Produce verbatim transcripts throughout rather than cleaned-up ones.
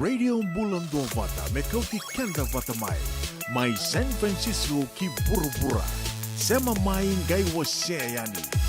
Radio Bula Duavata me kauti keda vata mai, mai San Francisco ki vuravura. Sema mai, qai wasea yani.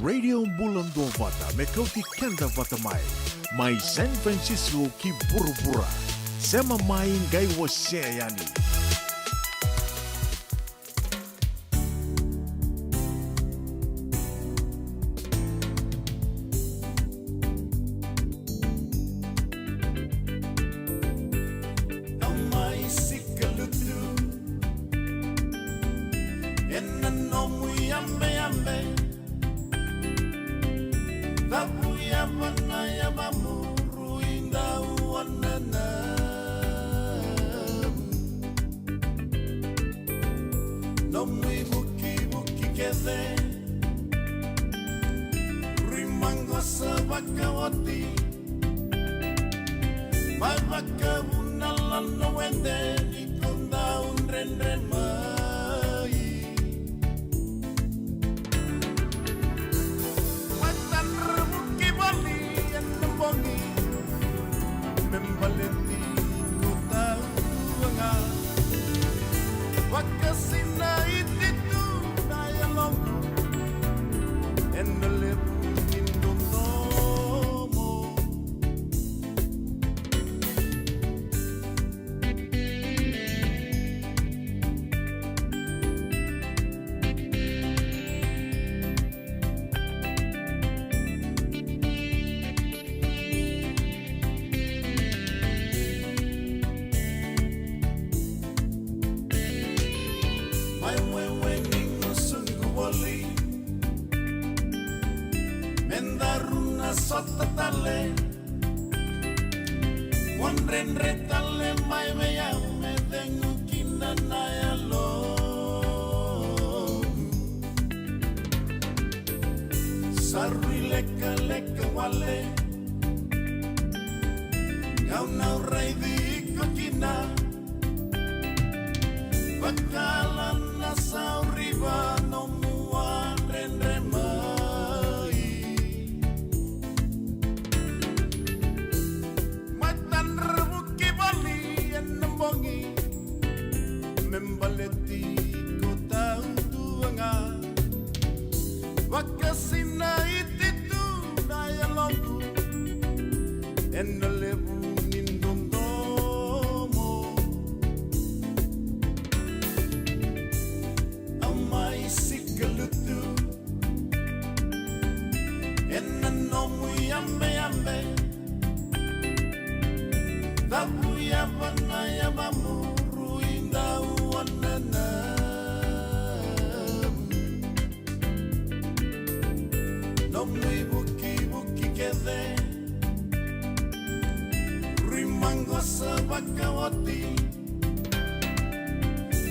Radio Bula Duavata, me kauti keda vata mai. Mai San Francisco ki vuravura. Sema mai qai wasea yani. Au mai sikalutu ena nomu yabeyabe. Cavu yava na yavamuru i dau wanana. Nomu ivukivuki kece rui maqosa vakaoti. Mai vakavuna lano wede ni ko dau dredre mai. Matadra vuki voli ena bogi me baleti ko taudua ga. Vakasinaiti tu na yaloqu ena levu ni dodomo. Mai wewe ni gusuqu voli me daru na sota tale. Mo dredre tale mai vei au me cegu kina na yalo. Sa rui lekaleka wale. Gauna au raici iko kina. Vakala na sauriva nomu a dredre mai. Matadra vuki voli ena bogi me baleti ko taudua ga. Vakasinaiti tu na yaloqu ena levu ni dodomo. Au mai sikalutu ena nomu yabeyabe. Cavu yava na yavamuru i dau wanana. Nomu ivukivuki kece rui maqosa vakaoti.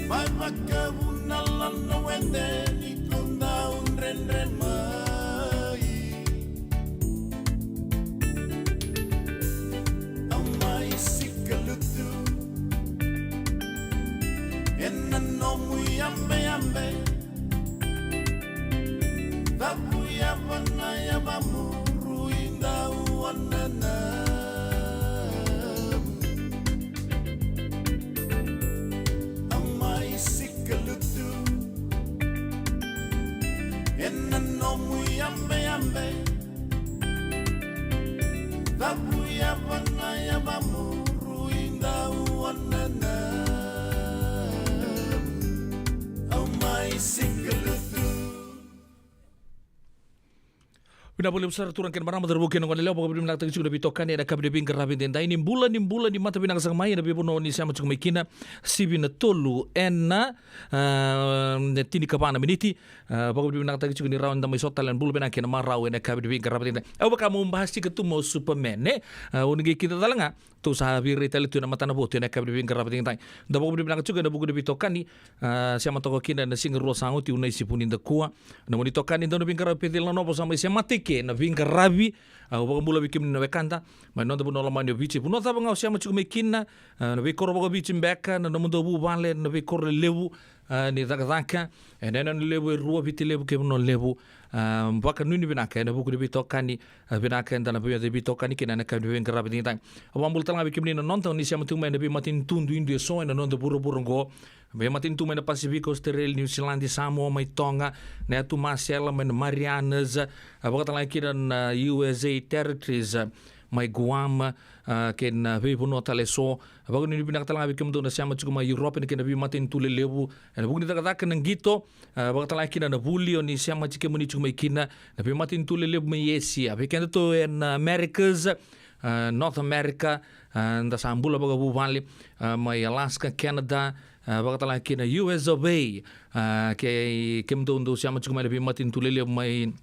Mai vakavuna lano wede ni ko dau dredre mai. Au mai sikalutu ena nomu yabeyabe. Cavu yava na yavamuru i dau wanana. Au mai sikalutu ena nomu yabeyabe. Cavu yava na yavamuru i dau wanana. Au mai sikalutu. Vinaka vakalevu sara turaga kei na marama, cauravou kei na goneyalewa, vakavinavinakataki tiko na veitokani ena yakavi ni veiqaravi edaidai. Ni bula, ni bula, ni mata vinaka saka mai ena veivanua o ni sema tiko mai kina. Sivi na tolu ena, ah, tinikava na miniti. Ah, vakavinavinakataki tiko ni rawa ni da mai sota tale ena bula vinaka kei na marau ena yakavi ni veiqaravi edaidai. Au vaka meu basika tu meu Superman, e? Ah, o ni qai kida cala ga. Tou sa veirai tale tu ena matanavotu ena yakavi ni veiqaravi edaidai. Da vakavinavinaka tiko ena vuku ni veitokani, ah, sema toka kina ena Siga Rua sa oti, Unaisi Vunidakua. Na nomuni itokani, dau na veiqaravi, Peceli Nanovo, sa mai sema tiko ena veiqaravi. Ah, au vakabula vei kemuni na wekada mai noda vanua lomani o Viti. Vanua cava ga o sema tiko mai kina, ah, na veikoro vakaviti beka, na nomudou vuvale, na veikoro lelevu, A, ni cakacaka ena yanuyanu levu e rua, Viti Levu kei Vanua Levu. A, vakanuinui vinaka ena vuku ni veitokani, a, vinaka eda na via veitokani kina ena yakavi ni veiqaravi edaidai. A, vakabula tale ga vei kemuni na noda o ni sema tu mai na veimatanitu duidui eso ena noda vuravura oqo. Veimatanitu mai na Pasifika, Australia, New Zealand, Samoa, mai Toga, na yatu Masela, mai na Marianas, a, vakatalega kina na U S A territories, a, mai Guam, a, kei na veivanua tale eso. Vakanuinui vinaka tale ga vei kemudou na sema tiko mai Europe, ena kena veimatanitu lelevu ena vuku ni cakacaka na qito, a, vakatalega kina na vuli o ni sema tiko, kemuni tiko mai kina, na veimatanitu lelevu mai Asia. Vei kedatou ena Americas, a, North America, a, da sa bula vakavuvale, a, mai Alaska, Canada, a, vakatalega kina U S of A, a, kei kemudou dou sema tiko mai na veimatanitu lelevu mai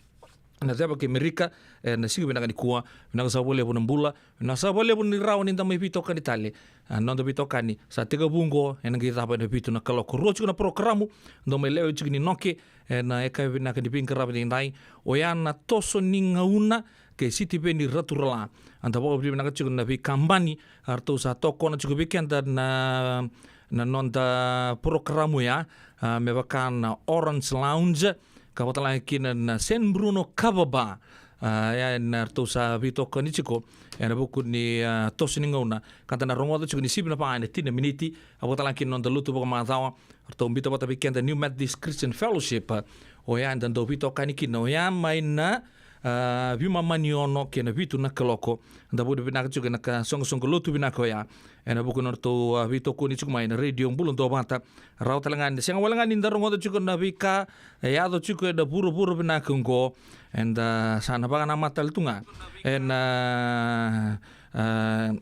na ceva kei Merika, ena siga vinaka nikua. Vinaka saka vakalevu na bula, vinaka saka vakalevu ni rawa ni da mai veitokani tale. A, noda veitokani sa tekivu oqo, ena qai cava ena vitu na kaloko. Rua tiko na porokaramu, dou mai lewe tiko ni noke ena yakavi vinaka ni veiqaravi edaidai. Oya na toso ni gauna kei Sitiveni Raturala. A, da vakavinavinaka tiko na veikabani, a, ratou sa tokona tiko vei keda na, na noda porokaramu ya, a, me vaka na Orange Lounge, ka vakatalega kina na San Bruno Kava Bar. A, ya na ratou sa veitokoni tiko ena vuku ni, a, toso ni gauna, ka da na rogoca tiko ni sivi na va ena tini na miniti. A, vakatalega kina na noda lotu vakamacawa, ratou biuta vata vei keda New Methodist Christian Fellowship. A, oya eda dau veitokani kina, oya mai na, a, veimama ni ono kei na vitu na kaloko. Da vakavinavinaka tiko ena ka soqosoqo lotu vinaka oya ena vuku ni nodratou, a, veitokoni tiko mai na Radio Bula Duavata. Rawa tale ga ni sega wale ga ni da rogoca tiko na veika e yaco tiko ena vuravura vinaka oqo, eda sa na vakanamata tale tu ga ena, a,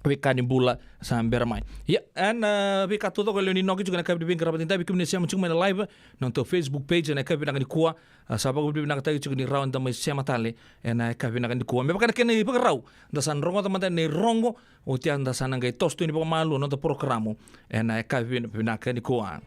veika ni bula sa bera mai. Ia, ena veika taucoko e lewe ni noke tiko ena yakavi ni veiqaravi edaidai, vei kemuni sema tiko mai na live, na nodatou Facebook page ena yakavi vinaka nikua. A, sa vakavinavinakataki tiko ni rawa ni da mai sema tale ena yakavi vinaka nikua. Me vaka na kena ivakarau, da sa na rogoca mada na irogo, oti ya da sa na qai toso tu yani vakamalua na noda porokaramu ena yakavi vina-, vinaka nikua.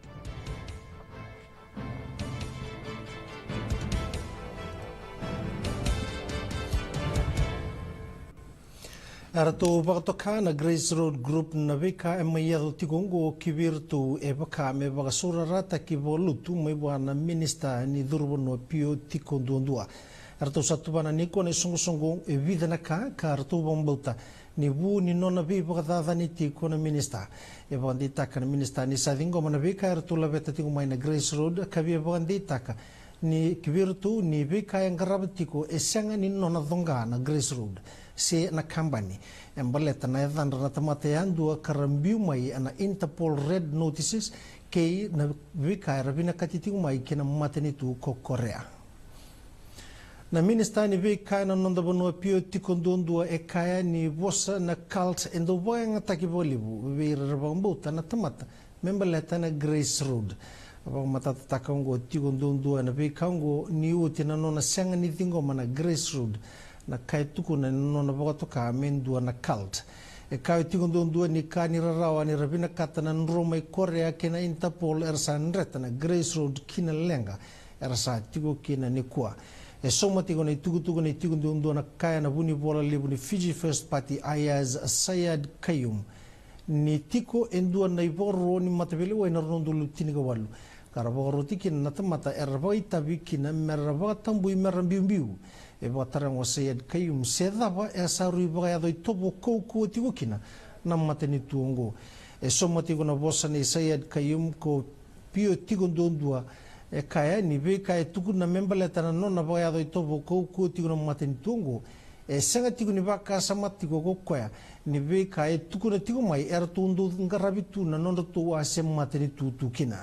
Eratou vakatoka na Grace Road Group na veika e mai yaco tiko oqo ki vei iratou e vaka me vakasaurarataki vakalotu mai vua na minisita ni curu vanua Pio Tikoduadua. Eratou sa tuvana nikua na isoqosoqo e vica na ka ka ratou vakabauta ni vu ni nona veivakacacani tiko na minisita. E vakadeitaka na minisita ni sa ciqoma na veika eratou laveta tiko mai na Grace Road, ka via vakadeitaka ni ki vei iratou ni veika e qarava tiko e sega ni nona coqa na Grace Road se na kabani. E baleta na yacadra na tamata yadua ka ra biu mai ena Interpol Red Notices kei na veika era vinakati tiko mai ki na matanitu ko Korea. Na minisita ni veika ena noda vanua Pio Tikoduadua e kaya ni vosa na cult e dau vakayagataki vakalevu vei ira era vakabauta na tamata me baleta na Grace Road. A vakamatatataka oqo Tikoduadua ena veika oqo ni oti na nona sega ni ciqoma na Grace Road, na ka e tukuna ena nona vakatoka me dua na cult. E kaya o Tikoduadua ni ka ni rarawa ni ra vinakata na dro mai Korea kei na Interpol era sa dreta na Grace Road ki na leqa era sa tiko kina nikua. E sauma tiko na itukutuku nei Tikoduadua na kaya na vunivola levu ni Fiji First Party, Aiyaz Sayed-Khaiyum, ni tiko e dua na ivakaro ni mataveilewai na rua na udolu tinikawalu ka ra vakaroti kina na tamata era vakaitavi kina me ra vakatabui me ra biubiu. E vakataroga o Sayed-Khaiyum se cava e sa rui vakayaco itovo kaukauwa tiko kina na matanitu oqo. E sauma tiko na vosa nei Sayed-Khaiyum ko Pio Tikoduadua, e kaya ni veika e tukuna me baleta na nona vakayaco itovo kaukauwa tiko na matanitu oqo, e sega tiko ni vakasama tiko ko koya ni veika e tukuna tiko mai eratou dau qaravi tu na nodratou a se matanitu tu kina.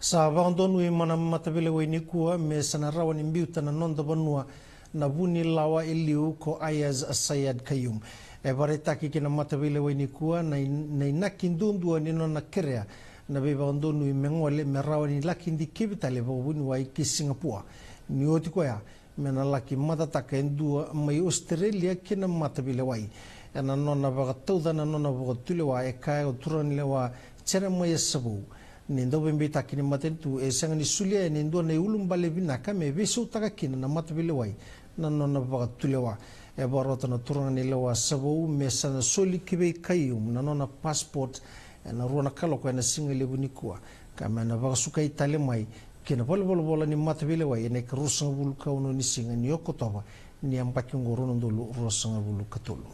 Sa vakadonui mai na mataveilewai nikua me sa na rawa ni biuta na noda vanua na vunilawa e liu ko Aiyaz Sayed-Khaiyum. E vakaraitaki ki na mataveilewai nikua na in-, na inaki duadua ni nona kerea na veivakadonui me gole me rawa ni laki dikevi tale vakavuniwai ki Sigapua. Ni oti koya, me na laki matataka e dua mai Ositerelia ki na mataveilewai. Ena nona vakatauca na nona vakatulewa, e kaya o turaganilewa Jeremaia Savou ni dauveibeitaki ni matanitu e sega ni solia yani e dua na iulubale vinaka me veisautaka kina na mataveilewai na nona vakatulewa. E vakarota na turaganilewa Savou me sa na soli ki vei Khaiyum na nona passport ena rua na kaloko ena siga levu nikua, ka me na vakasukai tale mai ki na valenivolavola ni mataveilewai ena ikaruasagavulu ka ono ni siga ni Okotova ni yabaki oqo, rua na udolu ruasagavulu ka tolu.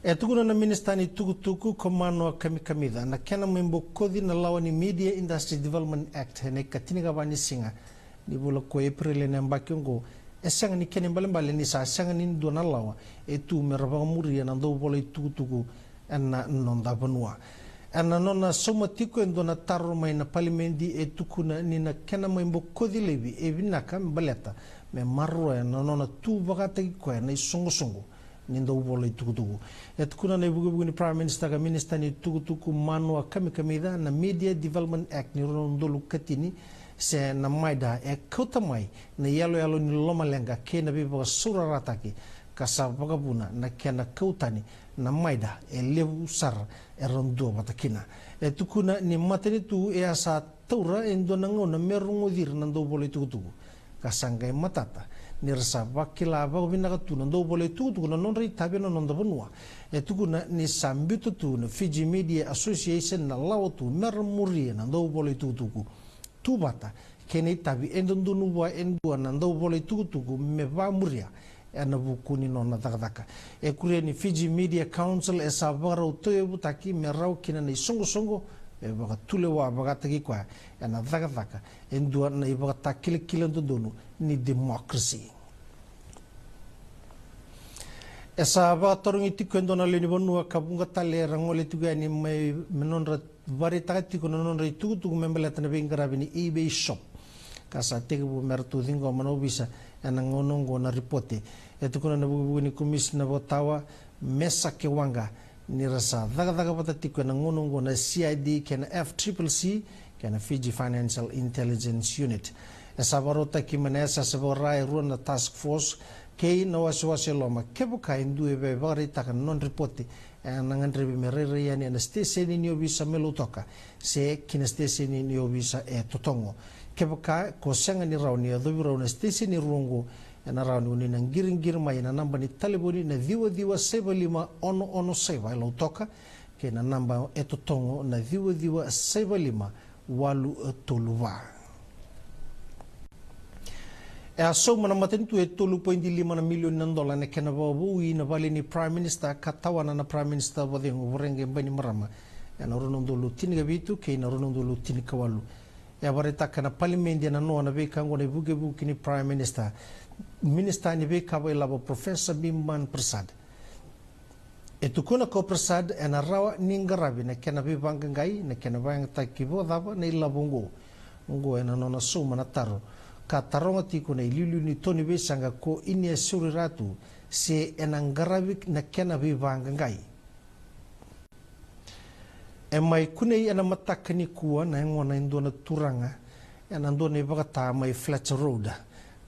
E tukuna na minisita ni tukutuku ko Manoa Kamikamica na kena mai bokoci na lawa ni Media Industry Development Act ena ikatinikava ni siga ni vula ko Epereli ena yabaki oqo e sega ni kena ibalebale ni sa sega ni dua na lawa e tu me ra vakamuria na dauvola itukutuku ena noda vanua. Ena nona sauma tiko e dua na taro mai na palimedi, e tukuna ni na kena mai bokoci laivi e vinaka baleta me maroroya na nona tu vakataki koya na isoqosoqo ni dauvola itukutuku. E tukuna na ivukevuke ni Prime Minister ka minisita ni tukutuku Manoa Kamikamica na Media Development Act ni rua na udolu ka tini se na MIDA e kauta mai na iyaloyalo ni lomaleqa kei na veivakasaurarataki, ka sa vakavuna na kena kau tani na MIDA e levu sara era duavata kina. E tukuna ni matanitu e a sa taura e dua na gauna me rogoci ira na dauvola itukutuku, ka sa qai matata ni ra sa vakila vakavinaka tu na dauvola itukutuku na nodra itavi ena noda vanua. E tukuna ni sa biuta tu na Fiji Media Association na lawa tu me ra muria na dauvola itukutuku tu vata kei na itavi e dodonu vua e dua na dauvola itukutuku me vamuria ena vuku ni nona cakacaka. E kuria ni Fiji Media Council e sa vakarau tauyavutaki me rawa kina na isoqosoqo me vakatulewa vakataki koya ena cakacaka e dua na ivakatakilakila dodonu ni democracy. E sa vakatarogi tiko e dua na lewe ni vanua ka vuqa tale era gole tiko yani mai me nodra vakaraitaka tiko na nodra itukutuku me baleta na veiqaravi ni eBay Shop, ka sa tekivu me ratou ciqoma na ovisa ena gauna oqo na ripote. E tukuna na vukevuke ni Komisina Vakatawa, Mesake Waqa, ni ra sa cakacaka vata tiko ena gauna oqo na C I D kei na F triple C kei na Fiji Financial Intelligence Unit. E sa vakarautaki mai na yasayasa vakara e rua na task force kei na wasewase e loma, kevaka e dua e via vakaraitaka na nona ripote, ena gadrevi me rairai yani ena siteseni ni ovisa me Lautoka se ki na siteseni ni ovisa e Totogo. Kevaka ko sega ni rawa ni yacovi rau na siteseni e rua oqo, ena rawa ni oni na qiriqiri mai ena naba ni talevoni na ciwa ciwa saiva lima ono ono saiva e Lautoka kei na naba e Totogo na ciwa ciwa saiva lima walu tolu va. E a sauma na matanitu e tolu poidi lima na milioni na dola ena kena vakavoui na vale ni Prime Minister ka tawana na Prime Minister vakacegu Voreqe Bainimarama ena rua na udolu tinikavitu kei na rua na udolu tinikawalu. E a vakaraitaka na palimedi ena noa na veika oqo na ivukevuke ni Prime Minister, Minisita ni Veika Vakailavo Professor Bimban Prasad. E tukuna ko Prasad ena rawa ni qaravi na kena veivaqaqai, na kena vakayagataki vakacava na ilavo oqo. Oqo ena nona sauma na taro ka taroga tiko na iliuliu ni to ni veisaqa ko Inia Seuriratu se ena qaravi na kena veivaqaqai. E mai kunei ena mataka nikua na yagona e dua na turaga ena dua na ivakata mai Fletcher Road,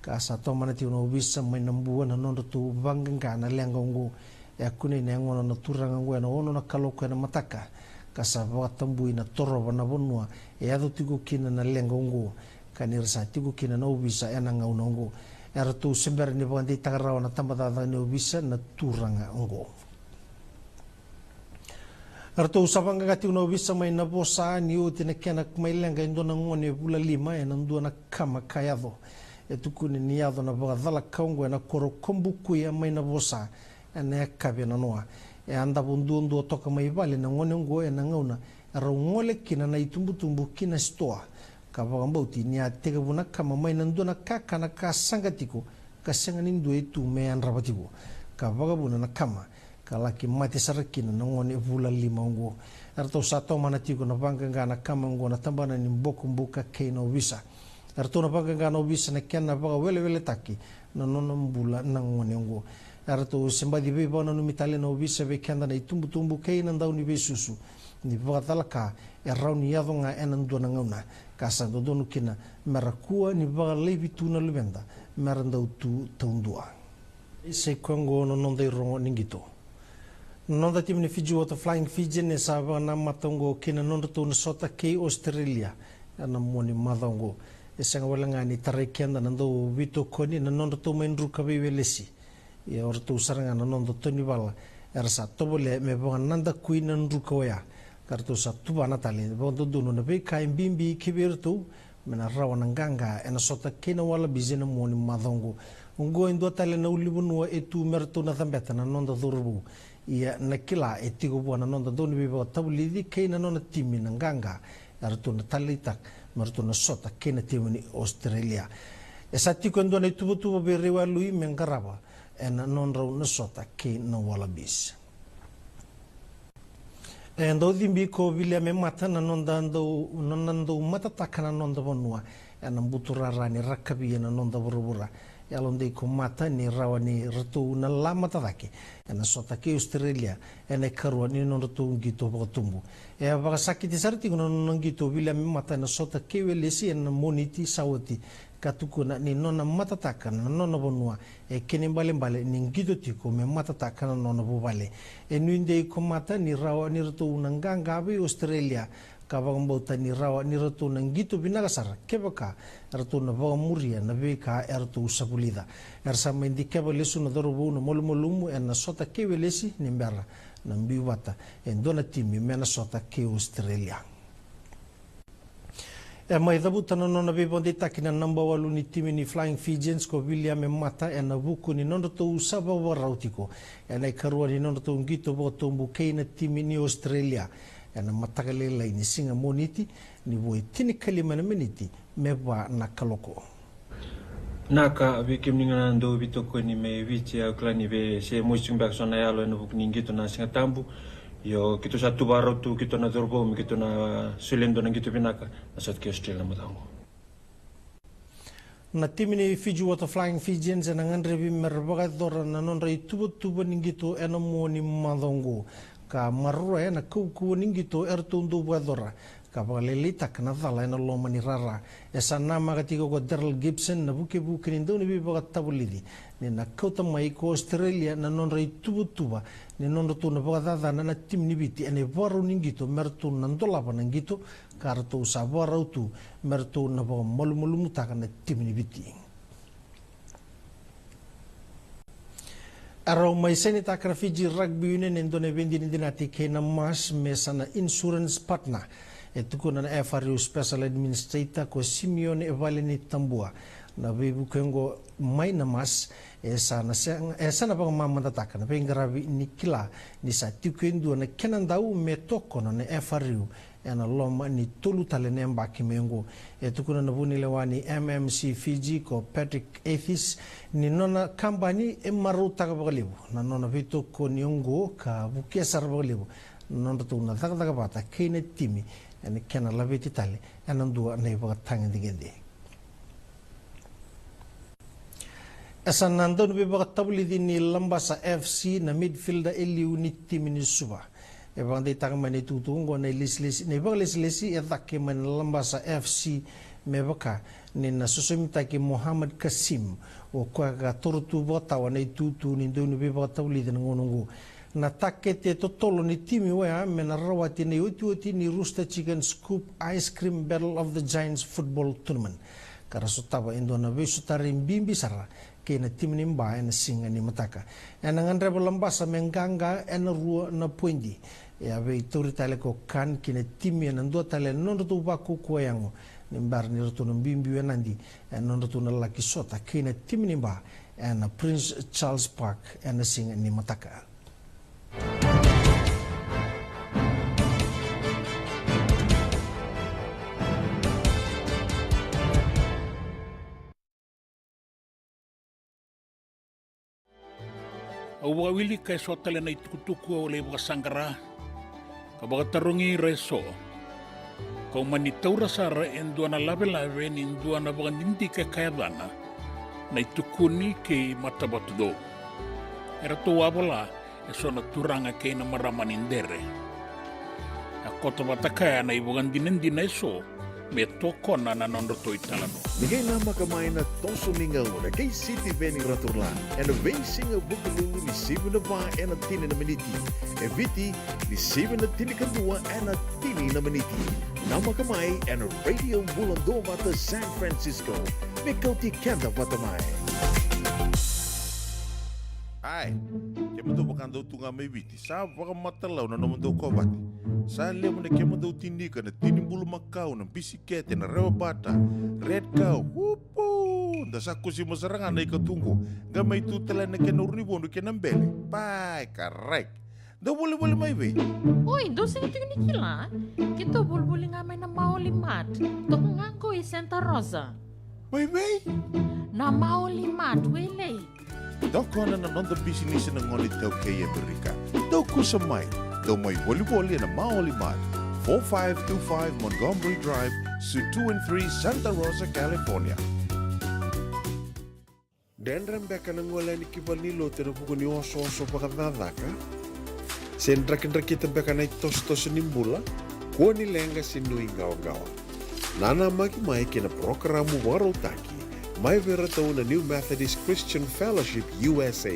ka sa tomana tiko na ovisa mai Nabua na nodratou vaqaqa na leqa oqo. E a kunei na yagona na turaga oqo ena ono na kaloko ena mataka, ka sa vakatabui na torova na vanua e yaco tiko kina na leqa oqo, ka ni ra sa tiko kina na ovisa ena gauna oqo. Eratou se bera ni vakadeitaka rawa na tabacakacaka ni ovisa na turaga oqo. Eratou sa vaqaqa tiko na ovisa mai Navosa ni oti na kena mai leqa e dua na gone vula lima ena dua na kama ka yaco. E tukuni ni yaco na vakacalaka oqo ena koro ko Bukuya mai Navosa ena yakavi ena noa. E a davo duadua toka mai vale na gone oqo ena gauna e rau gole kina na itubutubu ki na sitoa, ka vakabauti ni a tekivu na kama mai na dua na kakana ka saqa tiko, ka sega ni dua e tu me yadrava tiko, ka vakavuna na kama, ka laki mate sara kina na gone vula lima oqo. Eratou sa tomana tiko na vaqaqa na kama oqo na tabana ni bokobuka kei na ovisa. Eratou na vaqaqa na ovisa na kena vakaweleweletaki na nona bula na gone oqo. Eratou se baci veivakananumi tale na ovisa vei keda na itubutubu kei na dauniveisusu ni vakacalaka e rawa ni yaco ga ena dua na gauna, ka sa dodonu kina me ra kua ni vakalaivi tu na luveda me ra dau tu taudua. Sa i koya oqo na noda irogo ni qito. Na noda timi ni Fiji Water Flying Fijian e sa vakanamata oqo kei na nodratou na sota kei Australia ena mua ni macawa oqo. E sega wale ga ni tarai keda na dau veitokoni na nodratou mai druka veiwelesi, ia o ratou sara ga na noda tonivala era sa tovolea me vakanadakui na druka oya. ka ratou sa tuvana tale vakadodonu na veika e bibi ki vei iratou me na rawa na qaqa ena sota kei na Wallabies ena mua ni macawa oqo. Oqo e dua tale na ulunivanua e tu me ratou na cabeta na noda cauravou. Ia na kila e tiko vua na noda dauniveivakatavulici kei na nona timi na qaqa e ratou na taleitaka me ratou na sota kei na timi ni Australia. E sa tiko e dua na ituvatuva vei Raiwalui me qarava ena nodrau na sota kei na Wallabies. E dau cibi ko Viliame Mata na noda dau, nona dau matataka na noda vanua ena buturara ni rakavi ena noda vuravura. Yalodei ko Mata ni rawa ni ratou na la mata cake ena sota kei Australia ena ikarua ni nodratou qito vakatubu. E a vakasakiti sara tiko na nona qito o Viliame Mata ena sota kei Welesi ena Moniti sa oti, ka tukuna ni nona matataka na nona vanua e kena ibalebale ni qito tiko me matataka na nona vuvale. E nuidei ko Mata ni rawa ni ratou na qaqa vei Australia, ka vakabauta ni rawa ni ratou na qito vinaka sara kevaka eratou na vakamuria na veika eratou sa vulica. Era sa mai dikeva lesu na cauravou na malumalumu ena sota kei Welesi ni bera na biu vata e dua na timi me na sota kei Australia. E mai cavuta na nona veivakadeitaki na naba walu ni timi ni Flying Fijians ko Viliame Mata ena vuku ni nodratou sa vakavakarau tiko ena ikarua ni nodratou qito vakatubu kei na timi ni Australia ena mataka lailai ni siga Moniti, ni vo e tinikalima na miniti me va na kaloko. Naka, vei kemuni ga na dau veitokoni mai Viti, au kila ni vei se mosi tiko beka so na yalo ena vuku ni qito na Siga Tabu. Io, keitou sa tu vakarau tu, keitou na cauravou, me keitou na solia e dua na qito vinaka na sota kei Australia na macawa oqo. Na timi ni Fiji Water Flying Fijians ena gadrevi me ra vakayacora na nodra ituvatuva ni qito ena mua ni macawa oqo, ka maroroya na kaukauwa ni qito eratou dau vakayacora, ka vakalailaitaka na cala ena loma ni rara. E sa namaka tiko ko Daryl Gibson na vukevuke ni dauniveivakatavulici ni na kauta mai ko Australia na nodra ituvatuva ni nodratou na vakacacana na timi ni Viti ena ivakarau ni qito me ratou na dolava na qito ka ratou sa vakarau tu me ratou na vakamalumalumutaka na timi ni Viti. E rau mai sainitaka na Fiji Rugby Union e dua na veidinadinati kei na MAS me sa na insurance partner. E tukuna na F R U Special Administrator ko Simeone Valenitabua na veivuke oqo mai na MAS e sa na sega, e sa na vakamamadataka na veiqaravi ni kila ni sa tiko e dua na kena dau me tokona na F R U ena loma ni tolu tale na yabaki mai oqo. E tukuna na vunilewa ni M M C Fiji ko Patrick Athis ni nona kabani e marautaka vakalevu na nona veitokoni oqo ka vukea sara vakalevu na nodratou na cakacaka vata kei na timi ena kena laveti tale ena dua na ivakatagedegede. E sa na dauniveivakatavulici ni Labasa F C na midfielder e liu ni timi ni Suva. E vakadeitaka mai na itukutuku oqo na ilesilesi, na ivakalesilesi e cake mai na Labasa F C me vaka ni na sosomitaki Mohamed Kasim, o koya ka toro tu vakatawa na itutu ni dauniveivakatavulici na gauna oqo. Na takete totolo ni timi oya me na rawati na iotioti ni Rooster Chicken Scoop Ice Cream Battle of the Giants Football Tournament, ka ra sotava e dua na veisotari bibi sara kei na timi ni Ba ena siga ni mataka. Ena gadreva Labasa me qaqa ena rua na poidi. E a veitauri tale ko Khan ki na timi ena dua tale na nodratou vakaukauwa yago ni bera ni ratou na biubiu e Nadi ena nodratou na laki sota kei na timi ni Ba ena Prince Charles Park ena siga ni mataka. Au vakawilika eso tale na itukutuku au lai vakasaqara ka vakatarogi ira eso. Kau mani taura sara e dua na lavelave ni dua na vakadidike ka yacana na iTukuni kei Matavatucou. Eratou a vola eso na turaga kei na marama ni Dere. A koto vata kaya na ivakadinadina eso me tokona na nodratou italanoa. Ni qai namaka mai na toso ni gauna kei Sitiveni Raturla ena veisiga Vukelulu ni sivi na va ena tini na miniti, e Viti ni sivi na tinikadua ena tini na miniti. Namaka mai ena Radio Bula Duavata San Francisco me kauti keda vata mai. Ai. Kemudou vakadau tu ga mai Viti, sa vakamatalau na nomudou kovate. Sa levu na kemudou tinika, na tini bulumakau, na bisikete, na rewa bata, red cow, upu! Da sa kusima sara ga na ikatuqu, qai mai tu tale na kena urunivodu kei na bele. Pai, karai. Dou volivoli mai vei? Oi, dou sega tiko ni kila. Keitou volivoli ga mai na Maoli Mart. Toka ga qo i Santa Rosa. Mai vei? Na Maoli Mart, Wailei. Tokona na noda bisinisi na gone iTaukei e Amerika. Dou kusa mai, dou mai volivoli ena Maoli Mart, four five two five Montgomery Drive, Suite two and three, Santa Rosa, California. Dredre beka na gole yani ki valenilotu ena vuku ni osooso vakacakacaka? Se drakidrakita beka na itosotoso ni bula? Kua ni leqa se nuiqawaqawa. Nanamaki mai kei na parokaramu vakarautaki mai vei iratou na New Methodist Christian Fellowship U S A,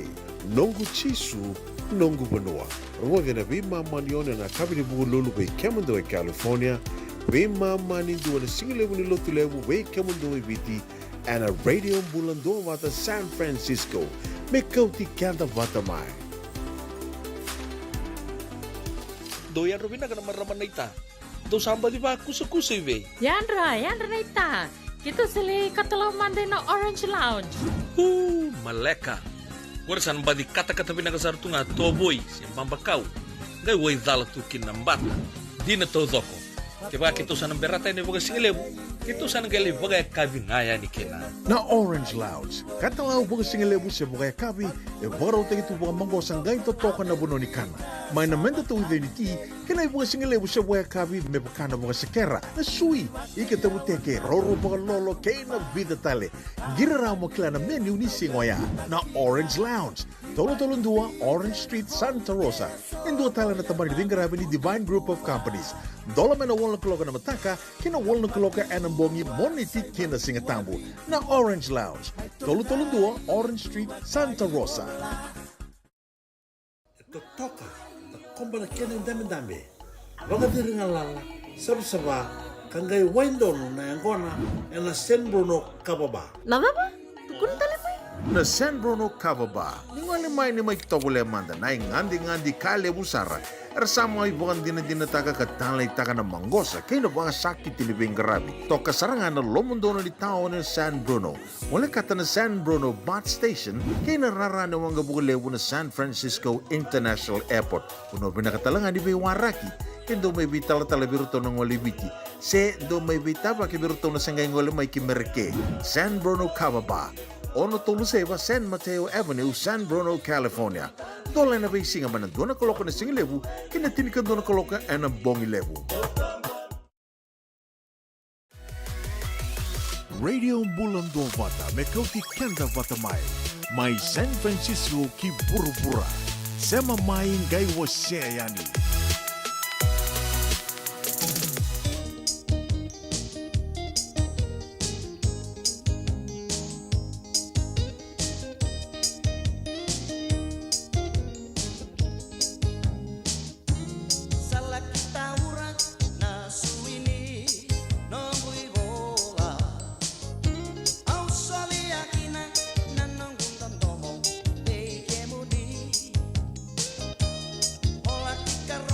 Noqu Jisu, Noqu Vanua. Rogoci ena veimama ni ono ena yakavi ni Vukelulu vei kemudou e California, veimama ni dua ena sigalevu ni Lotulevu vei kemudou e Viti, ena Radio Bula Duavata San Francisco. Me kauti keda vata mai. Dou yadra vinaka na marama naita. Dou sa baci vakusakusa i vei? Yadra, yadra naita. Keitou sa lai katalau mada ena Orange Lounge. Uu, maleka. Qori sa na baci katakata vinaka sara tu ga tovoi se babakau. Qai waicala tu kina na bata. Dina taucoko. Kevaka keitou sa na berata yani vakasigalevu, keitou sa na qai lai vakayakavi ga yani kina. Na Orange Lounge, katalau vakasigalevu se vakayakavi, e vakarautaki tu vakamaqosa qai totoka na vanua ni kana. Mai na meda tauica ni ti, kei na ivakasigalevu se vakayakavi me vaka na vakasekera, na sui, ika tavuteke, roro vakalolo, kei na vica tale. Qiri rawa mo kila na menu ni siga oya. Na Orange Lounge, tolu tolu dua Orange Street, Santa Rosa. E dua tale na tabana ni veiqaravi ni Divine Group of Companies. Dola mai na walu na kaloko ena mataka ki na walu na kaloko ena bogi, Moniti ki na Sigatabu. Na Orange Lounge, tolu tolu dua Orange Street, Santa Rosa. E totoka, e koba na kena idabedabe. Vakaciri galala, savasava, ka qai waidonu na yaqona ena San Bruno Kava Bar. Na cava? Tukuna tale mai. Na San Bruno Kava Bar. Ni gole mai ni mai tovolea mada na igadigadi ka levu sara. Era sa mai vakadinadinataka ka taleitaka na maqosa kei na vakasakiti ni veiqaravi. Toka sara ga na lomodonu ni taoni o San Bruno. Mo lekata na San Bruno Bus Station kei na rara ni waqavuka levu na San Francisco International Airport. Vanua vinaka tale ga ni veiwaraki. Ke dou mai veitalatala vei iratou na gole i Viti, se dou mai veitavaki vei iratou na se qai gole mai ki Mereke. San Bruno Kava Bar, ono tolu saiva San Mateo Avenue, San Bruno, California. Dola ena veisiga mai na dua na kaloko na sigalevu ki na tinikadua na kaloko ena bogi levu. Radio Bula Duavata me kauti keda vata mai, mai San Francisco ki vuravura. Sema mai qai wasea yani. Sa laki taura na sui ni noqu ivola. Au solia kina na noqu dodomo vei kemuni. O laki karo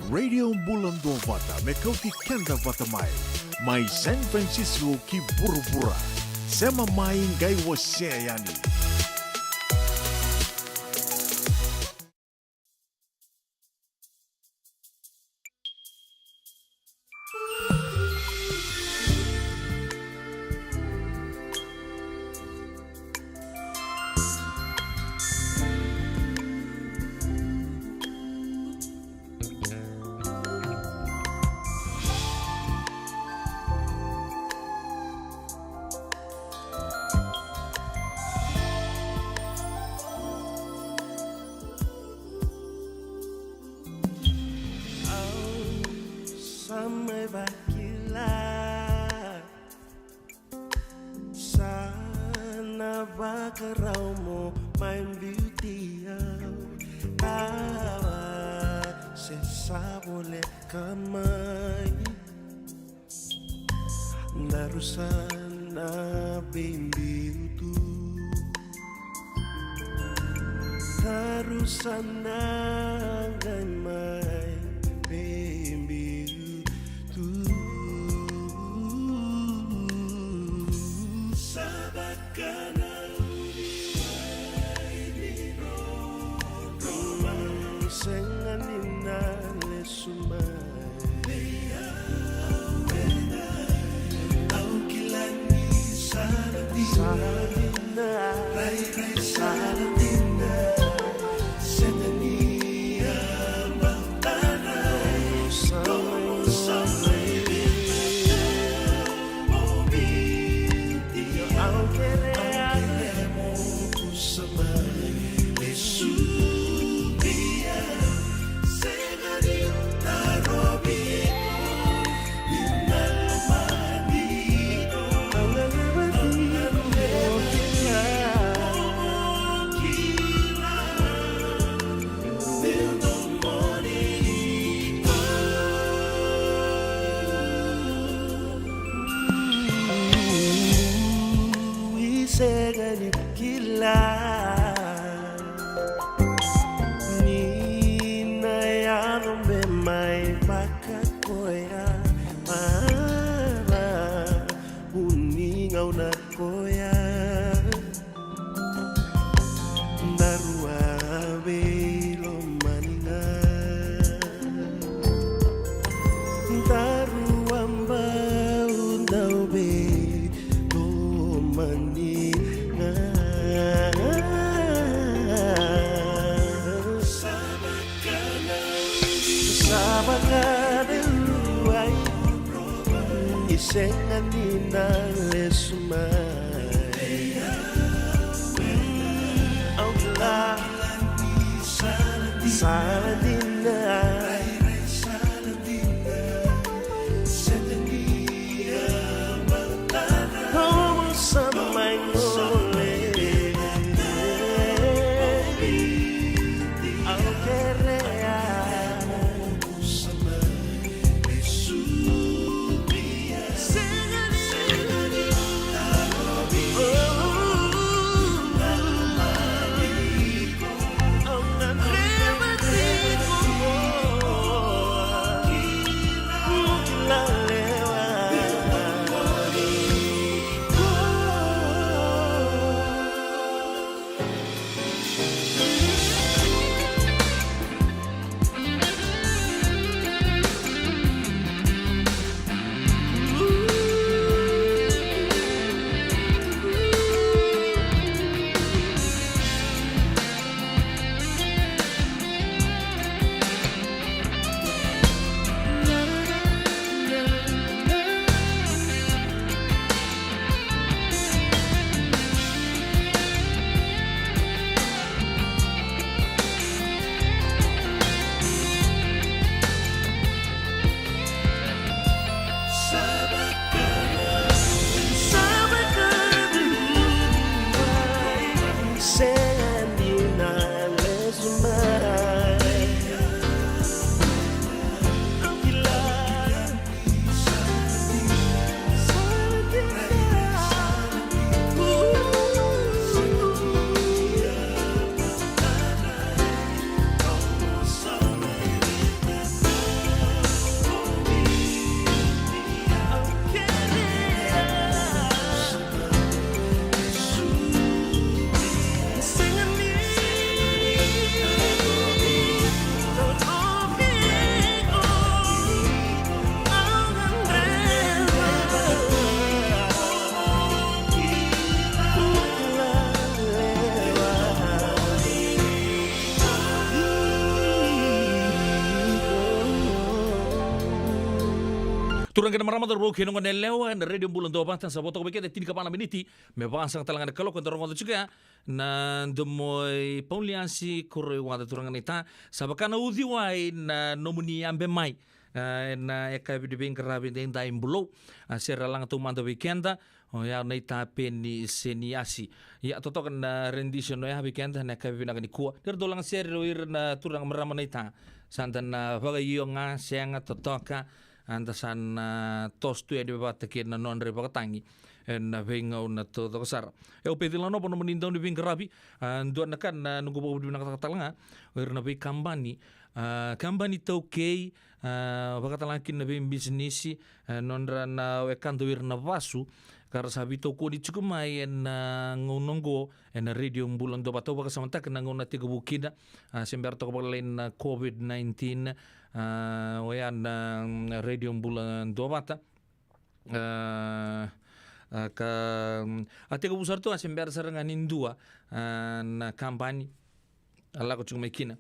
Radio Bula Duavata me kauti keda vata mai, mai San Francisco ki vuravura. Sema mai, qai wasea yani. Au sa mai vakila, sa na vakarau mo mai biuti au. Kava se sa voleka mai. Daru sa na veibiu tu. Daru sa na qai mai veibiu tu. Sa vaka na uri wai ni roro. Sega ni na lesu mai. Sega ni kila ni na yaco me mai vaka koya, mara vuni gauna koya. Daru a veilomani ga. Daru a bau dau veilomani ga. Sa vaka na luai, ni sega ni na lesu mai. Au kila ni sala dina. Au sa mai gole. Au kerea. Turaga kei na marama, cauravou kei na goneyalewa ena Radio Bula Duavata, sa vo toka vei keda e tinikava na miniti me vasagavulu tale ga na kaloko. Eda rogoca tiko ya na domo i Pauliasi Koroiwaca, turaga naita. Sa vaka na uciwai na nomuni yabe mai, a, ena yakavi ni veiqaravi edaidai, Bulou. A, sere laga taumada vei keda, oya naita Peni Seniasi. Ia, totoka na rendition oya vei keda ena yakavi vinaka nikua. Ni ratou laga sere o ira na turaga, marama naita, sa da na vakaio ga, sega, totoka, a, da sa na toso tu yani vata kei na nodra ivakatagi ena veigauna taucoko sara. E, au Peci Lanova, nomuni dau ni veiqaravi. A, dua na ka na noqu vakavinavinakataka tale ga o ira na veikabani, a, kabani taukei, a, vakatalega kina na veibisinisi, a, nodra na wekada o ira na vasu, ka ra sa veitokoni tiko mai ena, a, gauna oqo ena Radio Bula Duavata. Au vakasamataka na gauna tekivu kina, a, se bera toka vakalailai na COVID nineteen, a, oya na, mm, Radio Bula Duavata. A, a, ka, mm, a tekivu sara tu, a se bera sara ga ni dua, a, na kabani a lako tiko mai kina.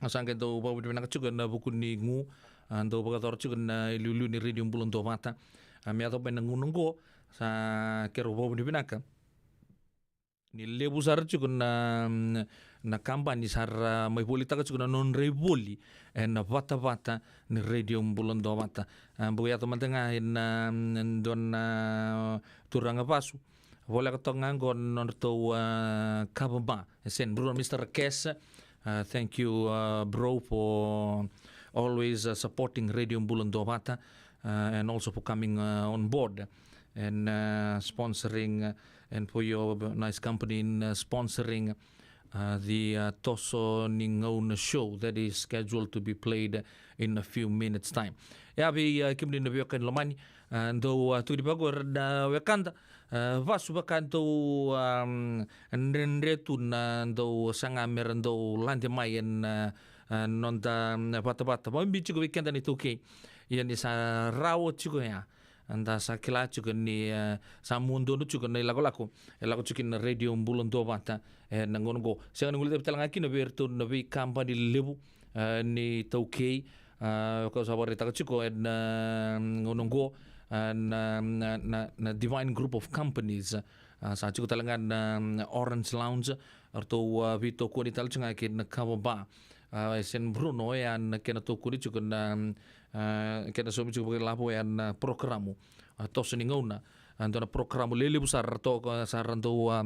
A, sa qai dau vakavinavinaka tiko ena vuku ni gu, a, dau vakayacora tiko na iliuliu ni Radio Bula Duavata. A, me yacova mai na gauna oqo, sa keirau vakavinavinaka ni levu sara tiko na, na kabani sa ra mai volitaka tiko na nodra ivoli ena vatavata ni Radio Bula Duavata. A, bau yaco mada ga ena, mm, dua na turaga vasu, voleka toka ga oqo na nodratou, a, kava ba, e San Bruno, Mister Kes. A, thank you, a, bro, for always, a, supporting Radio Bula Duavata, a, and also for coming, a, on board and, a, sponsoring, a, and for your nice company in, a, sponsoring, a, the, a, Toso ni Gauna show that is scheduled to be played in a few minutes time. Ia, vei, a, kemuni na veiwekani lomani, a, dau, a, tukuni vaqo era na wekada, a, vasu vaka dau, am, dredre tu na dau saga me ra dau lade mai ena, a, a, noda, am, vatavata. Vakabibi tiko vei keda na iTaukei. Ia ni sa rawa tiko ya, da sa kila tiko ni, a, sa mua donu tiko na ilakolako e lako tiko kina na Radio Bula Duavata ena gauna oqo. Sega ni guilecavi tale ga kina vei iratou na veikabani levu, a, ni iTaukei, a, ka sa vakaraitaka tiko ena, mm, gauna oqo, a, na, na, na, na Divine Group of Companies. A, sa tiko tale ga na, mm, Orange Lounge, eratou, a, veitokoni tale tiko ga kei na Kava Bar. A, e San Bruno, oya na kena tokoni tiko na, mm, a, kena saumi tiko vakailavo oya na porokaramu, a, Toso ni Gauna. A, dua na porokaramu lelevu sara toka, sa ra dau, a,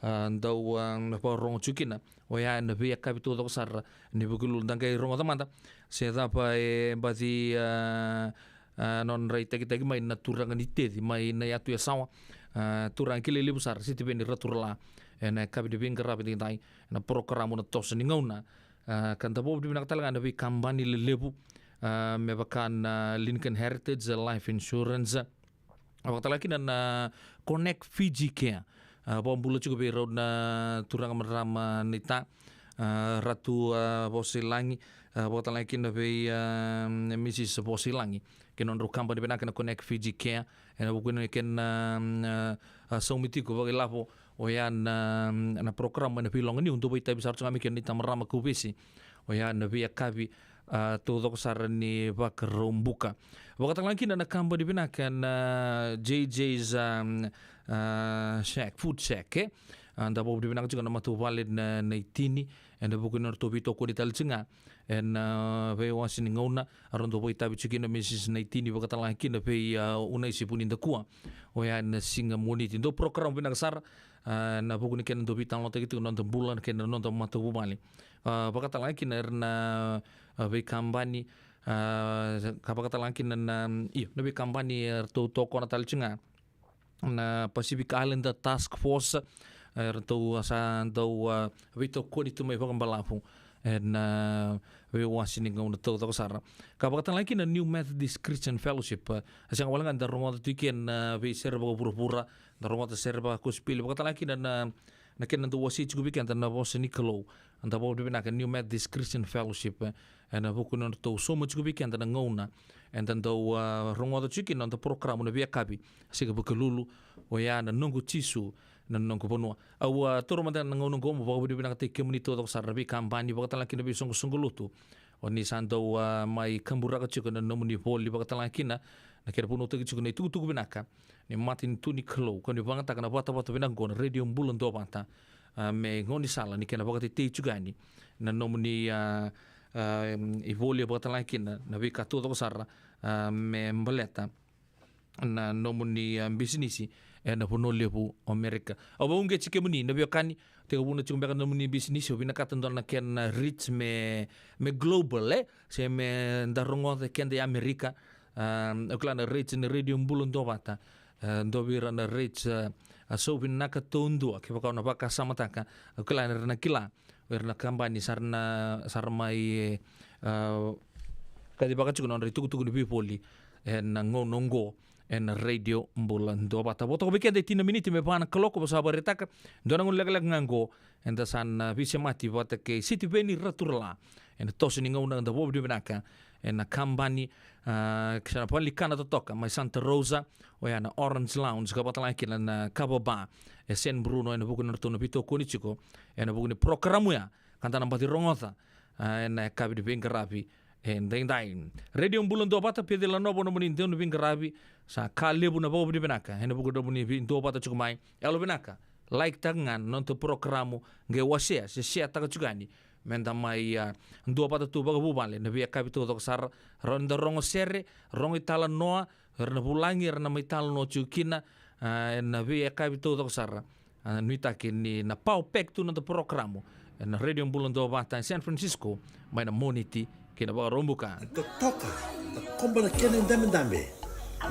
a, dau, a, vakarorogo tiko kina. Oya ena veiyakavi taucoko sara ni Vukelulu. Da qai rogoca mada se cava e baci, a, a, nodra itakitaki mai na turaga ni Teci mai na yatu Yasawa, a, turaga kilai levu sara, Sitiveni Raturala, ena yakavi ni veiqaravi edaidai ena porokaramu na Toso ni Gauna. A, ka da vakavinavinaka tale ga na veikabani lelevu, a, me vaka na Lincoln Heritage Life Insurance, a, vakatalega kina na Connect Fiji Care. A, vakabula tiko vei rau na turaga, marama naita, a, Ratu, a, Vosailagi, a, vakatalega kina vei, a, Missus Vosailagi kei na nodrau kabani vinaka na Connect Fiji Care, ena vuku ni kena, a, a, saumi tiko vakailavo oya na, na porokaramu ena veiloga niu. Dau vakaitavi sara tu ga mai kina na ita marama Kauvesi, oya na veiyakavi, a, taucoko sara ni Vakaraubuka. Vakatalega kina na kabani vinaka na J J's, um, a, Shack, Food Shack, e? A, da vakavinavinaka tiko na matavuvale na, na Itini, ena vuku ni nodratou veitokoni tale tiko ga ena, a, veiwase ni gauna. A, rau dau vakaitavi tiko kina Missus Naitini, vakatalega kina vei, a, Unaisi Vunidakua, oya na siga Moniti. Dua na porokaramu vinaka sara, a, ena vuku ni kena dau veitalanoataki tiko na noda bula kei na noda matavuvale. A, vakatalega kina era na, a, veikabani, a, ka vakatalega kina na, io, na veikabani eratou tokona tale tiko ga na Pacific Islander Task Force, eratou sa dau, a, veitokoni tu mai vakabalavu ena, a, veiwase ni gauna taucoko sara. Ka vakatalega kina na New Methodist Christian Fellowship, a, sega wale ga da rogoca tu kina na veisere vakavuravura, da rogoca sere vakakosipeli, vakatalega kina na, na kena dau wasei tiko vei keda na vosa ni Kalou. Da vakavinavinaka New Methodist Christian Fellowship, e, ena vuku ni nodratou sauma tiko vei keda na gauna eda dau, a, rogoca tiko kina noda porokaramu na veiyakavi, siga Vukelulu, oya na Noqu Jisu na Noqu Vanua. Au, a, taura mada na gauna oqo meu vakavinavinakataki kemuni taucoko sara na veikabani, vakatalega kina veisoqosoqo lotu, O ni sa dau, a, mai kaburaka tiko na nomuni voli vakatalega kina na kena vunautaki tiko na itukutuku vinaka ni matanitu ni Kalou, ka ni vakayagataka na vatavata vinaka oqo na Radio Bula Duavata, a, me gaunisala ni kena vakatetei tiko yani na nomuni, a, a, ivoli vakatalega kina na veika taucoko sara, a, me baleta na nomuni, a, bisinisi ena vanua levu o Amerika. Au vakauqeti kemuni na veiwekani, tekivuna tiko beka na nomuni bisinisi, au vinakata dua na kena reach me, me global, e? Se me da rogoca keda i Amerika, a, au kila na reach ni Radio Bula Duavata, a, dua vei ira na reach, a, a sau vinaka taudua, kevaka o na vakasamataka, au kila ni ra na kila, o ira na kabani sa ra na, sa ra mai, e, a, kacivaka tiko na nodra itukutuku ni veivoli ena gauna oqo ena Radio Bula Duavata. Vo toka vei keda e tini na miniti me va na kaloko, vou sa vakaraitaka, dua na gauna lekaleka ga oqo eda sa na veisemati vata kei Sitiveni Raturala ena toso ni gauna eda vakavinavinaka ena kabani, a, sa na valenikana totoka mai Santa Rosa, oya na Orange Lounge, ka vakatalega kina na Kava Bar e San Bruno, ena vuku ni nodratou na veitokoni tiko ena vuku ni porokaramu ya ka da na baci rogoca, a, ena yakavi ni veiqaravi edaidai. Radio Bula Duavata, Peceli Lanovo nomuni dau ni veiqaravi, sa ka levu na vakavinavinaka ena vuku ni nomuni veiduavata tiko mai. Yalovinaka, like-taka ga na nodatou porokaramu, qai wasea se share-taka tiko yani, me da mai, a, duavata tu vakavuvale na veiyakavi taucoko sara, rawa ni da rogo sere, rogo italanoa, era na vulagi era na mai talanoa tiko kina, a, ena veiyakavi taucoko sara. A, nuitaki ni na power pack tu na noda porokaramu ena Radio Bula Duavata e San Francisco mai na Moniti ki na Vakaraubuka. Totoka, takoba na kena idabedabe,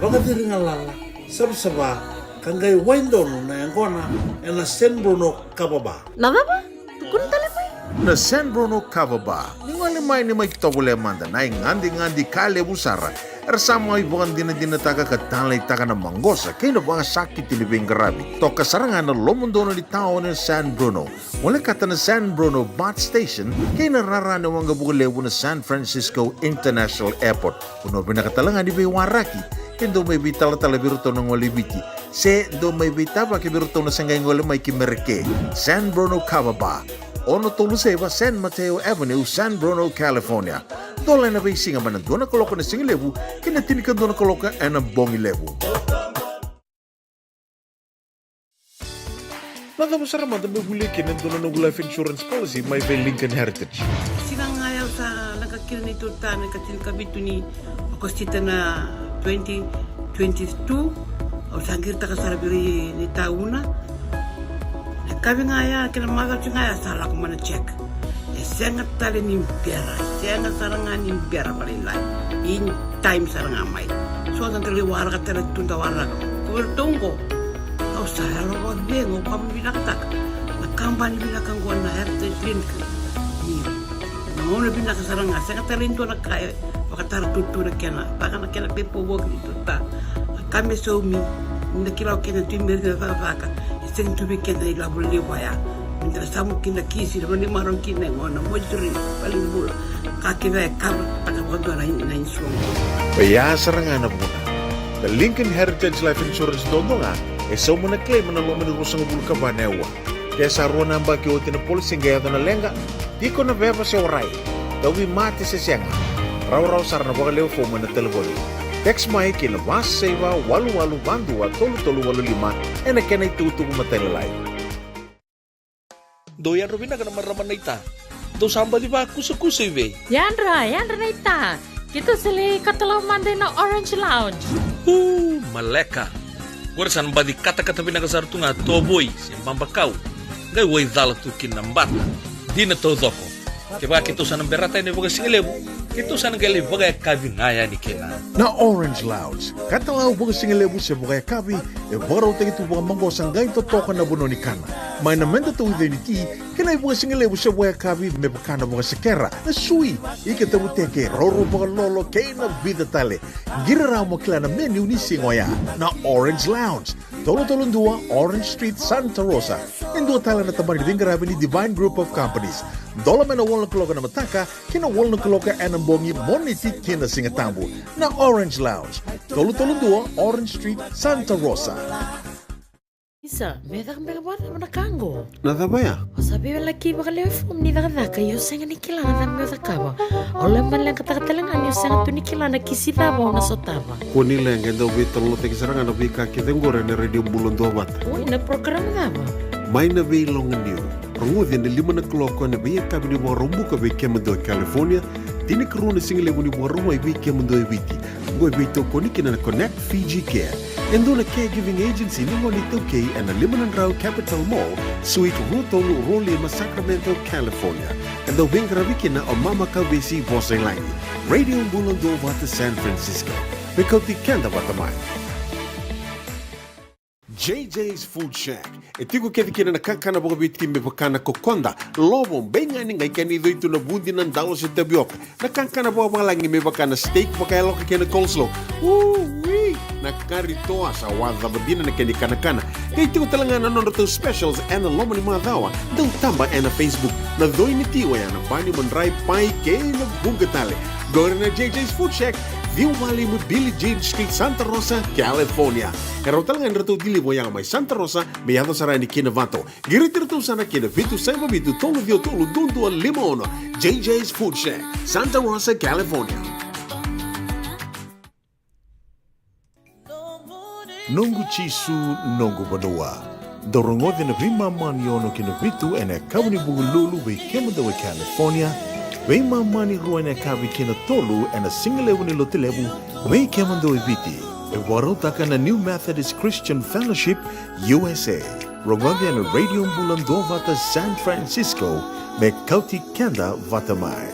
vakaciri galala, savasava, ka qai wai donu na yaqona ena San Bruno Kava Bar. Na cava? Tukuna tale mai. Na San Bruno Kava Bar. Ni gole mai, ni mai tovolea mada na igadigadi ka levu sara. Era sa mai vakadinadinataka ka taleitaka na maqosa kei na vakasakiti ni veiqaravi. Toka sara ga na lomodonu ni taoni o San Bruno. Volekata na San Bruno BART Station kei na rara ni waqavuka levu na San Francisco International Airport. Vanua vinaka tale ga ni veiwaraki, ke dou mai veitalatala vei iratou na gole i Viti, se dou mai veitavaki vei iratou na se qai gole mai ki Mereke. San Bruno Kava Bar, ono tolu saiva San Mateo Avenue, San Bruno, California. Dola ena veisiga mai na dua na kaloko na sigalevu ki na tinikadua na kaloko ena bogi levu. Na cava sara mada meu volia kina e dua na noqu life insurance policy mai vei Lincoln Heritage? Siga ga ya au sa leqa kina na ituta na ikatinikadua ni Okosita na twenty twenty-two. Au sa qiritaka sara vei ira na itauna. Na yakavi ga ya kei na macawa ga ya sa lako mai na check. E sega tale ni bera, e sega sara ga ni bera vakalailai. In time sara ga mai. So da dau lai waraka tale tu, da waraka. Ko vei ratou oqo, au sa yalo vakacegu, au vakavinavinakataka na kabani vinaka oqo na Heritage Link. Ni na gauna vinaka sara ga, sega tale ni dua na ka e vakatara tu na kena, vaka na kena paperwork ni tuta. Na ka me saumi, ni da kila o keda tu i Merika na cakacaka, e sega tu vei keda na ilavo levu ya. Me da na samu kina kisi, na vanua ni marau kina, e gona, mortuary, valenibula, ka kece e cover-taka vakadua na, na insurance. Oya sara ga na vuna. Na Lincoln Heritage Life Insurance duadua ga e sauma na claim ena loma ni ruasagavulu ka va na aua. Ke sa rua na yabaki oti na policy qai yaco na leqa, tiko na veva se warai, tauvimate se sega, rawarawa sara na vakalewe fomu ena talevoni. Text mai ki na va saiva walu walu va dua tolu tolu walu lima ena kena itukutuku matailalai. Dou yadra vinaka na marama naita. Dou sa baci vakusakusa i vei? Yadra, yadra naita. Keitou sa lai katalau mada ina Orange Lounge. Uu, maleka. Qori sa na baci katakata vinaka sara tu ga tovoi se babakau. Qai wai cala tu kina na bata. Dina taucoko. Kevaka keitou sa na berata yani vakasigalevu, keitou sa na qai lai vakayakavi ga yani kina. Na Orange Lounge, katalau vakasigalevu se vakayakavi, e vakarautaki tu vakamaqosa qai totoka na vanua ni kana. Mai na meda taucei ni ti, kei na ivakasigalevu se vakayakavi me vaka na vakasekera, na sui, ika tavuteke, roro vakalolo, kei na vica tale. Qiri rawa mo kila na menu ni siga oya. Na Orange Lounge, tolu tolu dua Orange Street, Santa Rosa. E dua tale na tabana ni veiqaravi ni Divine Group of Companies. Dola mai na walu na kaloko ena mataka ki na walu na kaloko ena bogi, Moniti ki na Sigatabu. Na Orange Lounge, tolu tolu dua Orange Street, Santa Rosa. Sa, me caka beka vakacava na ka qo? Na cava ya? O sa veiwalaki vakalewe fomu ni cakacaka, ia o sega ni kila na cava me o cakava. O lai maleqataka tale ga ni o sega tu ni kila na kisi cava o na sotava. Kua ni leqa, e dau veitalanoataki sara ga na veika kece qori ena Radio Bula Duavata. Oi, na program cava? Mai na Veiloganiu. Rogoci ena lima na kaloko ena veiyakavi ni Vakaraubuka vei kemudou e California, tinikarua na sigalevu ni Vakarauwai vei kemudou e Viti. Qo e veitokoni kina na Connect Fiji Care, e dua na caregiving agency ni gone iTaukei ena lima na drau Capitol Mall, Suite rua tolu rua lima, Sacramento, California. E dau veiqaravi kina o Mama Kauvesi Vosailagi. Radio Bula Duavata San Francisco. Me kauti keda vata mai. J J's Food Shack. E tiko kece kina na kakana vakaviti me vaka na kokoda, lovo, beigani, qai kena icoi tu na vudi, na dalo se tavioka. Na kakana vakavalagi me vaka na steak vakayaloka kei na coleslaw. Ui! Na kari toa, sa wacava dina na kena ikanakana. Qai tiko tale ga na nodratou specials ena loma ni macawa. Dau taba ena Facebook. Na coi ni ti oya na bani, madrai, pai kei na vuqa tale. Qori na J J's Food Shack, ciwa walu lima Billie Jean Street, Santa Rosa, California. E rawa tale ga ni ratou deliver oya mai Santa Rosa me yaco sara yani ki Novato. Qiriti iratou sara ki na vitu saiva vitu tolu ciwa tolu dua dua lima ono. J J's Food Shack, Santa Rosa, California. Noqu Jisu, noqu vanua. Dou rogoci na veimama ni ono ki na vitu ena yakavi ni Vukelulu vei kemudou e California, veimama ni rua ena yakavi ki na tolu ena sigalevu ni Lotulevu vei kemudou e Viti. E vakarautaka na New Methodist Christian Fellowship U S A. Rogoci ena Radio Bula Duavata San Francisco, me kauti keda vata mai.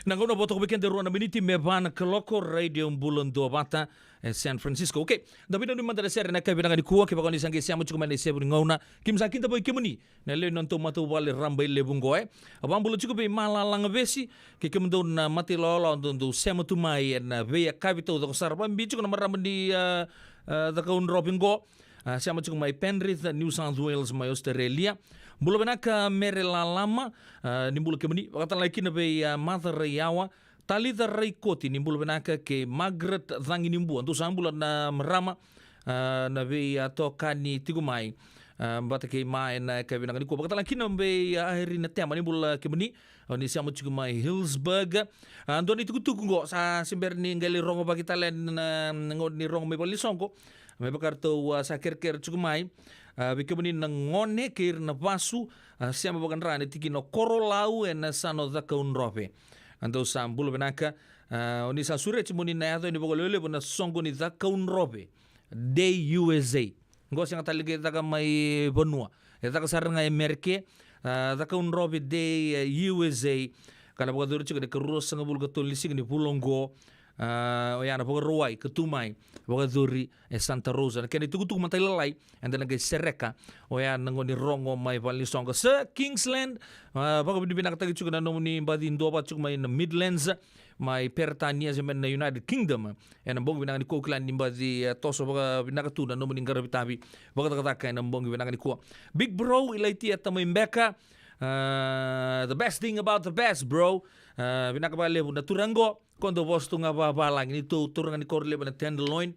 Na gauna vo toka vei keda e rua na miniti me va na kaloko, Radio Bula Duavata e San Francisco. Okay, da vinanumi mada na sere ena yakavi vinaka nikua, kevaka o ni sa qai sema tiko mai na isevu ni gauna. Keimami sa kidavaki kemuni na lewe ni nodatou matavuvale rabailevu qo, e. A vakabula tiko vei Malalaga Vesi kei kemudou na matailawalawa dou, dou sema tu mai ena veiyakavi taucoko sara. Vakabibi tiko na marama ni, a, a, Cakaudrove qo. A, sema tiko mai Penrith, New South Wales, mai Australia. Bula vinaka Mere Lalama, a, ni bula kemuni. Vakatalega kina vei, a, Maca Raiyawa, Talica Raikoti, ni bula vinaka, kei Margaret Caginibua. Dou sa bula na marama, a, na vei, a, tokani tiko mai, a, vata kei Ma ena yakavi vinaka nikua. Vakatalega kina vei, a, Irina Tema, ni bula kemuni. O ni sema tiko mai Hillsburg. A, dua na itukutuku qo sa se bera ni qai lai rogovaki tale na, na gauna ni rogo mai valenisoqo. Me vaka ratou, a, sa kerekere tiko mai, a, vei kemuni na gone kei ira na vasu, a, sema vakadra ena tikina o Korolau ena yasana o Cakaudrove. A, dou sa bula vinaka, a, o ni sa sureti mo ni na yaco yani vakalewelevu ena soqo ni Cakaudrove Day U S A. Qo sega tale ni qai caka mai vanua. E caka sara ga e Mereke, a, Cakaudrove Day, e, U S A. Ka na vakayacori tiko ena ikaruasagavulu ka tolu ni siga ni vula oqo, a, oya na Vakarauwai ka tu mai, vakayacori e Santa Rosa. Na kena itukutuku matailalai, eda na qai sereka oya na gauna ni rogo mai valenisoqo. Sir Kingsland, a, vakavinavinakataki tiko na nomuni baci duavata tiko mai na Midlands, mai Peritania se mai na United Kingdom. Ena bogi vinaka nikua, au kila ni baci, e, toso vakavinaka tu na nomuni qaravi tavi vakacakacaka ena bogi vinaka nikua. Big bro, Ilaitia Tamai Beka, a, the best thing about the best, bro. A, vinaka vakalevu na turaga qo, ko dou vosa tu ga vavalagi, neitou turaga ni koro levu na Tenderloin.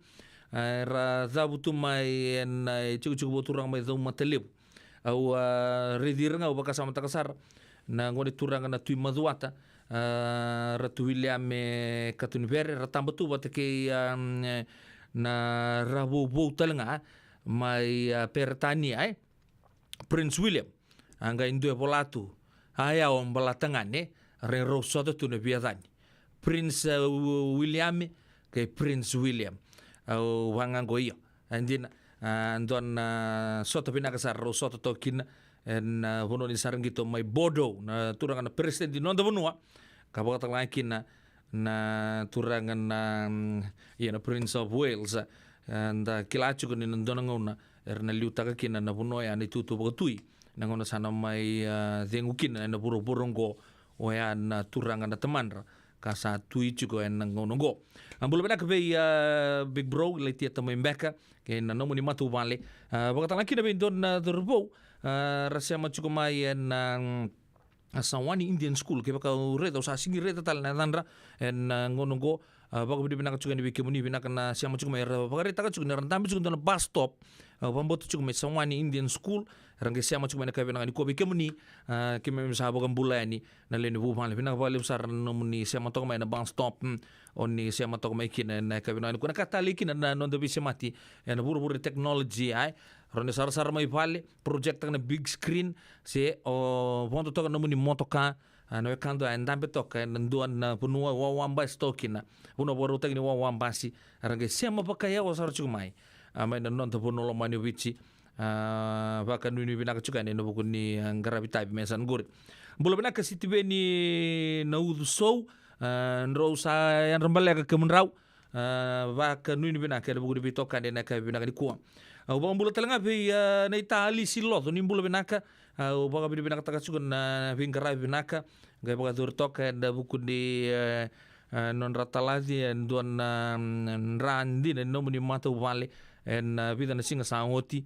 A, era cavutu mai ena, e, itikotiko vakaturaga mai Caumatalevu. Au, a, raici ira ga, au vakasamataka sara na gone turaga na Tui Macuata, a, Ratu Wiliame Katonivere, ra taba tu vata kei, a, na ravouvou tale ga mai, a, Peritania, e, Prince William. A qai dua e vola tu, a, ya o Balatagane, e, rau sota tu na veiyacani. Prince, uh, Wi-, William, kei Prince William. Au vaqo io. E dina, a, dua na sota vinaka sara rau sota toka kina ena, a, vanua ni Saraqito mai Bordeaux, na turaga na peresitedi ni noda vanua, ka vakatalega kina na turaga na, mm, ia na Prince of Wales. A, da kila tiko ni na dua na gauna era na liutaka kina na vanua ya na itutu vakatui, na gauna sa na mai, a, cegu kina ena vuravura oqo, oya na turaga na tamadra ka sa tui tiko ena gauna oqo. A, bula vinaka vei, a, big bro Ilaitia Tamai Beka kei na nomuni matavuvale. A, vakatalega kina vei dua na cauravou, a, ra sema tiko mai ena, mm, a, Sawani Indian School, kevaka au raica, au sa sega ni raica tale na yacadra ena, a, gauna oqo. A, vakavinavinaka tiko yani vei kemuni, vinaka na sema tiko mai, era vakaraitaka tiko ni ra dabe tiko dua na bus stop. A, vakabauta tiko mai Sawani Indian School, era qai sema tiko mai na ka vinaka ni kua vei kemuni. A, keimami sa vakabula yani na lewe ni vuvale. Vinaka vakalevu sara na nomuni sema toka mai na bus stop. Mm, o ni sema toka mai kina na ka vinaka ni kua. Na ka talei kina na noda veisemati ena vuravura ni technology, ai. Rawa ni sarasara mai vale, project taka na big screen, se o vodo toka na nomuni motoka, a, na wekada e dabe toka ena dua na vanua wawa basi toka kina. Vanua vakarautaki ni wawa basi, era qai sema vakayawa sara tiko mai. A, mai na noda vanua lomani o Viti. A, vakanuinui vinaka tiko yani ena vuku ni, a, qaravi tavi me sa qori. Bula vinaka Sitiveni na Ucu Sou, a, drau sa yadra baleka kemudrau. A, vakanuinui vinaka ena vuku ni veitokani ena yakavi vinaka ni kua. Au vakabula tale ga vei, a, na ita Alisi Loco, ni bula vinaka. Au vakavinavinakataka tiko na veiqaravi vinaka qai vakayacori toka ena vuku ni, e, e, nodra talaci e dua na, mm, dra dina ni nomuni matavuvale ena, e, vica na siga sa oti.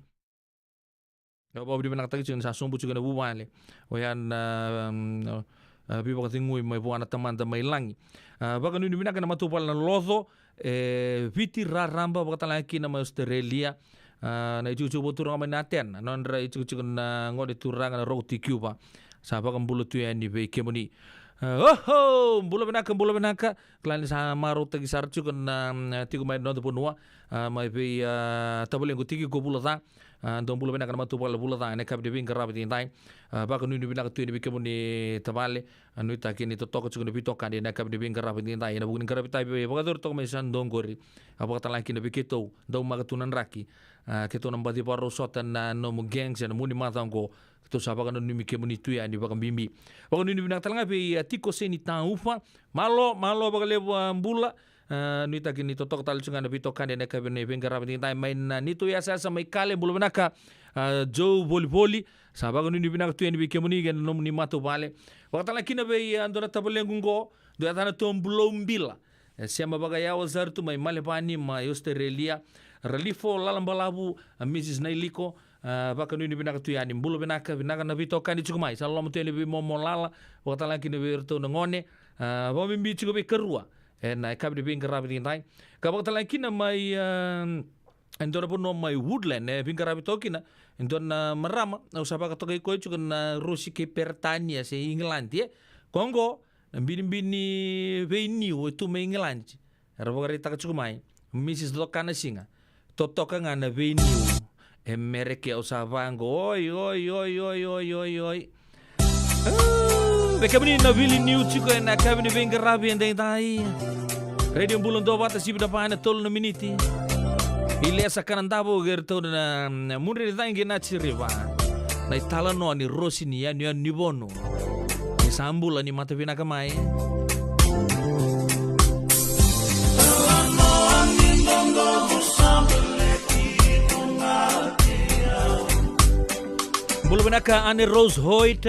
Au vakavinavinakataka tiko ni sa sobu tiko ena vuvale. Oya na, mm, e, veivakacegui mai vua na Tamada mai lagi. A, vakanuinui vinaka na matavuvale na Loco e Viti, raraba, vakatalega kina mai Australia. A, na itikotiko vakaturaga mai na Atena, nodra itikotiko na gone turaga na Roko Tikiuva. Sa vakabula tu yani vei kemuni. A, oho, bula vinaka, bula vinaka. Kila ni sa marautaki sara tiko na, mm, tiko mai na noda vanua. A, mai vei, a, tavalequ Tikiko Vulaca. A, dou bula vinaka na matavuvale Vulaca ena yakavi ni veiqaravi edaidai. A, vakanuinui vinaka tu yani vei kemuni tavale. A, nuitaki ni totoka tiko na veitokani ena yakavi ni veiqaravi edaidai ena vuku ni qaravi tavi e vakayacori toka mai Saint John qori. A, vakatalega kina vei keitou, daumaka tu na draki. A, keitou na baci vakarau sota na nomu gang se na nomuni macawa oqo. Keitou sa vakananumi kemuni tu yani vakabibi. Vakanuinui vinaka tale ga vei, a, Tiko Seni Taufa. Malo, malo vakalevu, a, bula. A, nuitaki ni totoka tale tiko ga na veitokani ena yakavi ni veiqaravi edaidai mai na neitou yasayasa mai Kale, bula vinaka. A, Joe Volivoli, sa vakanuinui vinaka tu yani vei kemuni kei na nomuni matavuvale. Vakatalega kina vei, a, dua na tavalequ oqo, dua yacana Tom Bulou Bila. E sema vakayawa sara tu mai Malevani mai Australia. Ralifo Lalabalavu, a, Mrs Nailiko, a, vakanuinui vinaka tu yani. Bula vinaka, vinaka na veitokani tiko mai. Sa loloma tu yani vei Momo Lala, vakatalega kina vei iratou na gone. A, vakabibi tiko vei Karua ena yakavi ni veiqaravi edaidai. Ka vakatalega kina mai, a, e dua na vanua mai Woodland, e veiqaravi toka kina e dua na marama, au sa vakatokai koya tiko na Rosi kei Peretania se Igiladi, e. Ko oqo na binibini veiniu e tu mai Igiladi. Era vakaraitaka tiko mai, Mrs Lokanasiga. Totoka ga na veiniu e Mereke, au sa vaqo. Oi, oi, oi. A, vei kemuni na vili niu tiko ena yakavi ni veiqaravi edaidai. Radio Bula Duavata, sivi na va ena tolu na miniti. Ilesa Kanadavo kei iratou na, na Mudre ni Cagi Naji River. Na italanoa ni Rosi ni yanuyanu ni Vonu. Ni sa bula, ni mata vinaka mai. Bula vinaka Anne Rose Hoyt.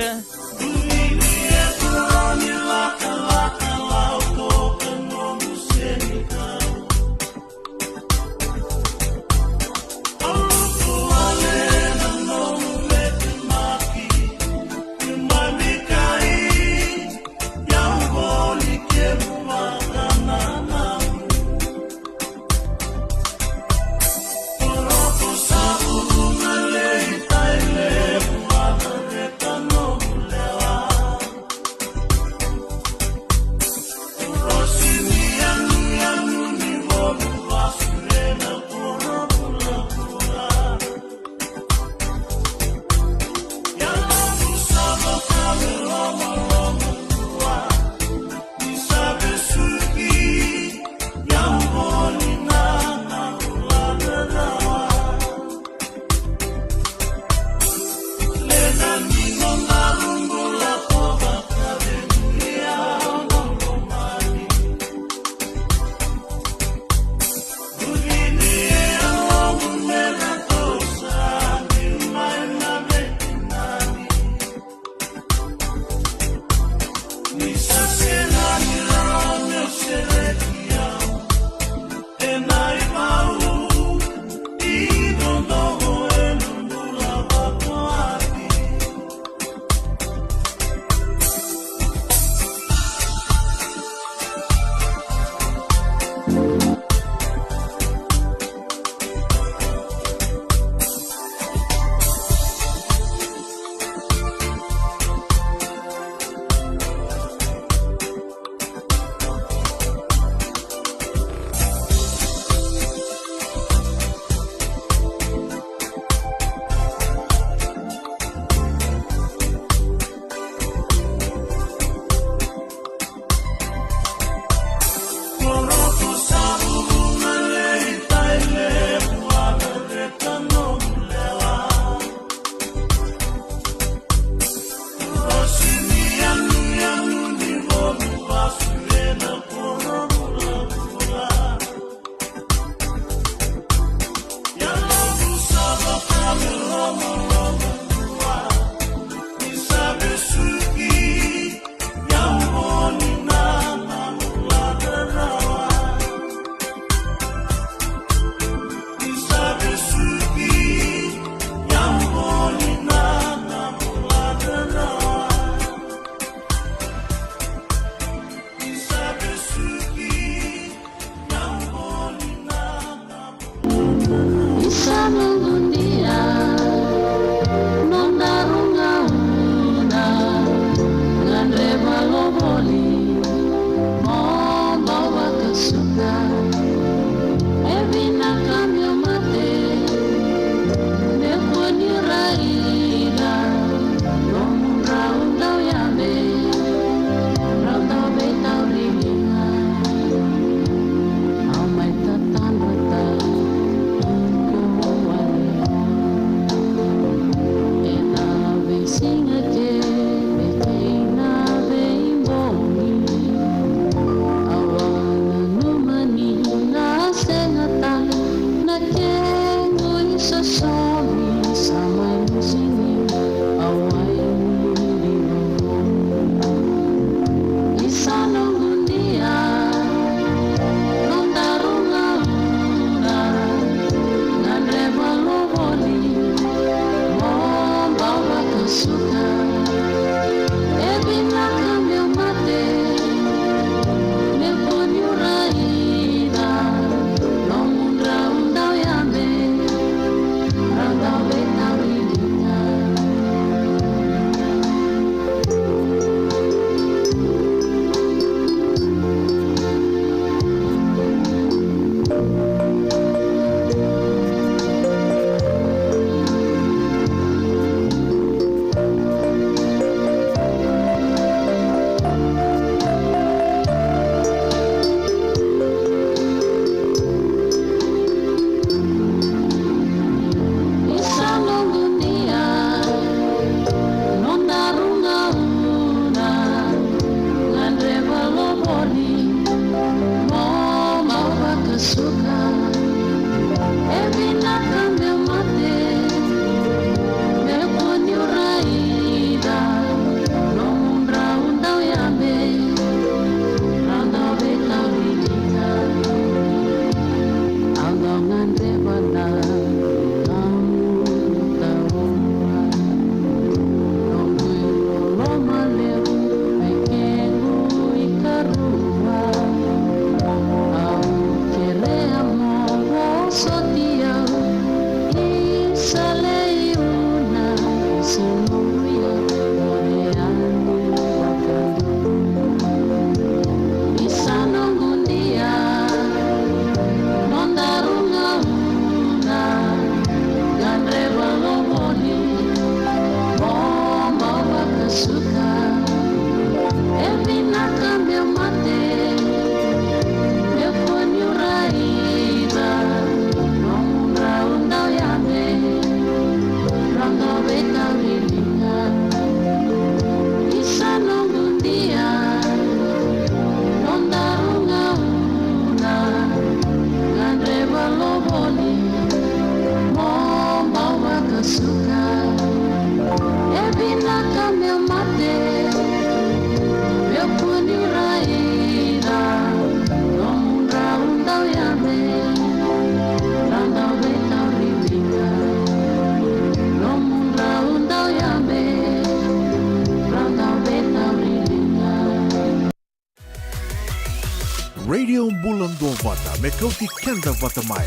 Io, bula dua vata me kauti keda vata mai,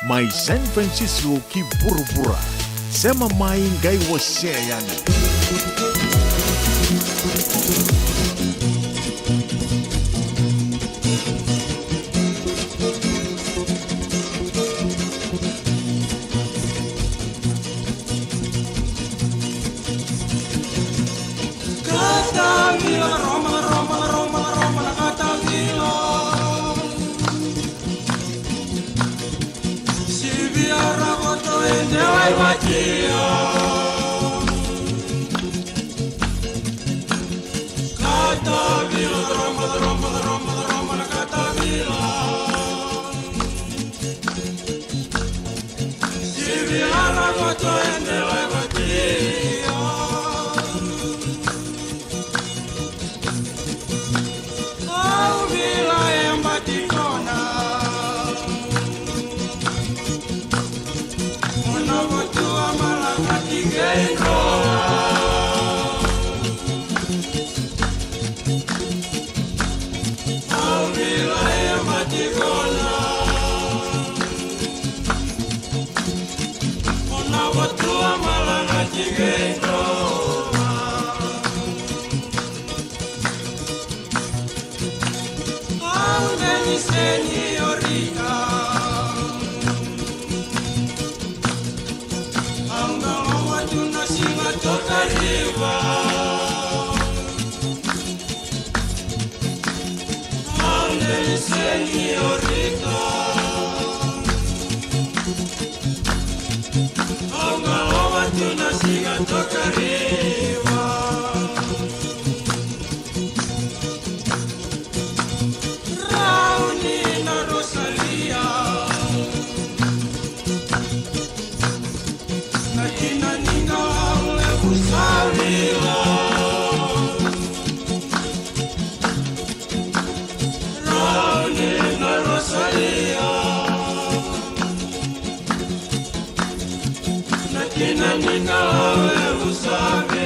mai San Francisco ki vuravura. Sema mai, qai wasea yani. Katavila, Roma, Roma, Roma, Roma, Katavila. Sivia rakoto e dela i vatia. Katavila, Roma, Roma, Roma, Roma, Katavila. Sivia rakoto e dela i vatia. Au vila e batikona. Ona votua malakati kei droa. Au vila e batikona. Ona votua malakati kei droa. Au deni seniorita. Au na lowa tu na siga toka riva. Au deni seniorita. Au na lowa tu na siga toka riva. Rauni na Rosalia. Na kina ni qalavu sa vila. Rauni na Rosalia. Na kina ni qalavu sa vila.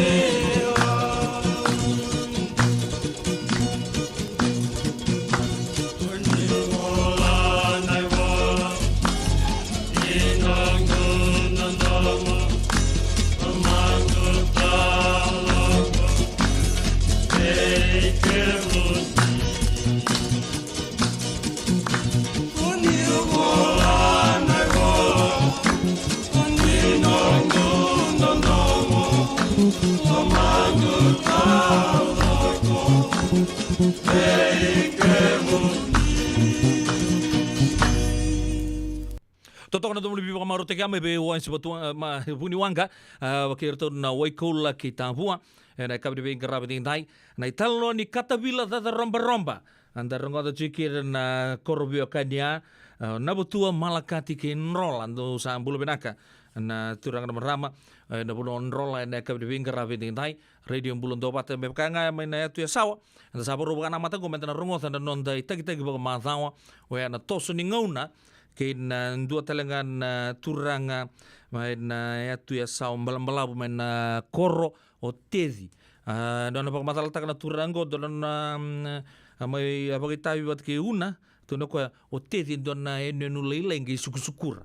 Totoka na domo ni veivakamarautaki mai vei Wainsi Vatua, ma, Vuniwaqa, a, vaka iratou na Waikoula kei Tavua, ena yakavi ni veiqaravi edaidai, na italanoa ni katavila cacarobaroba. Eda rogoca tiko kina na koro veiwekani ya, a, Navotua, Malakati kei Drola. Dou sa bula vinaka na turaga na marama, e, na vanua o Drola ena yakavi ni veiqaravi edaidai. Radio Bula Duavata me vaka ga mai na yatu Yasawa. Eda sa vakarau vakanamata qo meda na rogoca na noda itakitaki vakamacawa, oya na toso ni gauna kei na dua tale ga na turaga mai na yatu Yasawa balabalavu mai na koro o Teci. A, dua na vakamacalataka na turaga qo, dua na, mm, a, mai a vakaitavi vata kei Una, tukuna o koya o Teci e dua na yanuyanu lailai qai sukusukura.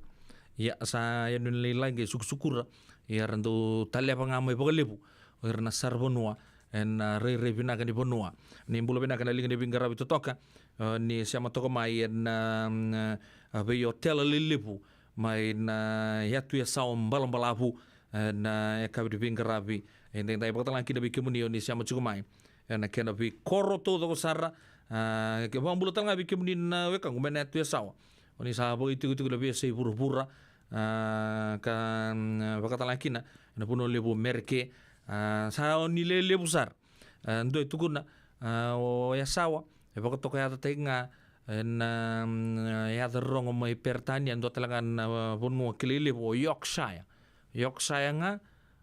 Ia, sa yanuyanu lailai qai sukusukura. Ia, ra dau taleva ga mai vakalevu o ira na saravanua ena, a, rairai vinaka ni vanua. Ni bula vinaka na liga ni veiqaravi totoka, a, ni sema toka mai ena, mm, a, veiotela lelevu mai na yatu Yasawa balabalavu, e, na yakavi ni veiqaravi edaidai, vakatalega kina vei kemuni o ni sema tiko mai ena kena veikoro taucoko sara. A, ke vakabula talega vei kemuni na wekaqu mai na yatu Yasawa, o ni sa vakaitikotiko na veiyasai vuravura, a, ka, mm, vakatalega kina na vanua levu o Mereke. A, sa o ni lelevu sara. A, dua e tukuna, a, o Yasawa e vakatokayacataki ga ena, mm, yaca rogo mai Peritania, dua tale ga na, a, vanua kilai levu o Yorkshire. Yorkshire ga,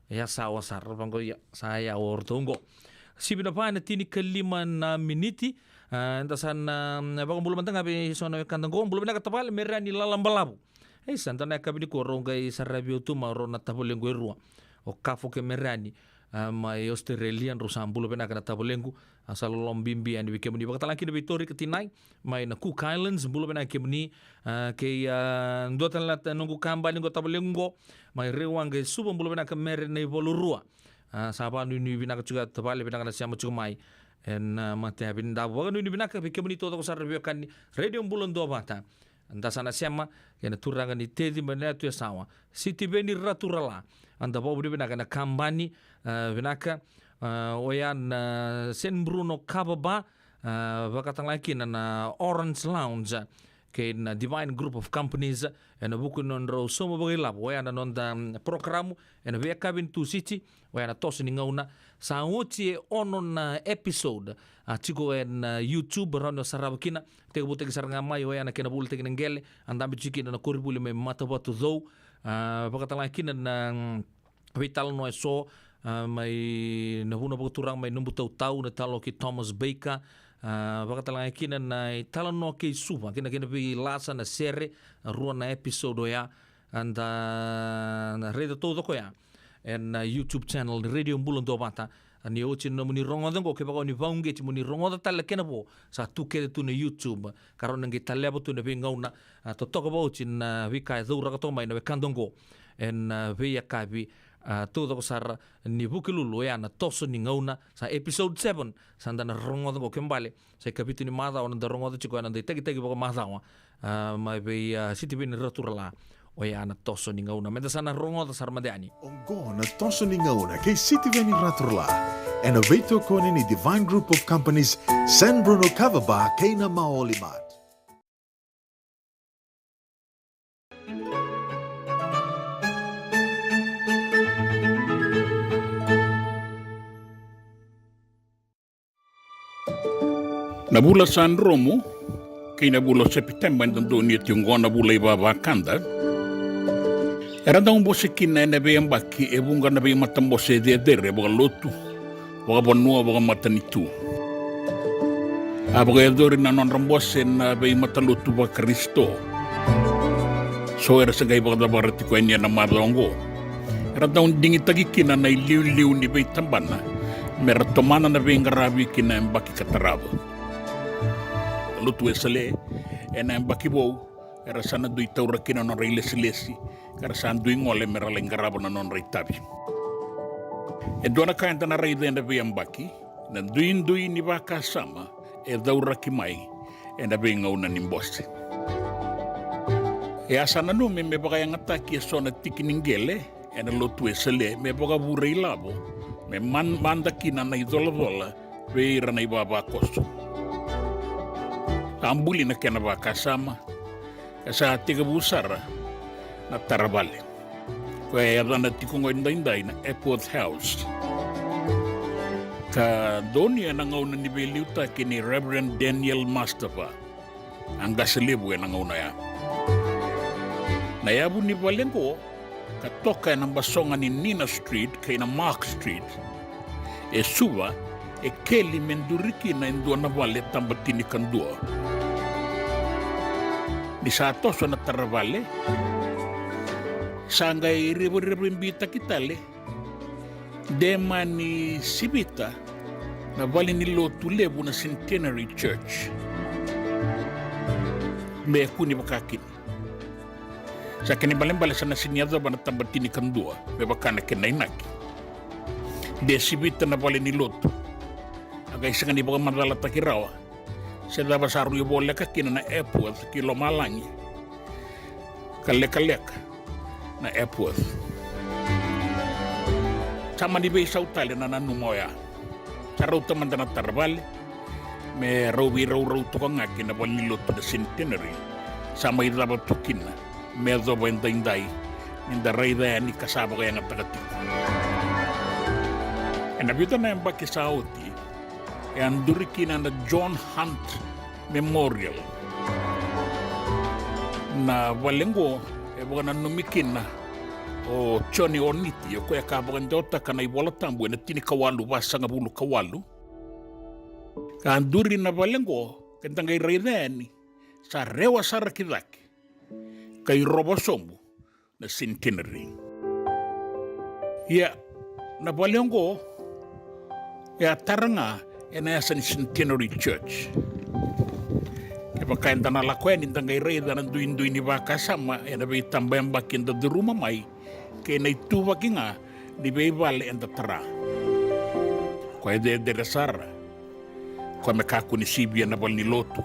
Yasawa sara, vaqo, ia, sa yawa o ratou qo. Sivi na va ena tinikalima na miniti, a, eda sa na, mm, vakabula mada ga vei so na wekada qo. Bula vinaka tavale, Meriani Lalabalavu. Ei, sa dua na yakavi nikua rau qai saravi au tu mai o rau na tavale qo e rua, o Kafo kei Meriani. a, mai Australia, drau sa bula vinaka na tavalequ. A, sa loloma bibi yani vei kemuni. Vakatalega kina vei Tori Katinai mai na Cook Islands, bula vinaka kemuni. A, kei, a, dua tale na noqu kabani qo, tavalequ qo mai Rewaqa e Suva, bula vinaka Mere Naivalurua. A, sa vakanuinui vinaka tiko ya tavale, vinaka na sema tiko mai ena, a, matayavi ni davo. Vakanuinui vinaka vei kemuni taucoko sara na veiwekani Radio Bula Duavata. Da sa na sema kei na turaga ni Teci mai na yatu Yasawa, Sitiveni Raturala. A, da vakavinavinaka ena kabani, a, vinaka, a, oya na San Bruno Kava Bar, a, vakatalega kina na Orange Lounge, a, kei na Divine Group of Companies, ena vuku ni nodrau sauma vakailavo oya na noda, mm, porokaramu ena veiyakavi ni Tusiti, oya na Toso ni Gauna. Sa oti e ono na episode, a, tiko ena, a, YouTube, rawa ni o sarava kina. Tekivutaki sara ga mai oya na kena volitaki na qele, a dabe tiko kina na koronivuli mai Matavatucou. A, vakatalega kina na, mm, veitalanoa eso, a, mai na vuna vakaturaga mai Nabutautau, na italanoa kei Thomas Baker. A, vakatalega kina na italanoa kei Suva, kei na, kei na veilasa, na sere, a, rua na episode oya. A, da na raica taucoko ya ena, a, YouTube channel ni Radio Bula Duavata. A, ni oti na nomuni rogoca oqo, kevaka o ni vakauqeti mo ni rogoca tale na kena vo, sa tu kece tu na YouTube. Ka rawa ni qai taleva tu ena veigauna, a, totoka vakaoti na veika e cauraka toka mai na wekada oqo ena, a, veiyakavi, a, taucoko sara ni Vukelulu, oya na Toso ni Gauna. Sa episode seven, sa da na rogoca oqo, kena ibalebale sa ikavitu ni macawa na da rogoca tiko ya na noda itakitaki vakamacawa, a, mai vei, a, Sitiveni Raturala, oya na Toso ni Gauna. Meda sa na rogoca sara mada yani. Oqo na Toso ni Gauna kei Sitiveni Raturala, ena veitokoni ni Divine Group of Companies, San Bruno Kava Bar kei na Maoli Mart. Na vula sa dromu kei na vula o Sepiteba eda donuya tiko oqo, na vula ivavakada, era dau bose kina ena veiyabaki e vuqa na veimatabose cecere vakalotu, vakavanua, vakamatanitu. A vakayacori na nodra bose na veimatalotu vaKarisito. So era se qai vakacavara tiko yani ena macawa oqo. Era dau digitaki kina na iliuliu ni veitabana mera tomana na veiqaravi ki na yabaki ka tarava. Lotu Wesele, ena yabaki vou, era sa na dui taura kina na nodra ilesilesi, ka ra sa dui gole mera lai qarava na nodra itavi. E dua na ka eda na raica ena veiyabaki, na duidui ni vakasama e cauraki mai ena veigauna ni bose. E a sa nanumi me vakayagataki eso na tiki ni qele ena Lotu Wesele me vakavure ilavo, me man-, mada kina na icolacola vei ira na ivavakoso. A buli na kena vakasama, e sa tekivu sara na taravale, koya e yacana tiko oqo edaidai na Epworth House, ka donuya ena gauna ni veiliutaki nei Reverend Daniel Mustafa, a qase levu ena gauna oya. Na yavu ni vale oqo ka toka ena basoga ni Nina Street kei na Mark Street e Suva, e keli me duri kina e dua na vale tabatini kadua. Ni sa toso na taravale, sa qai revarevaibitaki tale, de mani sivita na valenilotu levu na Centenary Church me kune vakakina. Sa kena ibalebale sa na sega ni yacova na tabatini kadua me vaka na kena inaki. De sivita na valenilotu, a qai sega ni vakamacalataki rawa se cava sa rui voleka kina na Epworth ki lomalagi, ka lekaleka na Epworth. Sa mani veisau tale na nanuma oya. Sa rauta mada na taravale me rau veiraurau toka ga ki na valenilotu na Centenary. Sa mai cava tu kina me yacova edaidai, ni da raica yani ka sa vakayagataka tiko. Ena vica na yabaki sa oti, e a duri kina na John Hunt Memorial. Na vale oqo e vakananumi kina o Joni Oniti, o koya ka vakadewataka na iVola Tabu ena tinikawalu vasagavulu ka walu. Ka duri na vale oqo, keda qai raica yani, sa rewa sara ki cake, ka i rovo sobu na Centenary. Ia, Na vale oqo e a tara ga ena yasa ni Centenary Church. Kevaka eda na lako yani, da qai raica na duidui ni vakasama ena veitabayabaki eda curuma mai kei na ituvaki ga ni veivale eda tara. Koya e cecere sara, koya me kakua ni sivia na valenilotu.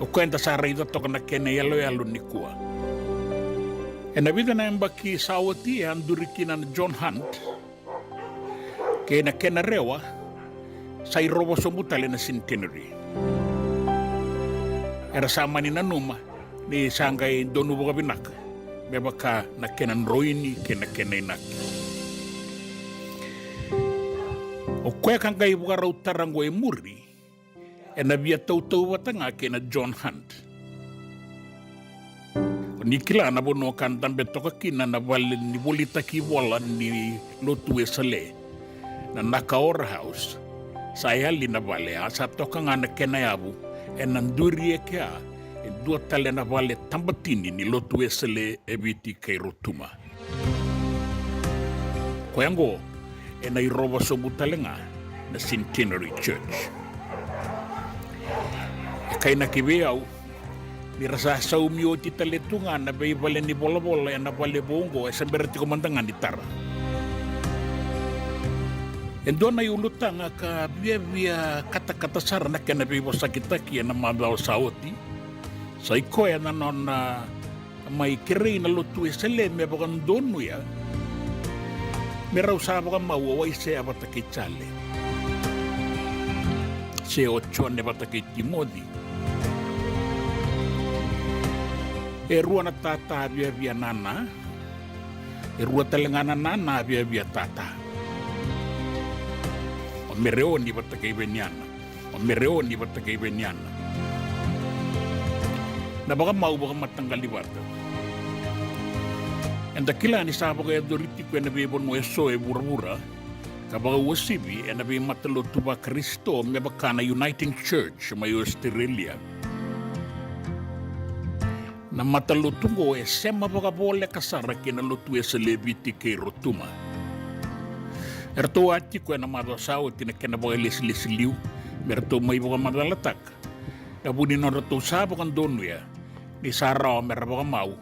O koya eda sa raica toka na kena iyaloyalo nikua. Ena vica na yabaki sa oti e a duri kina na John Hunt kei na kena rewa, sa irovo sobu tale na Centenary. Era sa mani nanuma ni sa qai donu vakavinaka me vaka na kena droini kei na kena inaki. O koya ka qai vakarau tara oqo e muri, ena via tautauvata ga kei na John Hunt. O ni kila na vanua ka dabe toka kina na vale ni volitaki ivola ni Lotu Wesele, na Nakaora House. Sa yali na vale, a sa toka ga na kena yavu ena duri e kea e dua tale na vale tabatini ni Lotu Wesele e Viti kei Rotuma. Koya oqo ena irovo sobu tale ga na Centenary Church. E kainaki vei au ni ra sa saumi oti tale tu ga na veivale ni volavola ena vale vou oqo, e se bera tiko mada ga ni tara. E dua na iulutaga ka viavia katakata sara na kena veivosakitaki ena macawa sa oti, sa i koya na nona mai kerei na Lotu Wesele me vakadonuya me rau sa vakamau o Waisea vata kei Jale, se o Jone vata kei Timoci. E rua na tata viavia nana, e rua tale ga na nana viavia tata. O Mereoni vata kei Veniana. O Mereoni vata kei Veniana. Na vakamau vakamataqali vata. Eda kila ni sa vakayacori tiko ena veivanua eso e vuravura ka vakauasivi ena veimatalotu vaKarisito me vaka na Uniting Church mai Australia. Na matalotu oqo e sema vakavoleka sara kei na Lotu Wesele e Viti kei Rotuma. Eratou a tiko ena macawa sa oti na kena vakalesilesi liu me ratou mai vakamacalataka na vu ni nodratou sa vakadonuya ni sa rawa me ra vakamau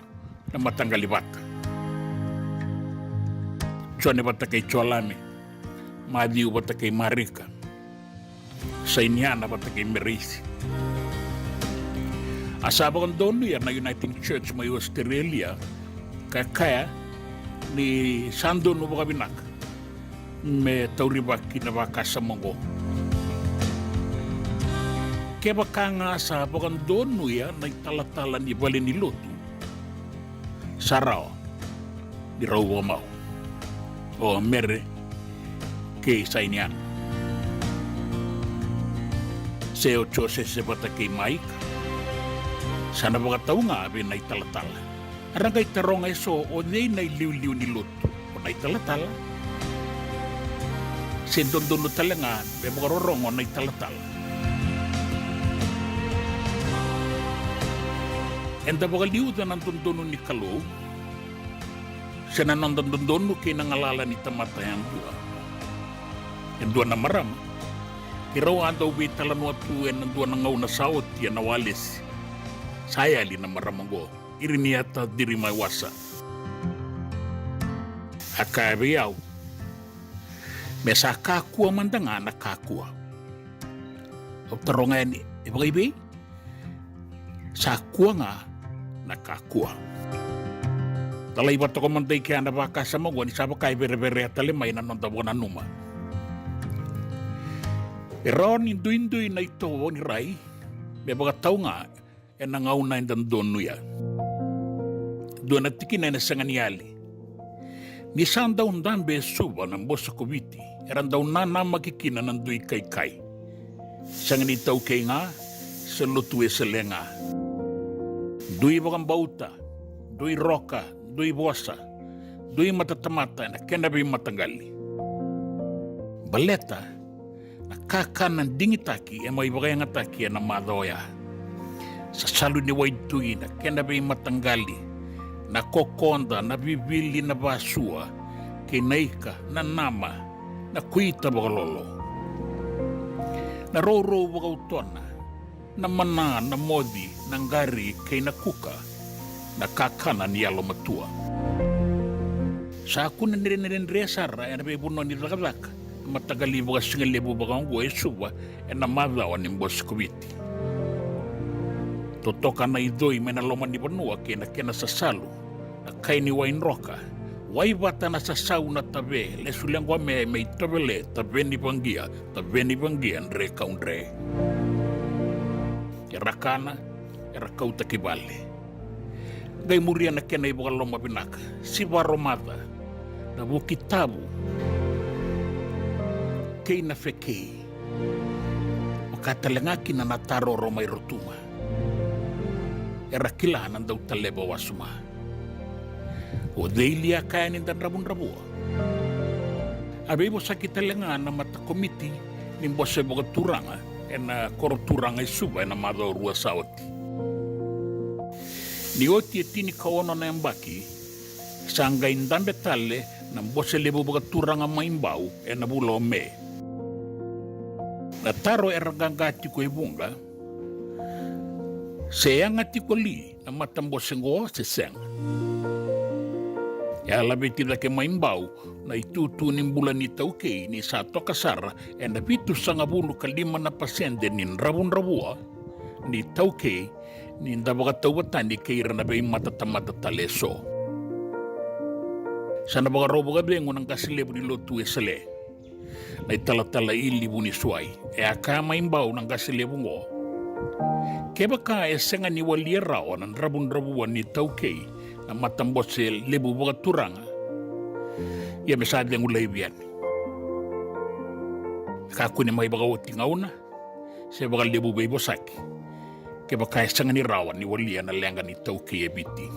na mataqali vata. Jone vata kei Jolame, Maciu vata kei Marika, Sainiana vata kei Mereisi. A sa vakadonuya na Uniting Church mai Australia ka kaya ni sa donu vakavinaka me taurivaki na vakasama oqo. Kevaka ga sa vakadonuya na italatala ni valenilotu, sa rawa ni rau vakamau o Mere kei Sainiana, se o Josese vata kei Maika. Sa na vakatau ga vei na italatala. Era qai taroga eso o cei na iliuliu ni lotu, o na italatala, se dodonu tale ga me vakarorogo na italatala. Eda vakaliuca na dodonu ni Kalou se na noda dodonu kei na galala ni tamata yadua. E dua na marama, keirau a dau veitalanoa tu ena dua na gauna sa oti ena walesi. Sa yali na marama oqo, Iriniata Dirimaiwasa. A kaya vei au me sa kakua mada ga na kakua. Au taroga yani, e vakaivei? Sa kua ga na kakua. Talai vata toka mada i kea na vakasama oqo ni sa vaka e vereverea tale mai na noda vakananuma. E rawa ni duidui na itovo ni rai me vakatau ga ena gauna eda donuya. Dua na tikina ena sega ni yali. Ni sa dau dabe e Suva na Bosa ko Viti, era dau nanamaki kina na dui kaikai. Sega ni taukei ga se Lotu Wesele ga. Dui vakabauta, dui roka, dui vosa, dui matatamata ena kena veimataqali. Baleta na kakana digitaki e mai vakayagataki ena macawa oya. Sasalu ni waitui, na kena veimataqali, na kokoda, na vivili, na vasua, kei na ika, na nama, na kuita vakalolo, na rourou vakautona, na mana, na moci, na qari kei na kuka, na kakana ni yalomatua. Sa kune dredredre sara ena veivanua ni cakacaka na mataqali vakasigalevu vakaoqo e Suva ena macawa ni bose Koviti. Totoka na icoi mai na loma ni vanua kei na kena sasalu, na kai ni wai droka, wai vata na sasau na tave, lesu lequa me, me itovele, tave ni vaqia, tave ni vaqia, dre kau dre. Era kana, era kauta ki vale. Qai muria na kena ivakaloma vinaka, sivaro maca, na vuki tavu, kei na fekei. Vaka tale ga kina na taroro mai Rotuma. Era kila na dautaleva wasoma. O cei li a kaya ni da dravudravua? A veivosaki tale ga na matakomiti ni bose vakaturaga ena koro turaga e Suva ena macawa rua sa oti. Ni oti e tinikaono na yabaki, sa qai dabe tale na bose levu vakaturaga mai Bau ena vula o Me. Na taro era qaqa tiko e vuqa, se yaga tiko li na matabose qo se sega? E a laveti cake mai Bau na itutu ni bula ni taukei ni sa toka sara ena vitusagavulu ka lima na pasede ni dravudravua ni taukei ni da vakatauvatani kei ira na veimatatamata tale eso. Sa na vakarau vakacegu na qase levu ni lotu Wesele, na italatala i Livu ni Suai. E a kaya mai Bau na qase levu qo, kevaka e sega ni walia rawa na dravudravua ni taukei na matabose levu vakaturaga, ia me sa cegu laivi yani. Kakua ni mai vakaoti gauna se vakalevu veivosaki kevaka e sega ni rawa ni walia na leqa ni taukei e Viti.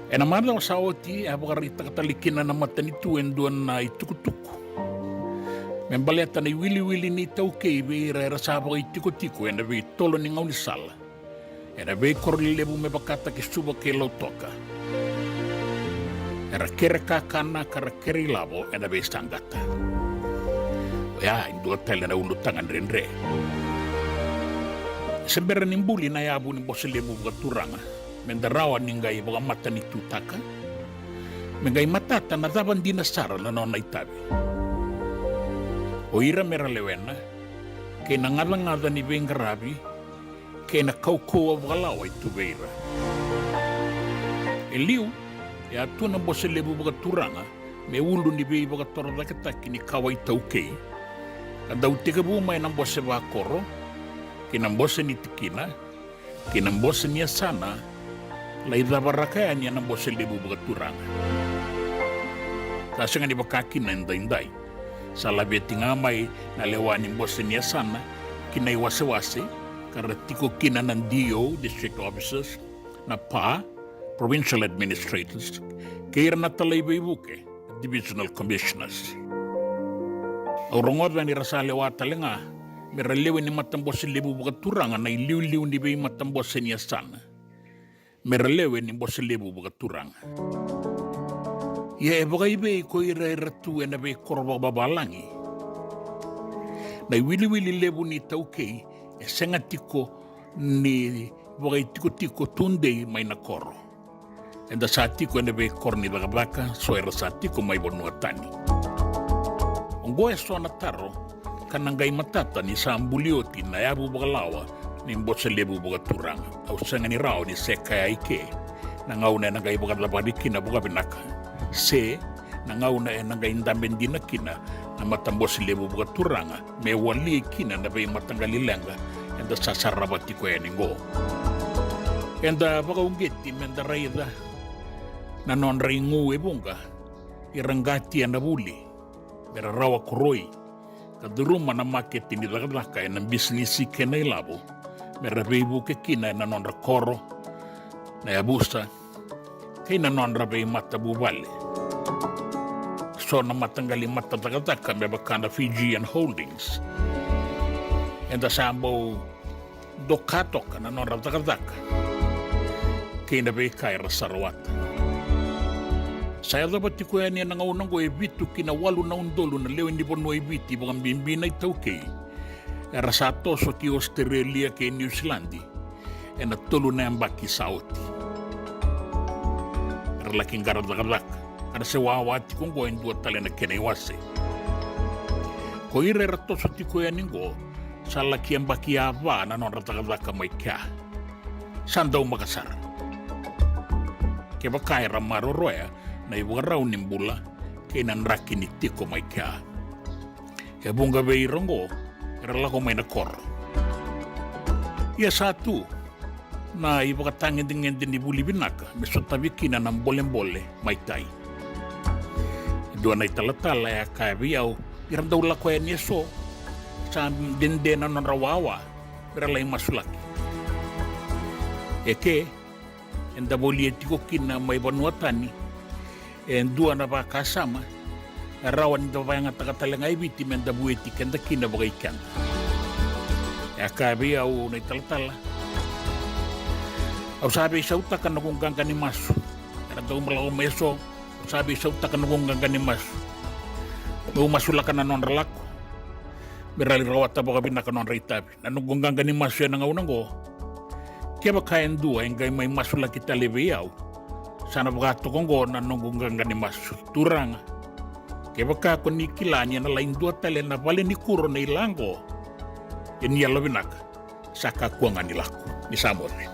Ena macawa sa oti a vakaraitaka tale kina na matanitu e dua na itukutuku me baleta na iwiliwili ni taukei vei ira era sa vakaitikotiko ena veitolo ni gaunisala ena veikoro lelevu me vakataki Suva kei Lautoka. Era kere kakana ka ra kere ilavo ena veisaqata. Oya e dua tale na ulutaga dredre. Se bera ni buli na yavu ni bose levu vakaturaga me da rawa ni qai vakamatanitutaka, me qai matata na cava dina sara na nona itavi. O ira me ra lewena kei na gacagaca ni veiqaravi kei na kaukauwa vakalawa e tu vei ira. E liu e a tu na bose levu vakaturaga me ulu ni veivakatorocaketaki ni kawa iTaukei, ka dau tekivu mai na bose vakoro kei na bose ni tikina kei na bose ni yasana, lai cavaraka yani ena bose levu vakaturaga. Sa sega ni vaka kina edaidai. Sa laveti ga mai na lewa ni bose ni yasana ki na iwasewase ka ra tiko kina na D O, District Officers, na P A, Provincial Administrators, kei ira na talai veivuke, Divisional Commissioners. Au rogoca ni ra sa lewa tale ga me ra lewe ni matabose levu vakaturaga na iliuliu ni veimatabose ni yasana me ra lewe ni bose levu vakaturaga. Ia e vakaivei ko ira era tu ena veikoro vakavavalagi? Na iwiliwili levu ni iTaukei e sega tiko ni vakaitikotiko tudei mai na koro. Eda sa tiko ena veikoro ni cakacaka, so era sa tiko mai vanua tani. Oqo e so na taro ka na qai matata ni sa buli oti na yavu vakalawa ni bose levu vakaturaga. Au sega ni rawa ni se kaya i ke na gauna ena qai vakacavari kina vakavinaka, se na gauna ena qai dabe dina kina na matabose levu vakaturaga me wali kina na veimataqali leqa eda sa sarava tiko yani qo. Eda vakauqeti me da raica na nodra igu e vuqa, ira qati ena vuli, me ra rawa koroi ka curuma na maketi ni cakacaka ena bisinisi kei na ilavo, me ra veivuke kina ena nodra koro, na yavusa, kei na nodra veimatavuvale. So na mataqali matacakacaka me vaka na Fijian Holdings, eda sa bau doka toka na nodra cakacaka kei na veika era sa rawata. Sa yacova tiko yani ena gauna oqo e vitu ki na walu na udolu na lewe ni vanua i Viti, vakabibi na iTaukei, era sa toso ki Ositerelia kei Niusiladi ena tolu na yabaki sa oti. Era laki qara cakacaka, ka ra se wawa tiko oqo e dua tale na kena iwase. Ko ira era toso tiko yani oqo, sa laki yabaki yava na nodra cakacaka mai kea. Sa daumaka sara. Kevaka era maroroya na ivakarau ni bula kei na draki ni tiko mai kea. E vuqa vei ira oqo era lako mai na koro. Ia sa tu na ivakatagedegede ni vuli vinaka me sotavi kina na bolebole mai tai. E dua na italatala e a kaya vei au ni ra dau lako yani eso, sa dede na nodra wawa me ra lai masulaki. Eke, eda volia tiko kina mai vanua tani e dua na vakasama e rawa ni da vakayagataka tale ga e Viti me da vueti keda kina vakaikeda. E a kaya vei au na italatala, au sa veisautaka noqu qaqa ni masu. Era dau lako mai eso, au sa veisautaka noqu qaqa ni masu. Meu masulaka na nodra lako me ra lai rawata vakavinaka nodra itavi. Na noqu qaqa ni masu ena gauna oqo, kevaka e dua e qai mai masulaki tale vei au, sa na vakatoka oqo na noqu qaqa ni masu. Turaga, kevaka ko ni kila ni ena lai dua tale na valenikuro na ila oqo, e ni yalovinaka, sa kakua ga ni lako. Ni sa moce.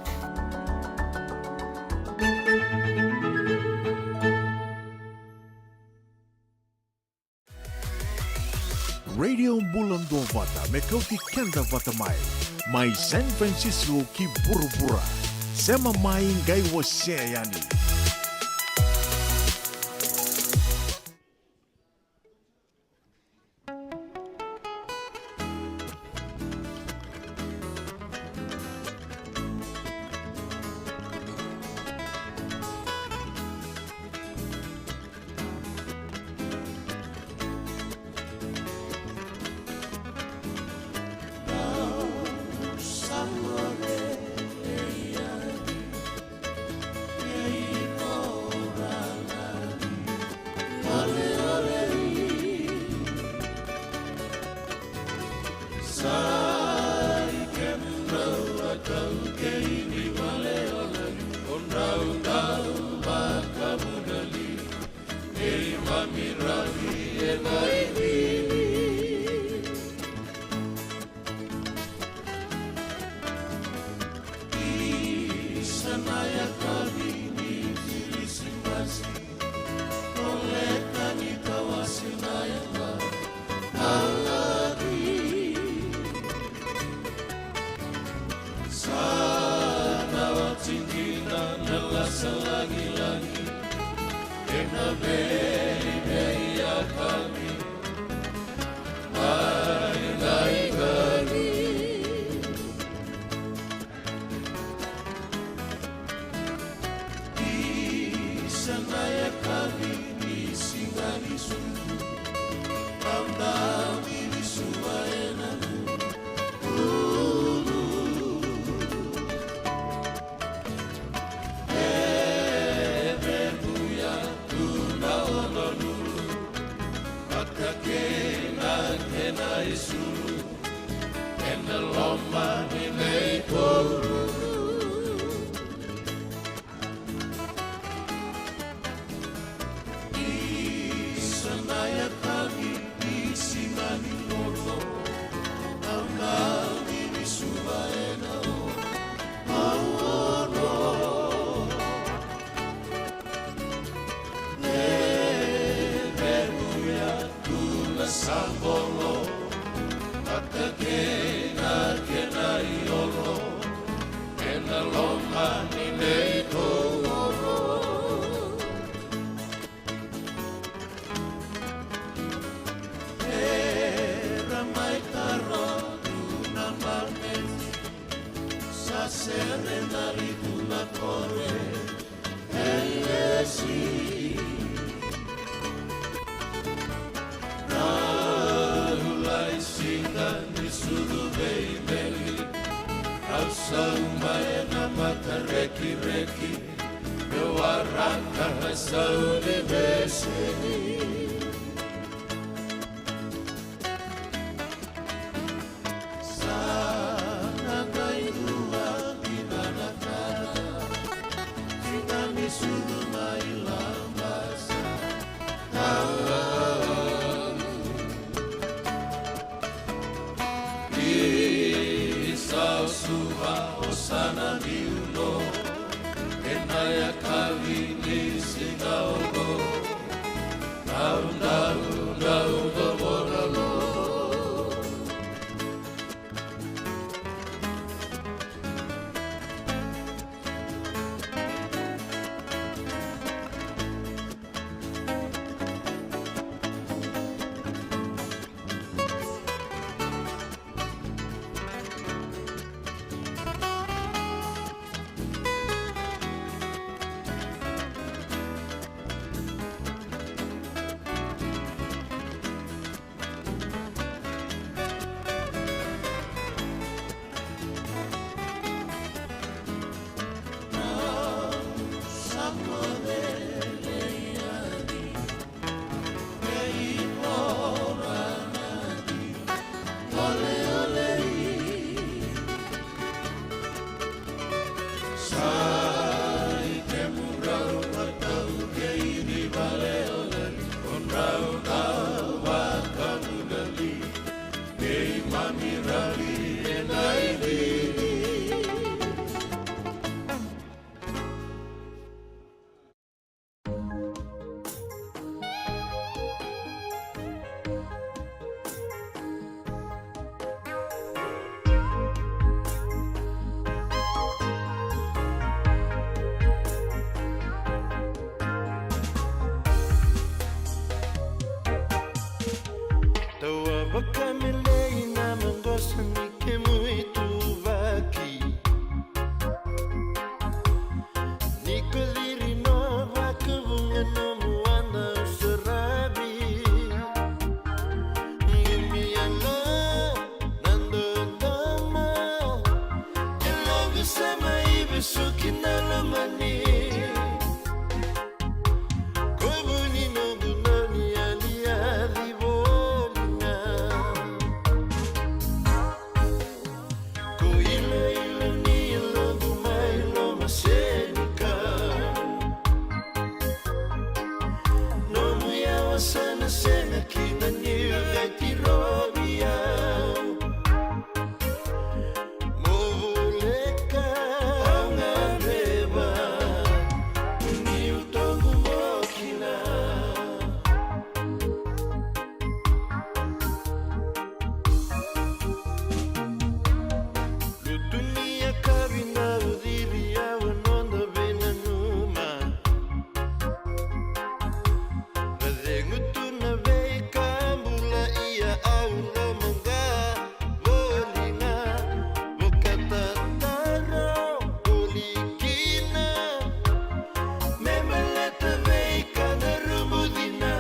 Radio Bula Duavata, me kauti keda vata mai. Mai San Francisco ki vuravura. Sema mai, qai wasea yani. Sa i kemudrau a taukei ni vale o Lali, o drau dau vakamunali, neimami ravi e Vaivini. Isa na yakavi ni Kirisimasi, koleka ni tawase na yava. Sa na oti dina na lasa lagilagi, ena veivei yakavi, mai na igari. Isa na yakavi ni siga ni sucu, au dau ni suva ena ulu. E vevuya tu na ononulu, vata kei na kena isulu. Ena loma ni neitou ulu. Isa na yakavi ni siga ni lotu, au na vili suva ena o, au ono. E vevuya tu na sabolo, vata kei na kena iolo, ena loma ni neitou oro. Era mai taro tu na baleti, sa sere na livu na kore. Elesi. Rau lai siga ni sucu vei Meli. Au sauma ena matarekireki. Waraka na sauni veseni. Sa na qai dua ki na nakara. Fita ni sucu mai labasa. Ni sa suva o sana ni ulo. Ena yakavi ni siga oqo. Dau, dau, dau, dau, dau, dau. Tawa vakamelei na maqosa ni kemu ituvaki. Ni ko ciri no vakavuqa nomu wada saravi. Qumi yalo na dodoma. E loqu sema i vesuki na lomani. Ko vu ni noqu nani yali yali voli ga. Ko iloilo ni yaloqu mai loma senikau. Nomu yawa sa na sega kina ni vetirovi au. Mo voleka au gadreva ni utoqu mo kila. Lutu ni yakavi na uciri au a noda veinanuma. Vacegu tu na veika bula ia au lomaqa voli ga. Vakatataro voli kina me baleta veika na rubucina.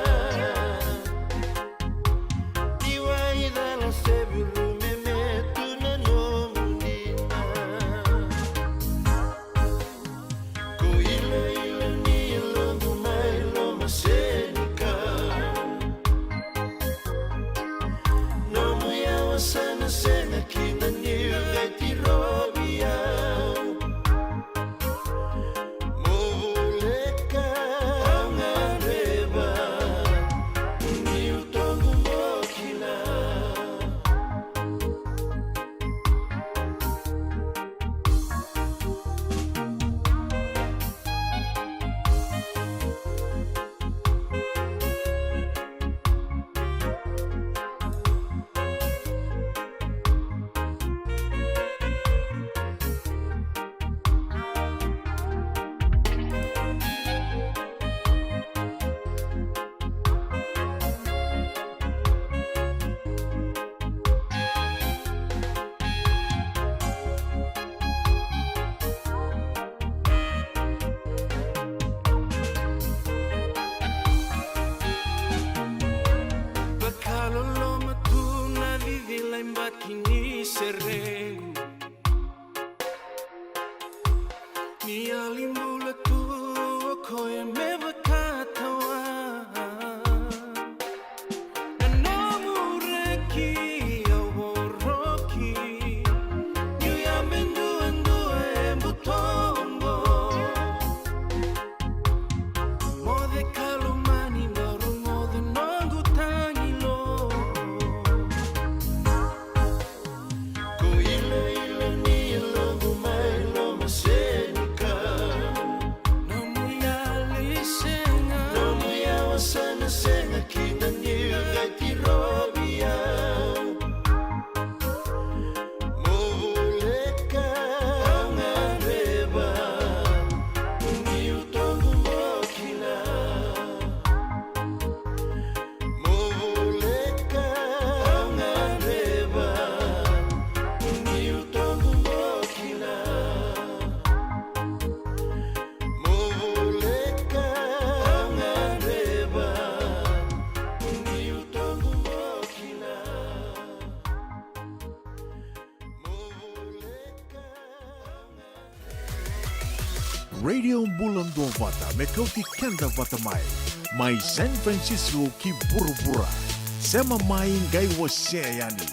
Ni waicala se vuru me metu na nomu dina. Ko iloilo ni yaloqu mai loma senikau. Nomu yawa sa na sega kina ni vetirovi au. Mo voleka au gadreva ni utoqu mo kila. Vakaloloma tu na cicila i bati ni serequ. Ni yali bula tu Koya me vakatawa na nomu reki au voroki. Niu ya me duadua e butoqo. Moce ka lomani, marogoca noqu tagilo. Ko ilaila ni yaloqu mai lomasenika. Nomu yali sega. Nomu yawa sega sega kina ni qai tirovi au. Mo voleka au gadreva. Niu toqu mo kila. Mo voleka au gadreva, niu toqu mo kila. Mo voleka au gadreva, niu toqu mo kila. Radio Bula Duavata me kauti keda vata mai, mai San Francisco ki vuravura. Sema mai qai wasea yani.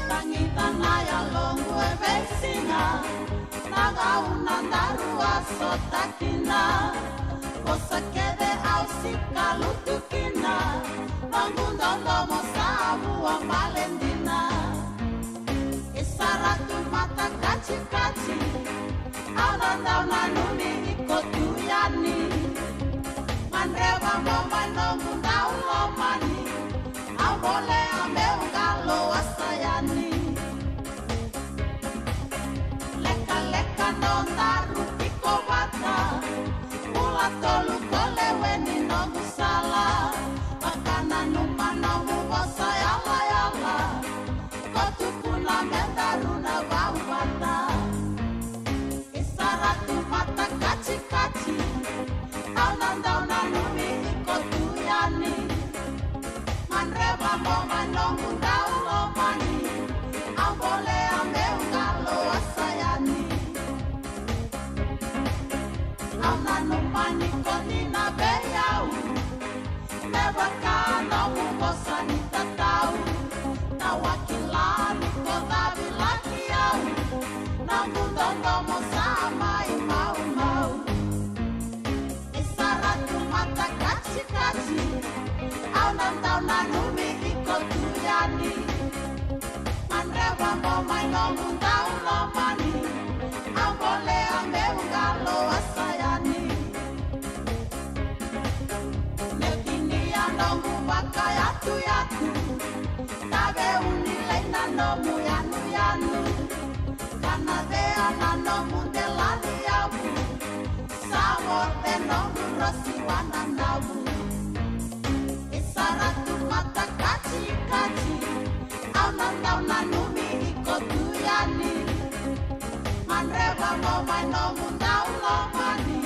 Tagica na yaloqu e veisiga, na gauna daru a sota kina. Vosa kece au sikalutu kina, noqu dodomo sa vua bale dina. E sara tu matakatikati, au na dau nanumi iko tu yani. Gadreva mo mai noqu dau lomani, au bolea meu qalo wasa yani. Lekaleka nodaru tiko vata, bula tolu ko lewe ni noqu sala. Vakananuma nomu vosa yalayala, ko tukuna me daru na vauvata. E sara tu matakatikati, au na dau nanumi iko tu yani. Gadreva mo mai noqu dau lomani, au bolea meu qalo wasa yani. Au nanuma ni ko dina vei au, me vaka nomu vosa ni tatau. Na wakila ni ko cavilaki au, noqu dodomo sa mai maumau. E sara tu matakatikati, au na dau nanumi iko tu yani. Gadreva mo mai noqu dau lomani, au bolea meu qalo wasa yani. Meu tinia noqu vakayatuyatu, ka veuni lai na nomu yanuyanu. Ka na cea na nomu delaniyavu, sa vote noqu rosi wananavu. E sara tu matakatikati, au na dau nanumi iko tu yani. Gadreva mo mai noqu dau lomani,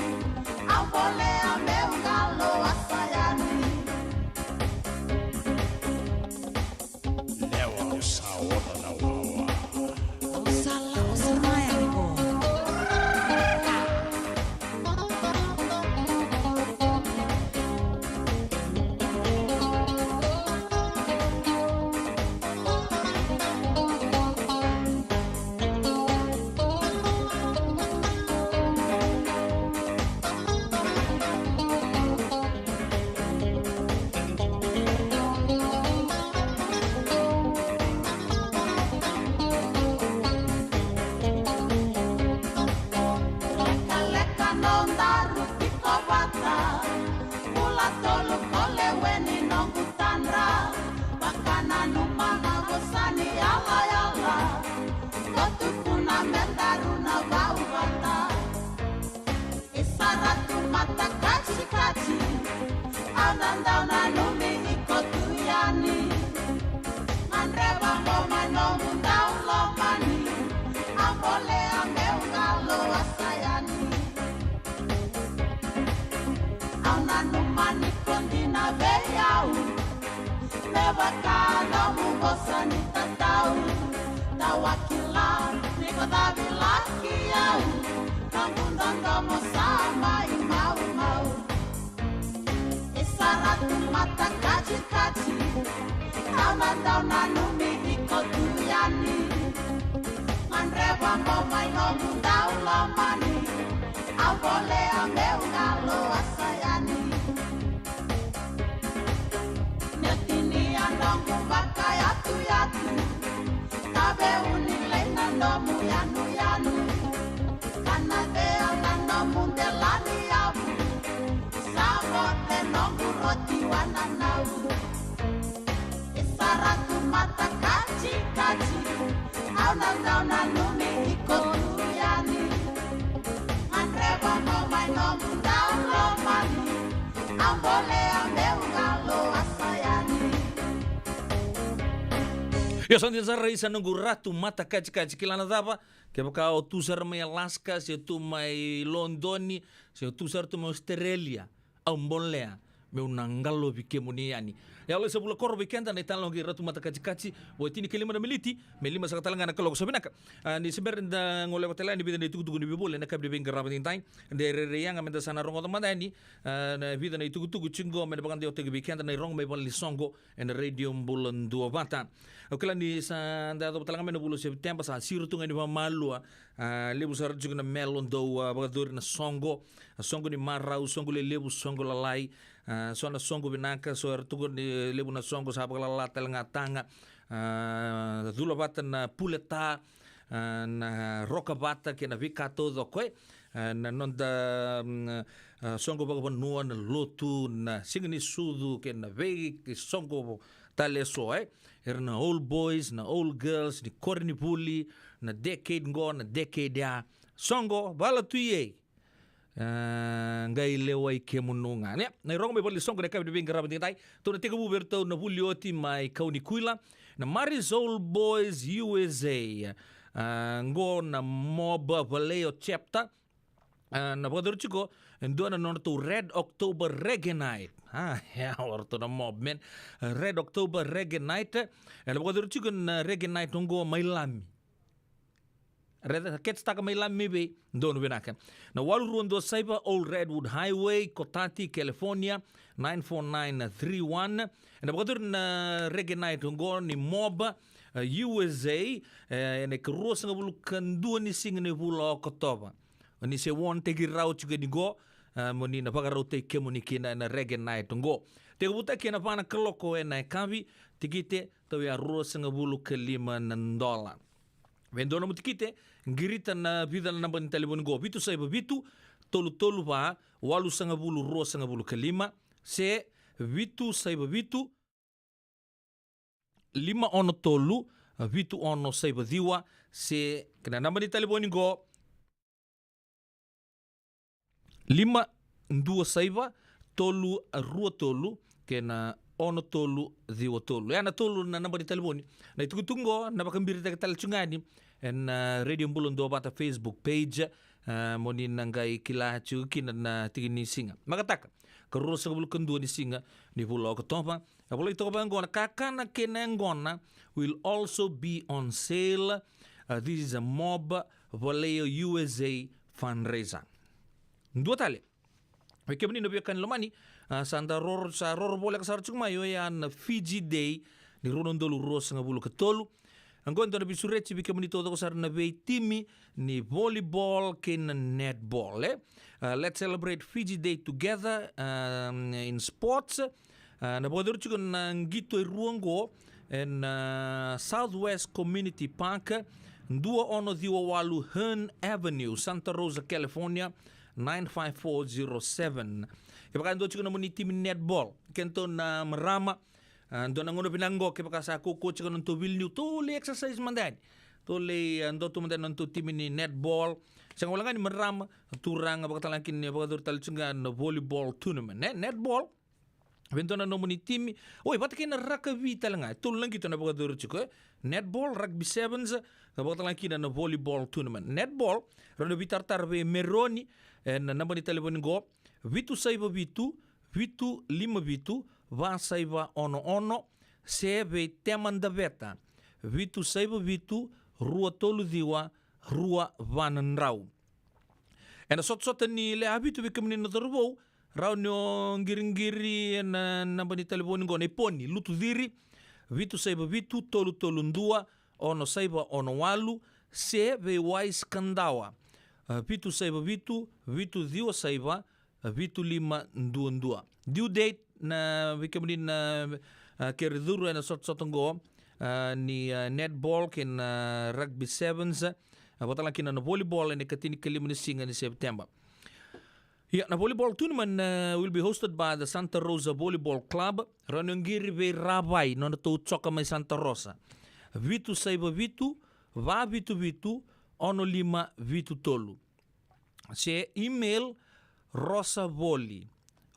au bolea meu qalo wasa yani. Lewa, au sa oca na wawa. Au sa lako sara yani qo. Vaka nomu vosa ni tatau, tawakila ni ko cavilaki au, nomu dodomo sa mai maumau. Isara tu mata kacikaci, au na dau nanumi iko tu yani. Gadreva mo mai nomu dau lomani, au volea meu galo asa yani. Meu tinia nomu vakayatuyatu, ka veuni lai na nomu yanuyanu. Ka na vea na nomu delani yavu, sa moce noqu roti wananau. Isara tu mata kacikaci, au na dau nanumi iko tu yani. Gadreva mo mai nomu dau lomani, au bolea meu galo asa yani. Io, sa dina sara, isa noqu ratu mata kacikaci, kila na cava? Kevaka o tu sara mai Alaska, se tu mai Lodoni, se o tu sara tu mai Australia, au bolea meu na qalovi kemuni yani. Ia, lai sa vula koro vei keda na italanoa kei Ratu Mata Kacikaci, vo e tinikalima na miniti me lima saka tale ga na kaloko. Sa vinaka. A, ni se bera ni da goleva tale yani vica na itukutuku ni veivoli ena yakavi ni veiqaravi edaidai, de rairai yaga meda sa na rogoca mada yani, a, na vica na itukutuku tiko qo me na vakadewataki vei keda na irogo mai valenisoqo ena Radio Bula Duavata. Au kila ni sa da yacova tale ga mai na vula o Sepiteba, sa siro tu ga ni vakamalua. A, levu sara tiko na melo dau, a, vakayacori na soqo, a, soqo ni marau, soqo lelevu, soqo lalai. A, so na soqo vinaka, so era tukuni levu na soqo sa vakalala tale ga taga. A, cula vata na puleta, a, na roka vata kei na veika taucoko, e. A, na noda, mm, a, soqo vakavanua, na lotu, na siga ni sucu kei na veisoqo tale eso, e. Era na old boys, na old girls, ni koronivuli, na decade qo, na decade ya. Soqo, vala tu i ei. A, qai lewai kemunu ga. Ia, na irogo mai valenisoqo ena yakavi ni veiqaravi edaidai. Tou na tekivu vei iratou na vuli oti mai Kaunikuila. Na Maris Old Boys U S A. A, qo na Mob Vallejo chapter. A, na vakayacori tiko e dua na nodratou Red October Reggae Night. A, ia, o ratou na Mob, man. Red October Reggae Night. E na vakayacori tiko na Reggae Night oqo mai Lami. Raica, ketsitaka mai Lami mai vei, donu vinaka. Na walu rua dua saiva Old Redwood Highway, Cotati, California, nine four nine three one. E na vakayacori na Reggae Night oqo ni Mob, e, U S A, e, e na ikaruasagavulu ka dua ni siga ni vula o Okotova. O ni se warn-taki rau tiko ni qo, a, mo ni na vakarautaki kemuni kina ena Reggae Night oqo. Tekivutaki ena va na kaloko ena yakavi, tikite tauya ruasagavulu ka lima na dola. Vei dua nomu tikite, qirita na vica na naba ni talevoni qo, vitu saiva vitu, tolu tolu va, walusagavulu ruasagavulu ka lima, se vitu saiva vitu, lima ono tolu, vitu ono saiva ciwa, se kei na naba ni talevoni qo, lima dua saiva, tolu rua tolu, kei na ono tolu ciwa tolu. Ya na tolu na naba ni talevoni. Na itukutuku qo na vakabiritaki tale tu ga yani ena, a, Radio Bula Duavata Facebook page, a, mo ni na qai kila tiko kina na tiki ni siga. Vakataka, ka ruasagavulu ka dua ni siga ni vula o Okotova. A volai toka vaqo, na kakana kei na yaqona will also be on sale. A, this is a Mob Vallejo U S A fundraiser. Dua tale. Vei kemuni na veiwekani lomani, a, sa da roro, sa roro voleka sara tiko mai, oya na Fiji Day ni rua na udolu ruasagavulu ka tolu. Oqo e dua na veisureti vei kemuni taucoko sara na veitimi ni volleyball kei na netball, e. A, let's celebrate Fiji Day together, um, in sports. A, na vakayacori tiko na qito e rua oqo ena, a, Southwest Community Park, dua ono ciwa walu Hearn Avenue, Santa Rosa, California, nine five four zero seven. Kevaka e dua tiko nomuni timi netball, kedatou na marama, a, dua na gauna vinaka qo, kevaka sa kaukauwa tiko na nodatou veiliu, tou lai exercise mada yani. Tou lai, a, dua tu mada na nodatou timi ni netball. Sega wale ga ni marama, turaga, vakatalega kina ni vakayacori tale tiko ga na volleyball tournament, e? Netball. Vei dua na nomuni timi. Oi, vata kei na rakavi tale ga. E tolu na qito na vakayacori tiko, e? Netball, rugby sevens, ka vakatalega kina na volleyball tournament. Netball, rau na veitaratara vei Meroni, ena naba ni talevoni qo, vitu saiva vitu, vitu lima vitu, va saiva ono ono, se vei Tema Daveta, vitu saiva vitu, rua tolu ciwa, rua va na drau. Ena sotasota ni le a vitu vei kemuni na cauravou, rawa ni o qiriqiri ena naba ni talevoni qo, na i Poni, Lutu Ciri, vitu saiva vitu, tolu tolu dua, ono saiva ono walu, se vei Wise Kadawa, a, vitu saiva vitu, vitu ciwa saiva, a, vitu lima dua dua. Due date na vei kemuni na, a, kere curu ena sotasota qo, a, ni, a, netball kei na, a, rugby sevens, a, vata tale ga kina na volleyball ena ikatinikalima ni siga ni September. Ia, na volleyball tournament, a, will be hosted by the Santa Rosa Volleyball Club. Rawa ni o qiri vei Ravai, nodratou coka mai Santa Rosa. Vitu saiva vitu, va vitu vitu, ono lima vitu tolu. Se email Rosa Volley.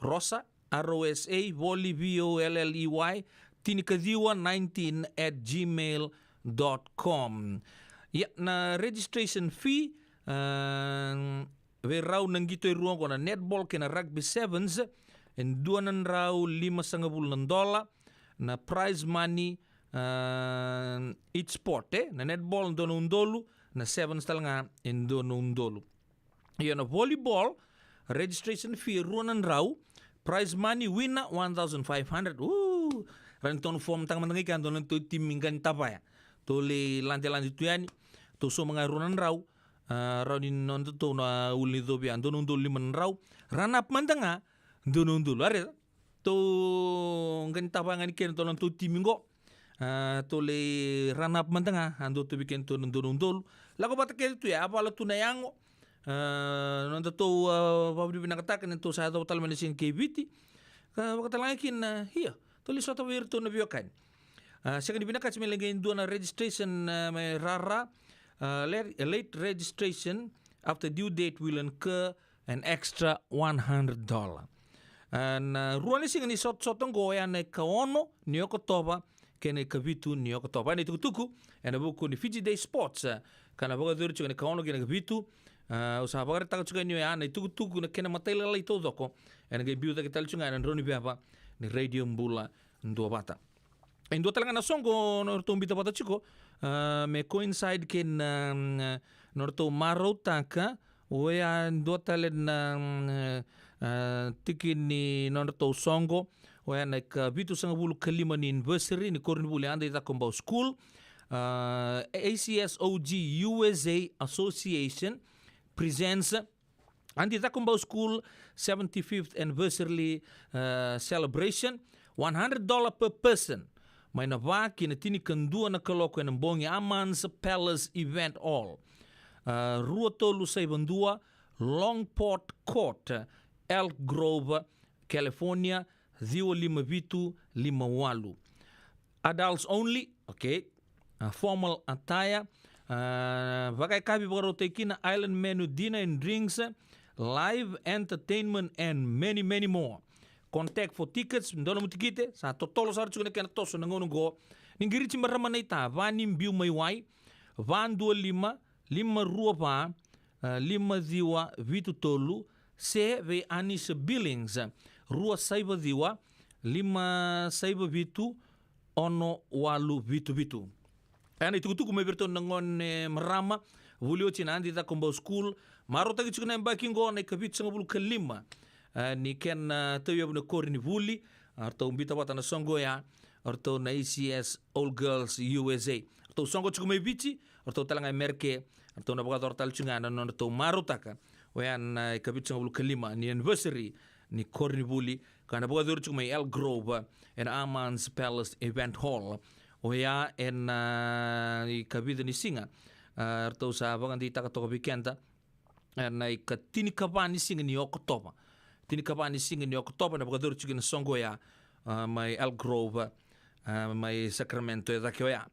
Rosa, R O S A, Volley, V O L L E Y, tinikaciwa nineteen at gmail dot com. Ia, na registration fee, a, vei rau na qito e rua oqo, na netball kei na rugby sevens, e dua na drau limasagavulu na dola, na prize money, a, each sport, e? Na netball, dua na udolu, na sevens tale ga, e dua na udolu. Ia na volleyball, registration fee, e rua na drau, prize money, winner, one thousand five hundred. Uu, rawa ni tou na form taka mada ga i kea, dua na tou timi qai ni tavaya. Tou lai ladelade tu yani, tou sauma ga e rua na drau, a, rawa ni nodatou na ulu ni covi ya, dua na udolu lima na drau, run up mada ga, dua na udolu. A raica, tou qai ni tavaya ga ni kena tou na tou timi qo. A, tou lai run up mada ga, a dua tou vei kena tou na dua na udolu. Lako vata kece tu ya, a vala tu na yago. A, nodatou, a, vakavinavinakataka ni tou sa yacova tale mai na siga kei Viti. Ka vaka tale ga kina, ia, tou lai sota vei iratou na veiwekani. A, sega ni vinakati me lai qai dua na registration, a, me rara. A, late, late registration after due date will incur an extra one hundred dollar. A, na rua ni siga ni sotasota oqo, oya na ikaono ni Okotova kei na ikavitu ni Okotova. Ena itukutuku ena vuku ni Fiji Day Sports, a, ka na vakayacori tiko ena ikaono kei na ikavitu. A, au sa vakaraitaka tiko yani oya na itukutuku, na kena matailalai taucoko ena qai biu cake tale tiko ga ena Drauniveva ni Radio Bula Duavata. E dua tale ga na soqo nodratou bita vata tiko, a, me coincide kei na, mm, nodratou marautaka, oya e dua tale na, mm, a, tiki ni nodratou soqo, oya na ikavitusagavulu ka lima ni anniversary ni koronivuli Adaitako Bau School, a, A C S O G U S A Association presents Adi Cakobau School seventy-fifth anniversary, uh, celebration, one hundred dollar per person. Mai na va ki na tinikadua na kaloko ena bogi, Aman's Palace Event Hall. Uh, rua tolu saiva dua, Longport Court, Elk Grove, California, ciwa lima vitu lima walu. Adults only, okay. Uh, formal attire. Uh, vakayakavi vakarautaki kina island menu, dinner and drinks, live entertainment and many, many more. Contact for tickets, dua nomu tikite, sa totolo sara tiko na kena toso na gauna oqo. Ni qiriti marama naita, va ni biu mai wai, va dua lima, lima rua va, uh, lima ciwa vitu tolu, se vei Anisa Billings, rua saiva ciwa, lima saiva vitu, ono walu vitu vitu. E na itukutuku mai vei iratou na gone marama, vuli oti na Adi Cakobau School, marautaki tiko na yabaki oqo na ikavitusagavulu ka lima, e, ni kena, e, tauyavu na koronivuli, a, ratou bita vata na soqo oya, o ratou na A C S All Girls U S A. Ratou soqo tiko mai Viti, o ratou tale ga e Mereke, ratou na vakayacora tale tiko ga na nodratou marautaka oya na ikavitusagavulu ka lima ni anniversary ni koronivuli, ka na vakayacori tiko mai Elk Grove, e na Aman's Palace Event Hall. Oya e na, e, ikavica ni siga, a, ratou sa vakadeitaka toka vei keda, e na ikatinikava ni siga ni Okotova. Tinikava ni siga ni Okotova na vakayacori tiko na soqo oya, a, mai Elk Grove, a, mai Sacramento e cake oya.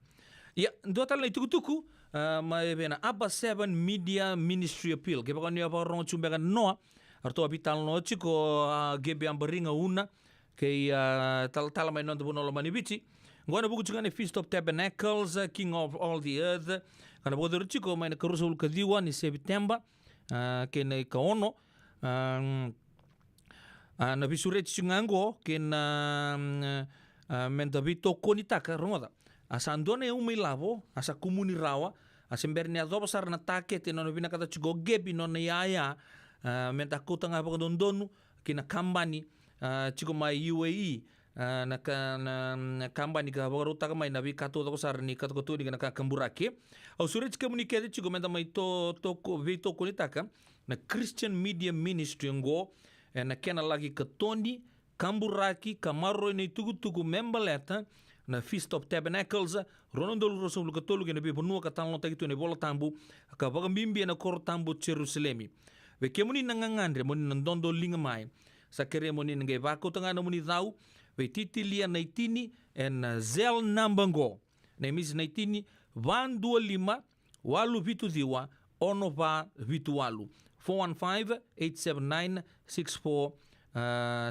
Ia, dua tale na itukutuku, a, mai vei na Aba Seven Media Ministry Appeal. Kevaka ni o vakarorogo tiko beka na noa, a ratou a veitalanoa tiko, a, Qebe Abariga Una, kei, a, talatala mai noda vanua lomani Viti. Oqo na vuku tiko ga ni Feast of Tabernacles, a, King of All the Earth. Ka na vakayacori tiko mai na ikaruasagavulu ka ciwa ni Seviteba, a, kei na ikaono. A, a, na veisureti tiko ga oqo kei na, mm, a, meda veitokonitaka, rogoca. A sa dua na uma ilavo, a sa kumuni rawa, a se bera ni yacova sara na takete, nona vinakata tiko o Gebi, nona iyaya, a, meda kauta ga vakadodonu ki na kabani, a, tiko mai U A E, a, na ka, na, na kabani ka vakarautaka mai na veika taucoko sara ni katokatoni kei na kakaburaki. Au sureti kemuni kece tiko meda mai to, toko, veitokonitaka na Christian Media Ministry oqo, ena kena laki katoni, kaburaki ka maroroi na itukutuku me baleta na Feast of Tabernacles, rua na udolu ruasagavulu ka tolu, kei na veivanua ka talanoataki tu ena iVola Tabu, ka vakabibi ena koro tabu o Jerusalemi. Vei kemuni na gagadre mo ni na dodoliga mai, sa kerei mo ni na qai vakauta ga na nomuni cau, veititilia na itini, ena, a, Zelle number oqo. Na imisi na itini, va dua lima, walu vitu ciwa, ono va vitu walu. Four one five, eight seven nine, six four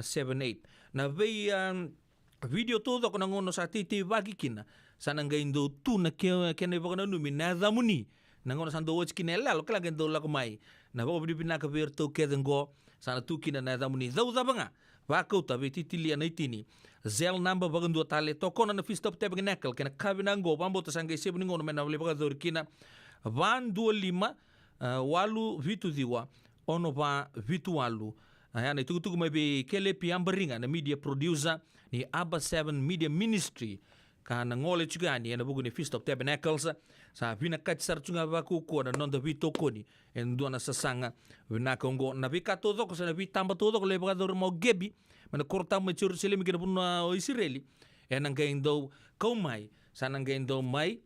seven eight. Na vei, um, vidio taucoko na gauna sa teiteivaki kina, sa na qai dau tu na ke, kena ivakananumi na yacamuni. Na gauna sa dau oti kina e yaloyalo, kila qai dau lako mai. Na vakavinavinaka vei iratou kece oqo, sa na tu kina na yacamuni. Cau cava ga, vakauta, veititilia na itini. Zelle number vakadua tale, tokona na Feast of Tabernacle, kei na ka vinaka oqo, vakabauta sa qai sevu ni gauna me na lai vakayacori kina. Va dua lima, a, walu vitu ciwa, ono va vitu walu. A, ya na itukutuku mai vei Kelepi Abariga, na media producer ni Aba Seven Media Ministry. Ka na gole tiko yani ena vuku ni Feast of Tabernacles. Sa vinakati sara tu ga vakaukauwa na noda veitokoni e dua na sasaga vinaka oqo. Na veika taucoko, se na veitaba taucoko lai vakayacori mai o Gebi mai na koro tabu mai Jerusalemi kei na vanua o Isireli, ena qai dau kau mai, sa na qai dau mai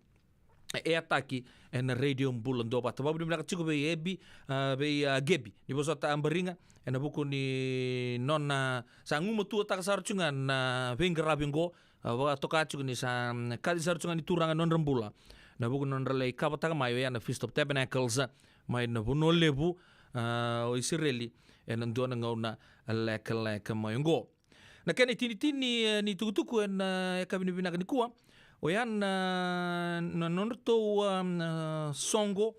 e ataki ena Radio Bula Duavata. Vakavinavinaka tiko vei Ebi, a, vei, a, Gebi ni vosota Abariga ena vuku ni nona sa gumatuataka sara tu ga na veiqaravi oqo. A, vakatoka tiko ni sa, mm, kaci sara tiko ga ni Turaga na nodra bula na vuku ni nodra lai kavataka mai oya na Feast of Tabernacles mai na vanua levu, a, o Isireli ena dua na gauna lekaleka mai oqo. Na kena itinitini, e, ni tukutuku ena, e, yakavi ni vinaka nikua, oya na, na nodratou, a, na soqo,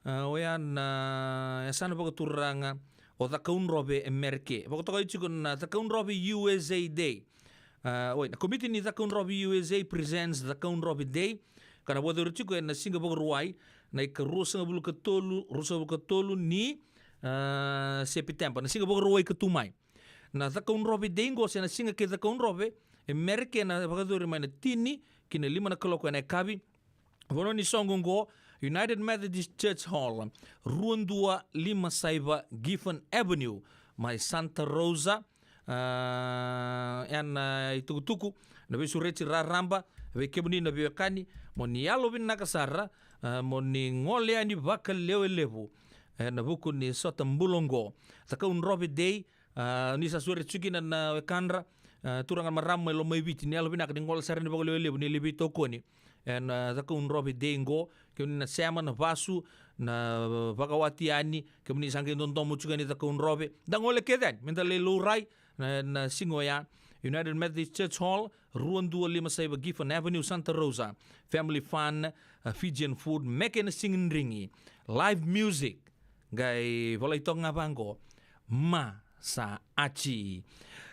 a, oya na yasana vakaturaga o Cakaudrove e Mereke. Vakatokai tiko na Cakaudrove U S A Day. A, oi, na komiti ni Cakaudrove U S A presents Cakaudrove Day, ka na vakayacori tiko ena siga Vakarauwai, na ika ruasagavulu ka tolu, ruasagavulu ka tolu ni, a, Sepiteba, na siga Vakarauwai ka tu mai. Na Cakaudrove Day oqo, se na siga kei Cakaudrove e Mereke, na vakayacori mai na tini ki na lima na kaloko ena yakavi. Vanua ni soqo oqo, United Methodist Church Hall, rua dua lima saiva Gifford Avenue, mai Santa Rosa. A, ena itukutuku, na veisureti raraba vei kemuni na veiwekani, mo ni yalovinaka sara, a, mo ni gole yani vakalewelevu ena vuku ni sota bula oqo. Cakaudrove Day, a, ni sa sureti tiko kina na wekadra, a, turaga, marama mai Lomaiviti, ni yalovinaka ni gole sara yani vakalewelevu, ni lai veitokoni ena, a, Cakaudrove Day oqo. Kemuni na sema, na vasu, na vakawati yani, kemuni sa qai dodomo tiko yani Cakaudrove, da gole kece yani meda lai laurai ena, ena siga oya. United Methodist Church Hall, rua dua lima saiva Gifford Avenue, Santa Rosa. Family fun, a, Fijian food, meke na siga ni drigi, live music, qai volai toka ga vaqo, ma sa aci.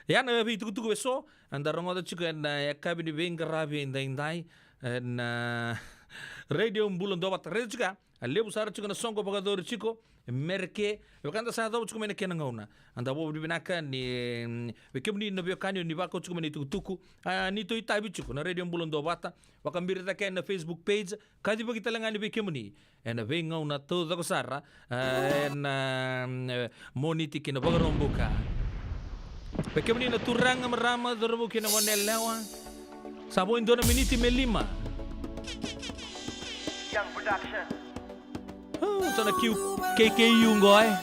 Ya na veitukutuku eso eda rogoca tiko ena yakavi ni veiqaravi edaidai ena Radio Bula Duavata. Raica tiko ya, a levu sara tiko na soqo vakayacori tiko e Mereke. Vaka eda sa yacova tiko mai na kena gauna, eda vakavinavinaka ni, mm, vei kemuni na veiwekani o ni vakau tiko mai na itukutuku. A, ni tou itavi tiko na Radio Bula Duavata, vakabiri cake na Facebook page, kacivaki tale ga yani vei kemuni ena veigauna taucoko sara, a, ena, mm, e, Moniti ki na Vakaraubuka. Vei kemuni na turaga, marama, cauravou kei na goneyalewa, sa vo e dua na miniti me lima. Young Production. Tou na kiu K K U qo, e.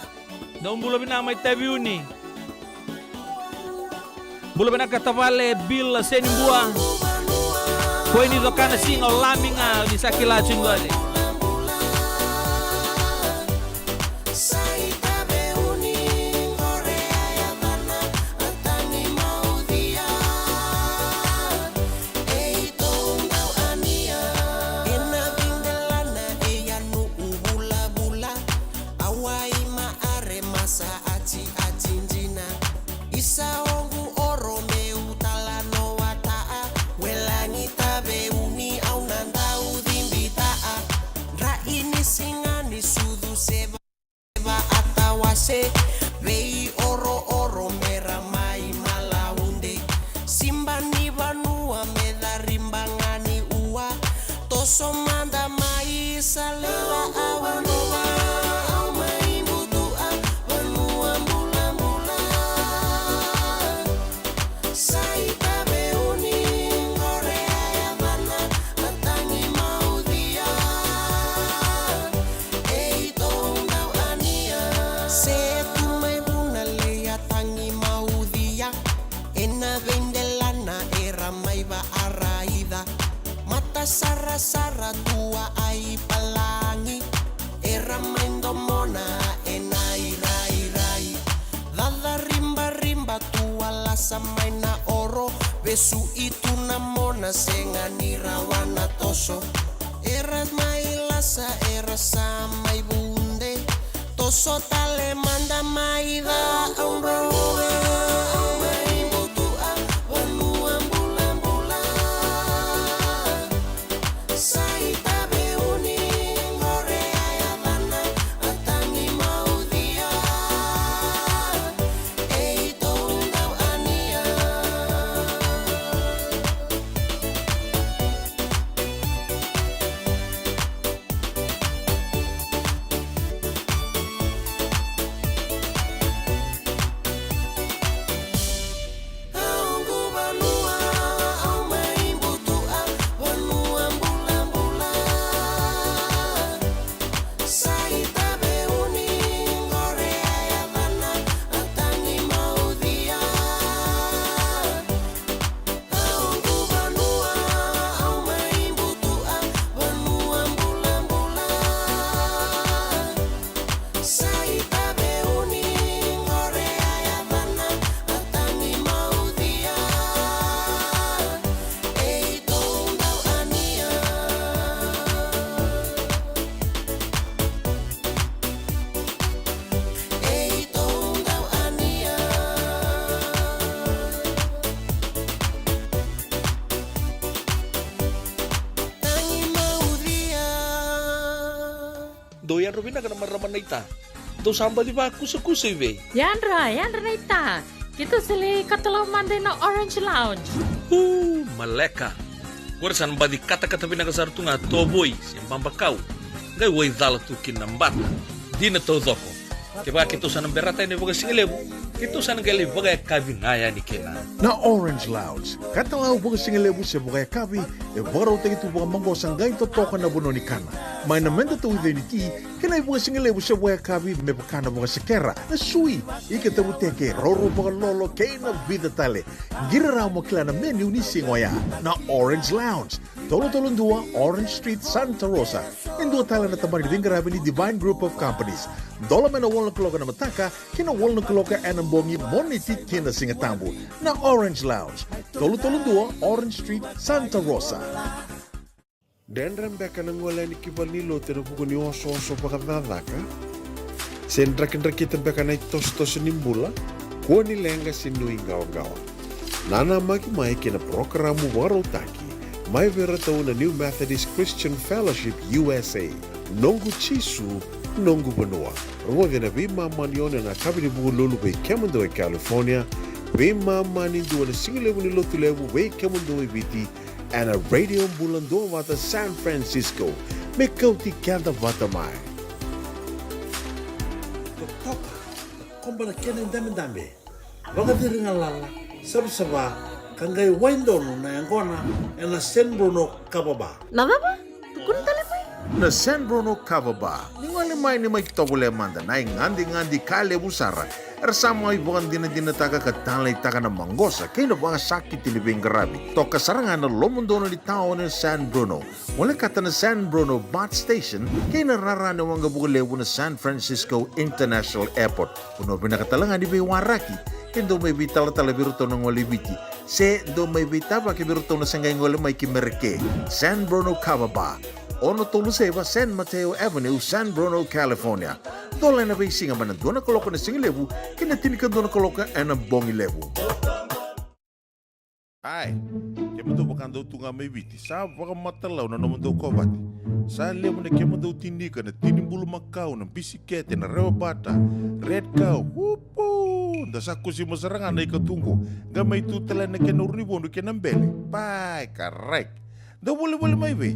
Dou bula vinaka mai Taveuni. Bula vinaka tavale Bill Senibua. Koi ni coka na siga o Lami ga, ni sa kila tiko qori. Ei tou dau ania. Ena veidelana e a nu'u vulavula. A wai ma are ma sa atiati dina. Isa oqu oro meu tala no wata'a. E su'i tu na mona, sega ni rawa na toso. Era mai lasa, era sa mai vude. Toso tale mada mai ca, au drau, au mai butu'a vanua bulabula. Sa itaveuni qore a yacana, a tagi maucia, e itou dau ania. Au mai butu'a vanua bulabula. Sa itaveuni qore a yacana, a tagi maucia, e itou dau ania. E itou dau ania. Tagi maucia. Dou yadra vinaka na marama naita. Dou sa baci vakusakusa i vei? Yadra, yadra naita. Keitou sa lai katalau mada ina Orange Lounge. Uu, maleka. Qori sa na baci katakata vinaka sara tu ga, tovoi se babakau. Qai waicala tu kina na bata. Dina taucoko. Kevaka keitou sa na berata yani vakasigalevu, keitou sa na qai lai vakayakavi ga yani kina. Na Orange Lounge, katalau vakasigalevu se vakayakavi, e vakarautaki tu vakamaqosa, qai totoka na vanua ni kana. Mai na meda tauica ni ti, kei na ivakasigalevu se vakayakavi me vaka na vakasekera, na sui, ika tavuteke, raurau vakalolo, kei na vica tale. Qiri rawa mo kila na menu ni siga oya. Na Orange Lounge, tolu tolu dua Orange Street, Santa Rosa. E dua tale na tabana ni veiqaravi ni Divine Group of Companies. Dola mai na walu na kaloko ena mataka ki na walu na kaloko ena bogi, Moniti ki na Sigatabu. Na Orange Lounge, tolu tolu dua Orange Street, Santa Rosa. Dredre beka na gole yani ki valenilotu ena vuku ni osooso vakacakacaka? Se drakidrakita beka na itosotoso ni bula? Kua ni leqa se nuiqawaqawa. Nanamaki mai ki na parokaramu vakarautaki mai vei iratou na New Methodist Christian Fellowship U S A, Noqu Jisu, Noqu Vanua. Rogoci ena veimama ni ono ena yakavi ni Vukelulu vei kemudou e California, veimama ni dua ena sigalevu ni Lotulevu vei kemudou e Viti, ena Radio Bula Duavata San Francisco. Me kauti keda vata mai. Totoka, takoba na kena idabedabe, vakaciri galala, savasava, ka qai wai donu na yaqona ena San Bruno Kava Bar. Na cava? Tukuna tale mai. Na San Bruno Kava Bar. Ni gole mai, ni mai tovolea mada na igadigadi ka levu sara era sa mai vakadinadinataka ka taleitaka na maqosa kei na vakasakiti ni veiqaravi. Toka sara ga na lomodonu ni taoni o San Bruno. Volekata na San Bruno BART Station kei na rara ni waqa vakalevu na San Francisco International Airport. Vanua vinaka tale ga ni veiwaraki ke dou mai veitalatala vei iratou na gole i Viti, se dou mai veitavaki vei iratou na se qai gole mai ki Merika. San Bruno Kava Bar, ono tolu saiva San Mateo Avenue, San Bruno, California. Dola ena veisiga mai na dua na kaloko ena sigalevu ki na tinikadua na kaloko ena bogilevu. Ai, kemudou vakadau tu ga mai Viti, sa vakamatalau na nomudou kovate. Sa levu na kemudou tinika, na tini bulumakau, na bisikete, na rewabata, red cow, upu! Da sa kusima sara ga na ikatuqu, qai mai tu tale na kena uru ni vodu kei na bele. Pai, karai. Dau volivoli mai vei?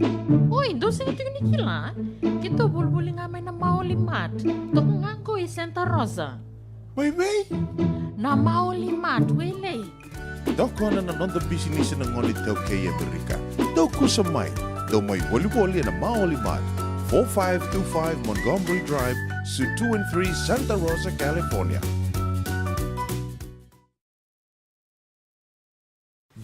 Oi, dou sega tiko ni kila? Keitou volivoli ga mai na Maoli Mart. Toka ga qo i Santa Rosa. Mai vei? Na Maoli Mart, Wailei. Tokona na noda bisinisi na gone iTaukei e Amerika. Dou kusa mai. Dou mai volivoli ena Maoli Mart, four five two five Montgomery Drive, Suite two and three, Santa Rosa, California.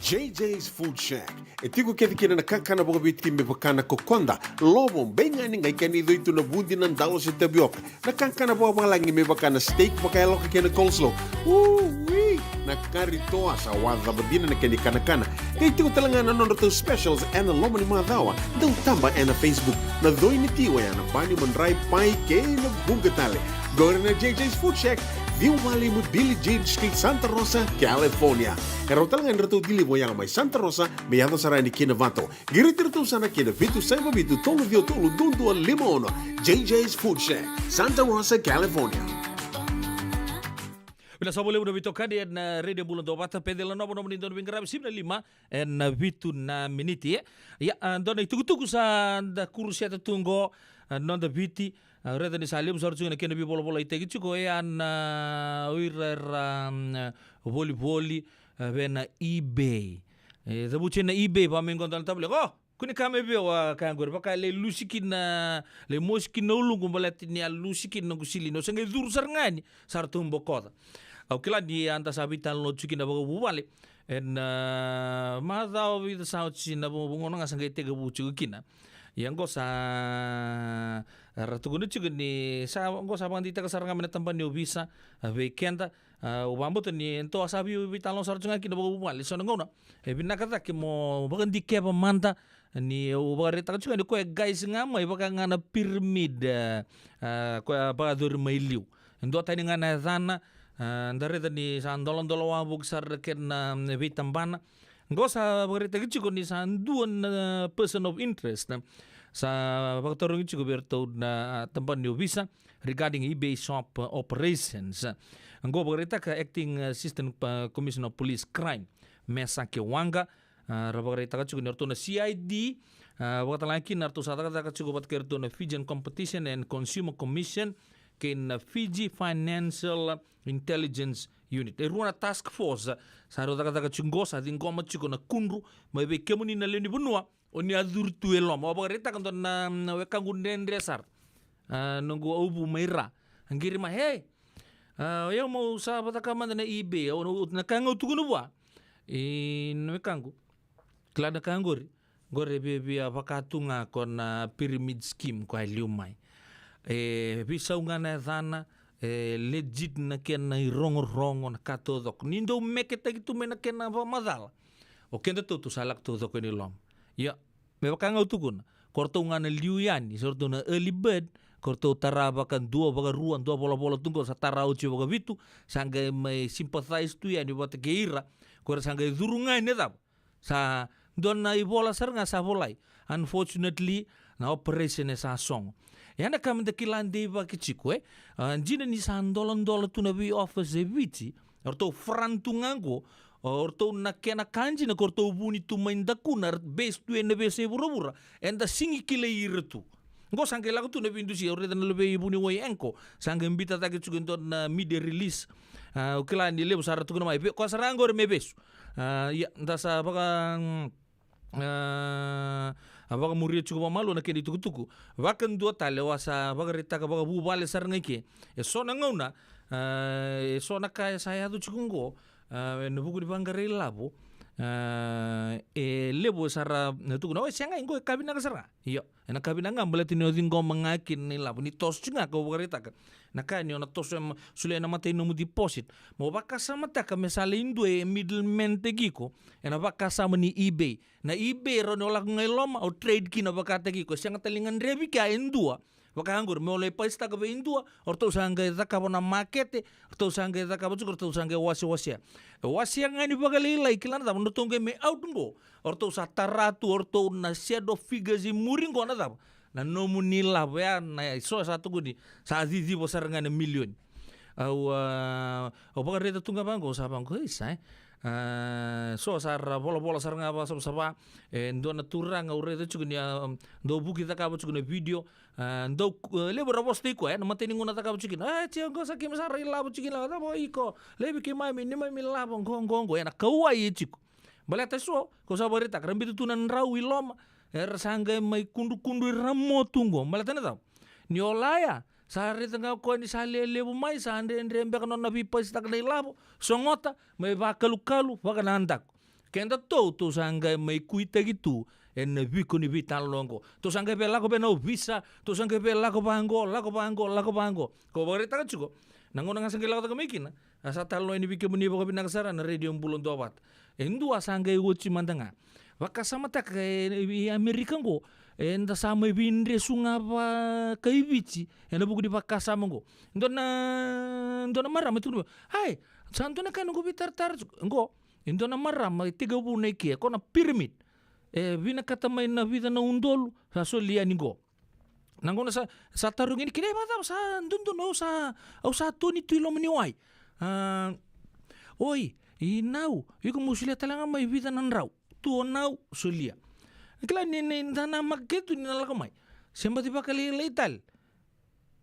J J's Food Shack. E tiko kece kina na kakana vakaviti me vaka na kokoda, lovo, beigani, qai kena icoi tu na vudi, na dalo se tavioka. Na kakana vakavalagi me vaka na steak vakayaloka kei na coleslaw. Ui! Na kari toa sa wacava dina na kena ikanakana. Kei tiko tale ga na nodratou specials ena loma ni macawa. Dau taba ena Facebook. Na coi ni ti oya na bani, madrai, pai kei na vuqa tale. Qori na J J's Food Shack, ciwa walu lima Billie Jean Street, Santa Rosa, California. E rau tale ga ni ratou deliver oya mai Santa Rosa me yaco sara yani ki Navato. Qiriti iratou sara ki na vitu saiva vitu tolu ciwa tolu dua dua lima ono. J J's Food Shack, Santa Rosa, California. Vinaka saka vakalevu na veitokani ena Radio Bula Duavata, Peceli Nova, nomuni dau ni veiqaravi, sivi na lima ena vitu na miniti, e. Ia, a, dua na itukutuku sa da kuruseta tu qo, a, noda Viti, a, raica ni sa levu sara tiko na kena veivolavolataki tiko, e, a, na o ira era, mm, volivoli, a, vei na eBay. E, cavuti na eBay, va mai qo dua na tavale, o, kua ni kaya mai vei au, a, ka qori, vaka lai lusi kina, lai mosi kina uluqu baleta ni a lusi kina noqu silini. Au sa qai curu sara ga yani, sa ratou bokoca. Au kila ni a da sa veitalanoa tiko kina vakavuvale ena, a, macawa vica sa oti, na vu-, vuqa na gauna ga sa qai tekivu tiko kina. Ia qo sa ra tukuna tiko ni sa, qo sa vakadeitaka sara ga mai na tabana ni ovisa, a, vei keda. A, au vakabauta ni dou a sa vei, veitalanoa sara tiko ga kina vakavuvale. So na gauna e vinaka cake mo vakadikeva mada, ni au vakaraitaka tiko ga ni koya e guys ga mai vaka ga na pyramid, a, a, koya a vakayacori mai liu. E duatani ga na yacana, a, da raica ni sa doladola wavoki sara na kena, a, veitabana. Qo sa vakaraitaki tiko ni sa dua na person of interest, a, sa vakatarogi tiko vei iratou na, a, tabana ni ovisa regarding eBay shop, a, operations. Qo vakaraitaka Acting Assistant, a, Commissioner of Police Crime, Mesake Waqa, a, ra vakaraitaka tiko ni o ratou na C I D, a, vakatalega kina ratou sa cakacaka tiko vata kei ratou na Fijian Competition and Consumer Commission kei na Fiji Financial Intelligence Unit. E rua na task force sa rau cakacaka tiko qo, sa ciqoma tiko na kudru mai vei kemuni na lewe ni vanua o ni a curu tu e loma. Au vakaraitaka dua na, na wekaqu dredre sara, a, noqu auvu mai Ra. A qiri mai, hey, a, o yau meu sa vacaka mada na eBay, au, na, na ka ga au tukuna vua. I na wekaqu, kila na ka qori, qori e viavia vaka tu ga ko na pyramid scheme ko a liu mai. E veisau ga na yacana, e legit na kena irogorogo, na ka taucoko. Ni dau meketaki tu mai na kena vakamacala, o kedatou tou sa lako taucoko yani loma. Ia, me vaka ga au tukuna, ko ratou ga na liu yani, so ratou na early bird, ko ratou tara vakadua, vakarua, dua volavola tu qo, sa tara oti vakavitu, sa qai mai sympathize tu yani vata kei ira, ko ira sa qai curu ga yani e cava? Sa dua na ivola sara ga sa volai. Unfortunately, na operation e sa sogo. E a na ka me da kila deivaki tiko, e? A, dina ni sa doladola tu na vei office e Viti, o ratou front tu ga qo, o ratou na kena ka dina ko ratou vuni tu mai dakuna, based tu ena veiyasai vuravura, eda sigi kilai ira tu. Qo sa qai lako tu na veidusi, au raica na luvei vuniwai Anchor, sa qai biuta cake tiko e dua na media release. A, au kila ni levu sa ra tukuna mai, ve-, koya sara qori me vesu. A, ia, da sa vaka, mm, a, a vakamuria tiko vakamalua na kena itukutuku. Vakadua tale, au a sa vakaraitaka vakavuvale sara ga i ke. E so na gauna, a, e so na ka e sa yaco tiko qo, a, ena vuku ni vaqara ilavo, a, e levu sa ra na tukuna, oi, sega, qo e ka vinaka sara ga. Io, ena ka vinaka ga, baleta ni o ciqoma ga kina na ilavo, ni toso tiko ga, kau vakaraitaka. Na ka ni o na toso, em, solia ena mata i nomu deposit. Mo vakasamataka me sa lai dua e middleman-taki iko ena vakasama ni eBay. Na eBay, rawa ni o lako ga i loma, o trade kina vakataki iko. E sega tale ni gadrevi kea e dua. Vaka qori, me o lai pasitaka vei dua, o ratou sa qai cakava na makete, o ratou sa qai cakava tiko, o ratou sa qai wasewasea. E wasea ga ni vakalailai, kila na cava, o ratou qai mai out qo, o ratou sa tara tu o ratou na set of figures i muri qo na cava? Na nomuni lavo, ya na so sa tukuni, sa ciciva sara ga na milioni. Au, a, au vakaraica tu ga vaqo, sa vaqo, isa, e? A, so sa ra volavola sara ga vakasavasava, e dua na turaga au raica tiko ni a dau vuki cakava tiko na video, a, dau, e, levu ra vosataki koya, e, na matai ni gauna cakava tiko kina, a, tia qo sa keimami sa ra ilavo tiko kina, cava iko, laivi keimami, neimami lavo, qo, qo, qo, e na kauwai e tiko. Baleta so, kau sa vakaraitaka, ra biuta tu na drau i loma, era sa qai mai kudrukudru i Ramotu qo. Baleta na cava? Ni o laya, sa raica ga o koya ni sa lelevu mai, sa dredre beka nona veipasitaka na ilavo, sogota, mai vakalukalu, vakanadaku. Kedatou, tou sa qai mai kuitaki tu, ena viko ni veitalanoa oqo. Tou sa qai via lako vei na ovisa, tou sa qai via lako vaqo, lako vaqo, lako vaqo. Ko vakaraitaka tiko, na gauna ga sa qai lako cake mai kina, a sa talanoa yani vei kemuni vakavinaka sara na Radio Bula Duavata. E dua sa qai oti mada ga. Vakasamataka e, e Amerika oqo, eda sa mai veidresu ga vakaiviti ena vuku ni vakasama oqo. Dua na, dua na marama e tukuna, ai, sa dua na ka noqu veitaratara tiko. Oqo, e dua na marama e tekivu na ike, ko na pyramid. E vinakata mai na vica na udolu, sa soli yani qo. Na gauna sa, sa tarogi yani kina, e vakacava sa dodonu, au sa, au sa toni tu i loma ni wai. A, oi, i nau, iko mo solia tale ga mai vica na drau. Tu o nau, solia. Kila ni, ni da na maka kece tu ni na lako mai. Se baci vakalailai tale.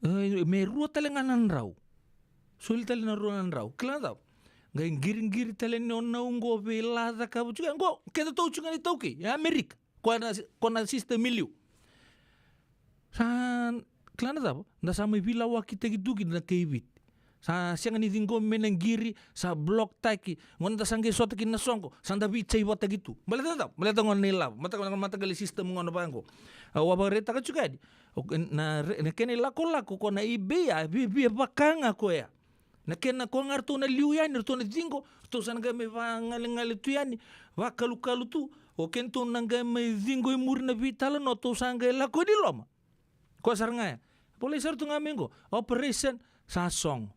E, me rua tale ga na drau. Soli tale na rua na drau. Kila na cava? Qai qiriqiri tale ni o nau qo vei la cakava tiko. Qo, keda tou tiko ga ni taukei. E Amerika. Ko na, ko na system i liu. Sa, kila na cava? Da sa mai veilawakitaki tu kina na kai Viti. Sa sega ni ciqomi mai na qiri, sa block taki. Gauna da sa qai sota kina na soqo, sa da veicaivataki tu. Baleta na cava? Baleta gona na ilavo. Mata, mata, mataqali system gona vaqo. Au a vakaraitaka tiko yani. O, na, re-, na kena ilakolako ko na eBay a, via, via vaka ga koya. Na kena ko ga ratou na liu yani, ratou na ciqo, ratou sa na qai mai vagalegale tu yani, vakalukalu tu, o kedatou na qai mai ciqo i muri na veitalanoa, tou sa qai lako ni loma. Ko sara ga ya. Volai sara tu ga mai qo, operation, sa sogo.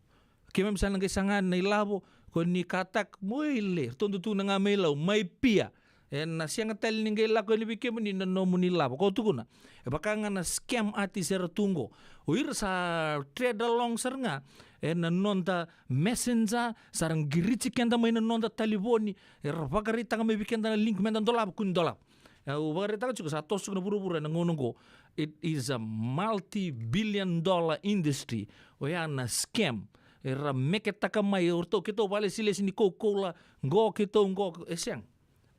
Keimami sa na qai saga na ilavo, ko ni katak, moile, ratou dau tukuna ga mai Lau, mai pia. E na sega tale ni qai lako yani vei kemuni na nomuni lavo. Ko tukuna. E vaka ga na scam artist era tu qo. O ira sa trade along sara ga. E na noda messenger, sa ra qiriti keda mai na noda talivoni. Era vakaraitaka mai vei keda na link meda dolava, kua ni dolava. E, au vakaraitaka tiko, sa toso tiko na vuravura e na gauna qo. It is a multi-billion dollar industry. Oya na scam. Era meketaka mai, o ratou, keitou vakalesilesi ni Coca-Cola, qo keitou qo, e sega.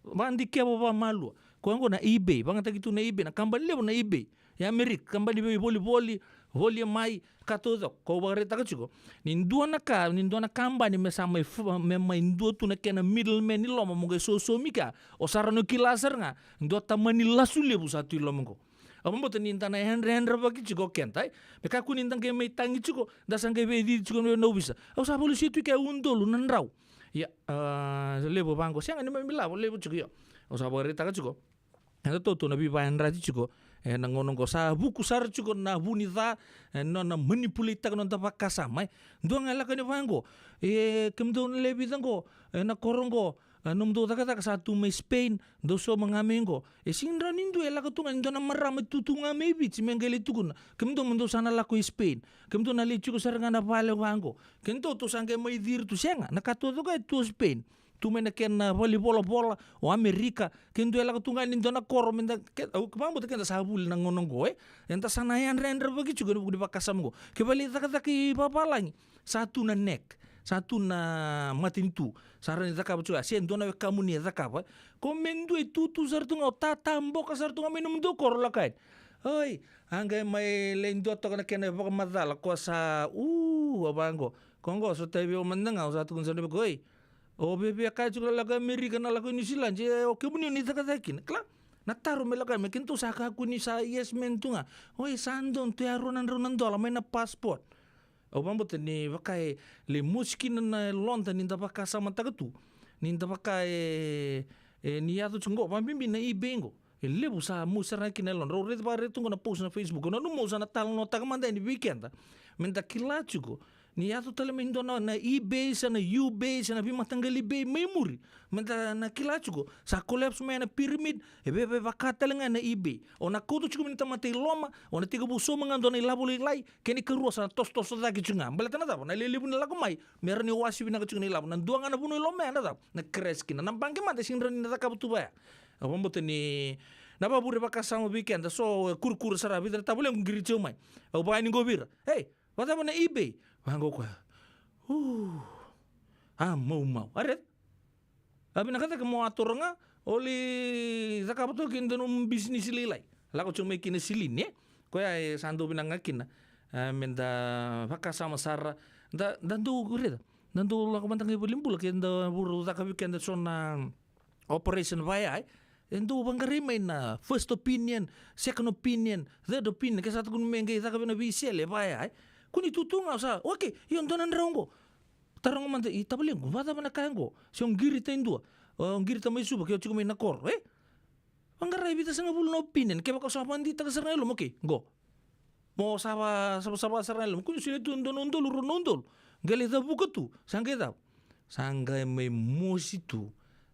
Vakadikeva vakamalua. Koya qo na eBay, vakayagataki tu na eBay, na kabani levu na eBay. E Amerika, kabani veivolivoli, voli e mai, ka taucoko. Ko vakaraitaka tiko. Ni dua na ka, ni dua na kabani me sa mai f-, me mai dua tu na kena middleman ni loma mo qai sosomi kea. O sa rawa ni kila sara ga, dua tamani lasu levu sa tu i loma qo. Au vakabauta ni da na yadrayadravaki tiko o keda, e. Me kakua ni da qai mai tagi tiko, da sa qai veiyaci tiko na ovisa. Au sa valusia tu kea udolu na drau. Ia, a, levu vaqo, sega ni mai milavo, levu tiko, io. Au sa vakaraitaka tiko. Eda tautauna veivayadrati tiko. E na gauna qo sa vuku sara tiko na vu ni ca, e nona manipuleitaka noda vakasama, e. Dua ga e lako yani vaqo. E, kemudou na lewe vica qo, e na koro qo, e, nomudou cakacaka sa tu mai Spain, dou sauma ga mai qo. E sega ni dua e lako tu ga, ni dua na marama tu tu ga mai Viti, me qai lai tukuna. Kemudou, mo dou sa na lako i Spain. Kemudou na lai tiko sara ga na vale vaqo. Kemudou tou sa qai mai ciri tu, sega. Na ka taucoko e tu o Spain. Tu mai na kena vale ni volavola, o Amerika. Kemudou e lako tu ga ni dua na koro, me da, ke, au vakabauta keda sa vuli na gauna qo, e. Eda sa na yadrayadravaki tiko, e na vuku ni vakasama qo. Ke vale cakacaka i vavalagi. Sa tu na neck, sa tu na matanitu, sa rawa ni cakava tiko ya, se dua na wekamuni e cakava. Ko me dua e tutu sara tu ga, o tataboka sara tu ga mai nomudou koro, lako yani. Oi, a qai mai lai dua toka na kena vakamacala, ko sa, u, a vaqo. Ko qo, sotavi au mada ga, au sa tukuna sara vei iko, oi. O veve kaya tiko na lako Amerika, na lako Niusiladi, e, o kemuni o ni cakacaka kina. Kila, na taro me lako ya, me keitou sa kakua ni sa yes man tu ga. Oi, sa donu tu ya rua na drau na dola mai na passport. Au vakabauta ni vaka e lai mosi kina na yaloda ni da vakasamataka tu. Ni da vaka e, e, ni yaco tiko qo, vakabibi na eBay qo. E levu sa mosi sara ga kina na yaloda. Rau raica, vakaraica tu qo na post na Facebook. Au nanuma au sa na talanoataka mada yani vei keda. Me da kila tiko. Ni yaco tale mai dua na, na eBay, se na eBay, se na veimataqali eBay mai muri. Me da na kila tiko. Sa collapse mai na pyramid, e veve vaka tale ga na eBay. O na kauta tiko mai na tamata i loma, o na tekivu sauma ga dua na ilavo lailai, kena ikarua sa na tosotoso cake tiko ga. Baleta na cava? Na lewe levu ni lako mai, me rawa ni wasi vinaka tiko na ilavo. Na dua ga na vanua i loma ya na cava? Na crash kina. Na baqe mada e sega ni rawa ni na cakava tu vaya. Au vakabauta ni na vakavure vakasama vei keda, so e kurukuru sara, vica na tavalequ qiriti au mai. Au vaka yani qo vei ira. Ei, vakacava na eBay? Vaqo koya. U. A, maumau. A raica? A vinaka cake mo a toro ga, o lai cakava toka kina nomu bisinisi lailai. Lako tiko mai kina silini, e? Koya e sa dau vinaka ga kina. E, me da vakasama sara. Da, da dau raica. Da dau lako mada ga i valenibula ke da vurau caka vei keda so na operation vaya, e? E dau vaqarai mai na first opinion, second opinion, third opinion, ke sa tukuni me qai caka vei na veisele, vaya, e. Kua ni tu tu ga, o sa, okay, io, dua na drau qo. Taroga mada, i tavalequ, vacava na ka qo? Se o qirita e dua, o qirita mai Suva, ke o tiko mai na koro, e? Vaqarai vica sagavulu na opinion, kevaka o sa vakadeitaka sara na yalomu, okay, qo. Mo sa va, sa va, sa va sara na yalomu. Kua ni solia tu e dua na udolu, rua na udolu. Qai lai cavuka tu, sa qai cava? Sa qai mai mosi tu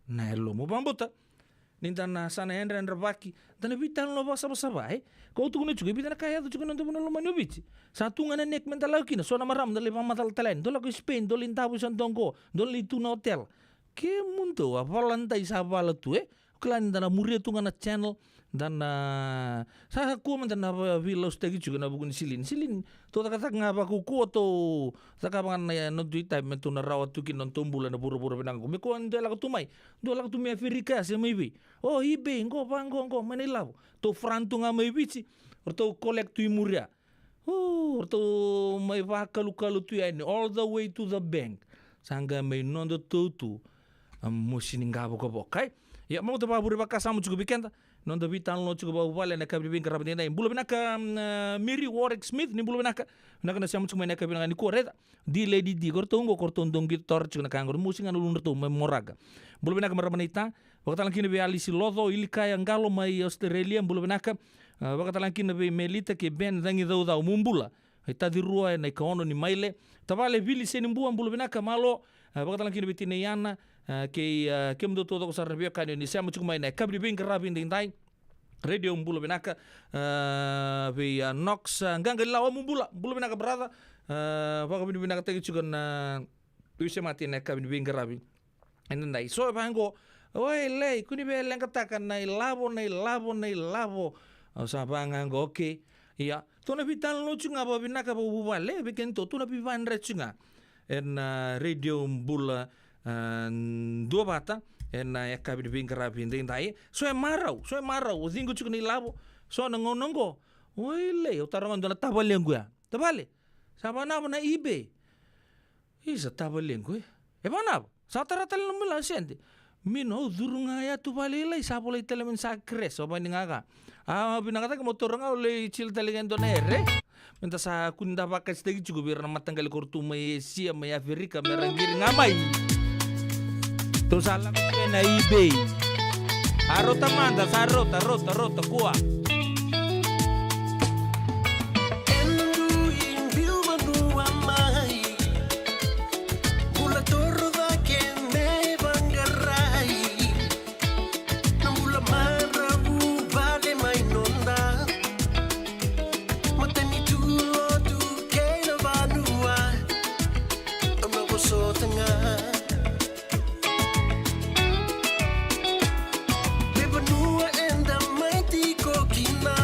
na yalomu. Vakabauta ni da na sa na yadrayadravaki, da na veitalanoa vakasavasava, e? Kau tukuna tiko, e vica na ka e yaco tiko ena noda vanua lomani o Viti. Sa tu ga na neck meda lako kina, so na marama da lai vakamacala tale yani. Dou lako i Spain, dou lai davo i Santoqo, dou lai tu na hotel. Kemudou, a vala dai sa vala tu, e? Kila ni da na muria tu ga na channel, da na, sa kua mada na va-, veilausutaki tiko ena vuku ni Silini. Silini, tou cakacaka ga vakaukauwa, tou cakava ga na nodatou itavi me tou na rawa tu kina nodatou bula ena vuravura vinaka qo. Me kua ni dua e lako tu mai, dua e lako tu mai Aferika se mai vei. O, eBay, qo, va, qo, qo, mai na ilavo. Tou front tu ga mai Viti, ratou collect tu i muria. O, ratou mai vakalukalu tu yani, all the way to the bank. Sa qai mai nodatou tu, a, mosi ni qavokavoka, e? Ia, mo da vakavure vakasama tiko vei keda, noda veitalanoa tiko vakavuvale ena yakavi ni veiqaravi edaidai. Bula vinaka, mm, a, Mary Warwick Smith, ni bula vinaka. Vinaka na sema tiko mai ena yakavi vinaka nikua, raica. Di Lady Di, ko ratou qo, ko ratou dau qito toro tiko na ka qo, mosi ga na uludratou mai Moraga. Bula vinaka marama naita, Vakatalakina vei Alisi Loco, Ilikaya Qalo mai Australia, bula vinaka. A, vakatalakina vei Melita kei Ben Cagicaucau, mo bula. Ai Tacirua ena ikaono ni maile. Tavale Vili Senibua, bula vinaka, malo. A, vakatalakina vei Tinaiana, a, kei, a, kemudou taucoko sara na veiwekani ni sema tiko mai na yakavi ni veiqaravi edaidai. Radio, bula vinaka, a, vei, a, Knox, a, Qaqa Ilawa, mo bula, bula vinaka brother. A, vakavinavinakataki tiko na veisemati ena yakavi ni veiqaravi edaidai. So e vaqo, oi lei, kua ni via leqataka na ilavo, na ilavo, na ilavo. Au sa vaqo, okay. Ia, tou na veitalanoa tiko ga vakavinaka vakavuvale vei kedatou, tou na veivadre tiko ga ena, a, Radio Bula, a, Duavata ena yakavi ni veiqaravi edaidai. So e marau, so e marau, o ciqo tiko na ilavo, so na gauna qo. Oi lei, au taroga e dua na tavalequ ya. Tavale, sa vanava na eBay? Isa, tavalequ, e. E vanava? Sa tara tale na nomu ila sede. Mino, au curu ga ya tu vale, ilai, sa volai tale mai ni sa crash, au vani ga ga. A, vinakataki mo taura ga, au lai cila tale ga e dua na ere. Meda sa kua ni da vakasitaki tiko vei ira na mataqali koro tu mai Esia, mai Aferika, mera qiri ga mai. Tou sa lako tu ena eBay. A rauta mada, sa rauta, rauta, rauta, kua. Ena dui biu vanua mai, bula toro cake me vaqarai. Na bula maravu vale mai noda, matanitu, lotu kei na vanua. Au na vosota ga. Me vanua eda mai tiko kina,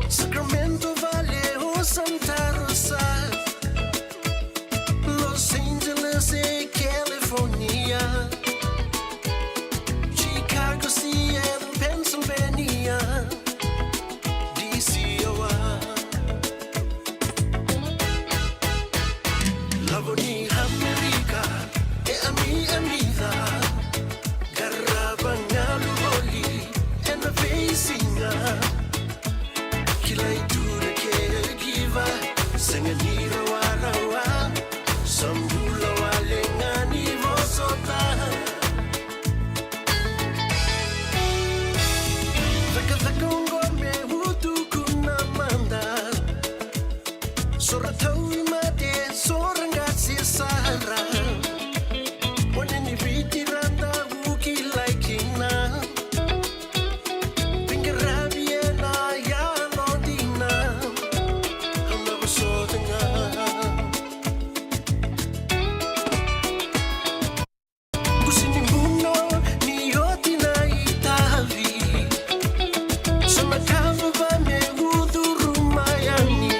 Sacramento vale o Santa Rosa, Los Angeles e California, Chicago, Seattle, Pennsylvania, D C, Iowa. Lavo ni Amerika e amiamica, qarava galu voli ena veisiga. Kilai tu na caregiver, sega ni rawarawa, sa bula wale ga ni vosota. Cakacaka oqo me utuku na mada. So ra tauvimate, so ra qase sara. Gone ni Viti ra dau kilai kina. Veiqaravi ena yalo dina. Au na vosota ga. Kusi ni buno ni oti na itavi. So na ka vava me ucuru mai yani.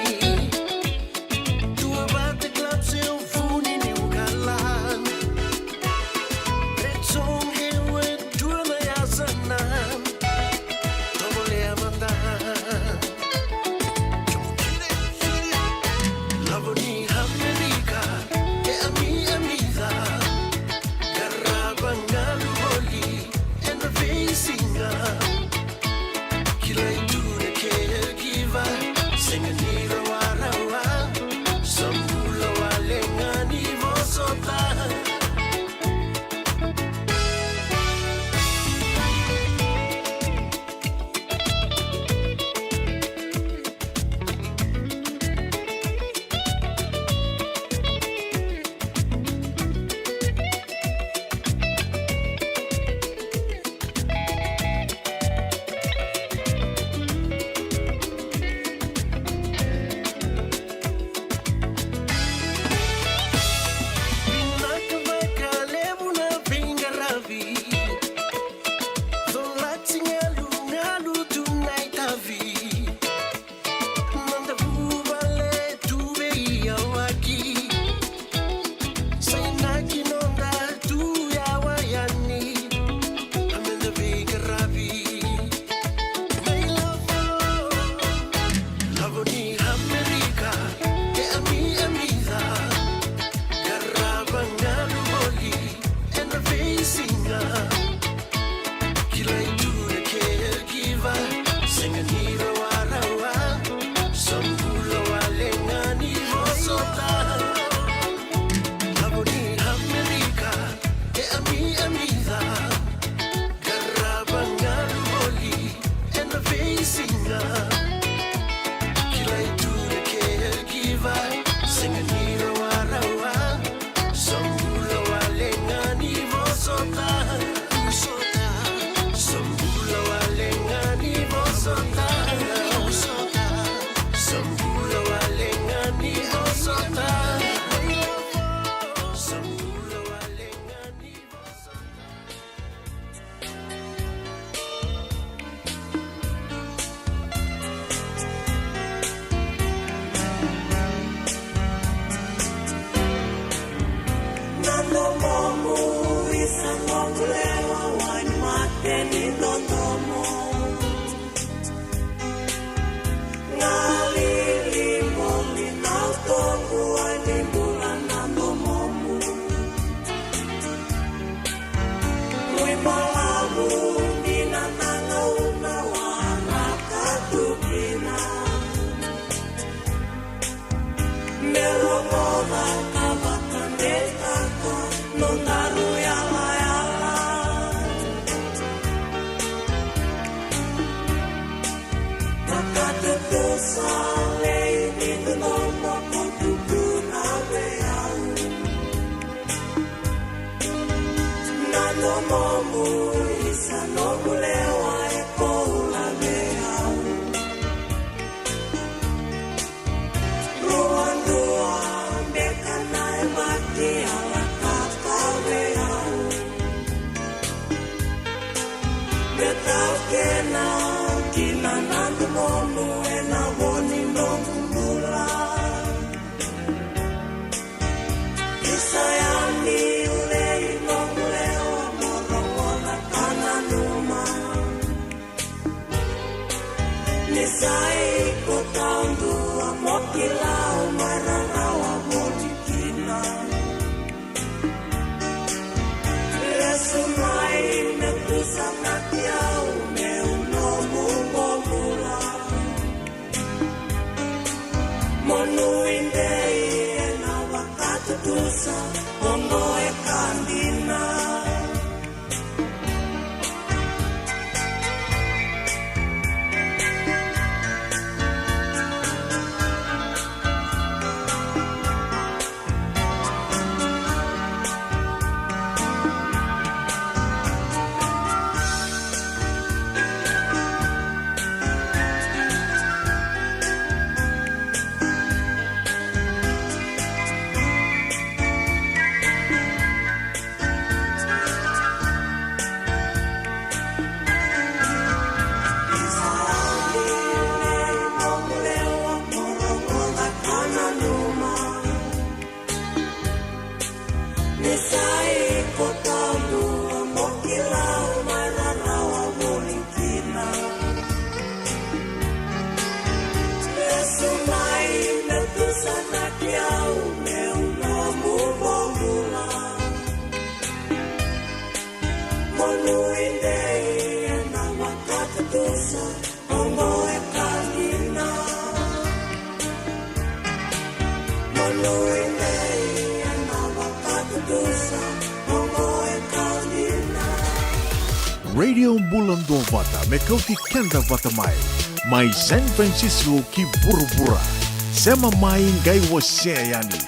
Sega ni rawarawa. Sa bula wale ga ni vosota. Vosota. Sa bula wale ga ni vosota. Vosota. Sa bula wale ga ni vosota. Sa bula wale ga ni vosota. Na domomu isa noqu lewa, wainimate ni dodomo. Galili moli na utoqu, wainibula na domomu. Mui balavu dina na gauna waraka tu kina. Me rogoca ka vakadeitaka nodaru yalayala. Vakatutusa lei ni dodomo ko tukuna vei au. Na domomu isa noqu lewa e koula vei au. Ruadua beka na yabaki a lako vei au. Me taukena kina na domomu ena vo ni noqu bula. Isa yani ulei noqu lewa mo rogoca ka nanuma. Ni sa iko taudua mo kila au mai rarawa voli kina. Lesu mai me tusanaki au meu nomu bobula. Mo nuidei ena vakatutusa oqo e ka dina. Ni sa iko taudua mo kila au mai rarawa voli kina. Lesu mai me tusanaki au meu nomu bobula. Mo nuidei ena vakatutusa oqo e ka dina. Mo nuidei ena vakatutusa oqo e ka dina. Radio Bula Duavata me kauti keda vata mai, mai San Francisco ki vuravura. Sema mai qai wasea yani.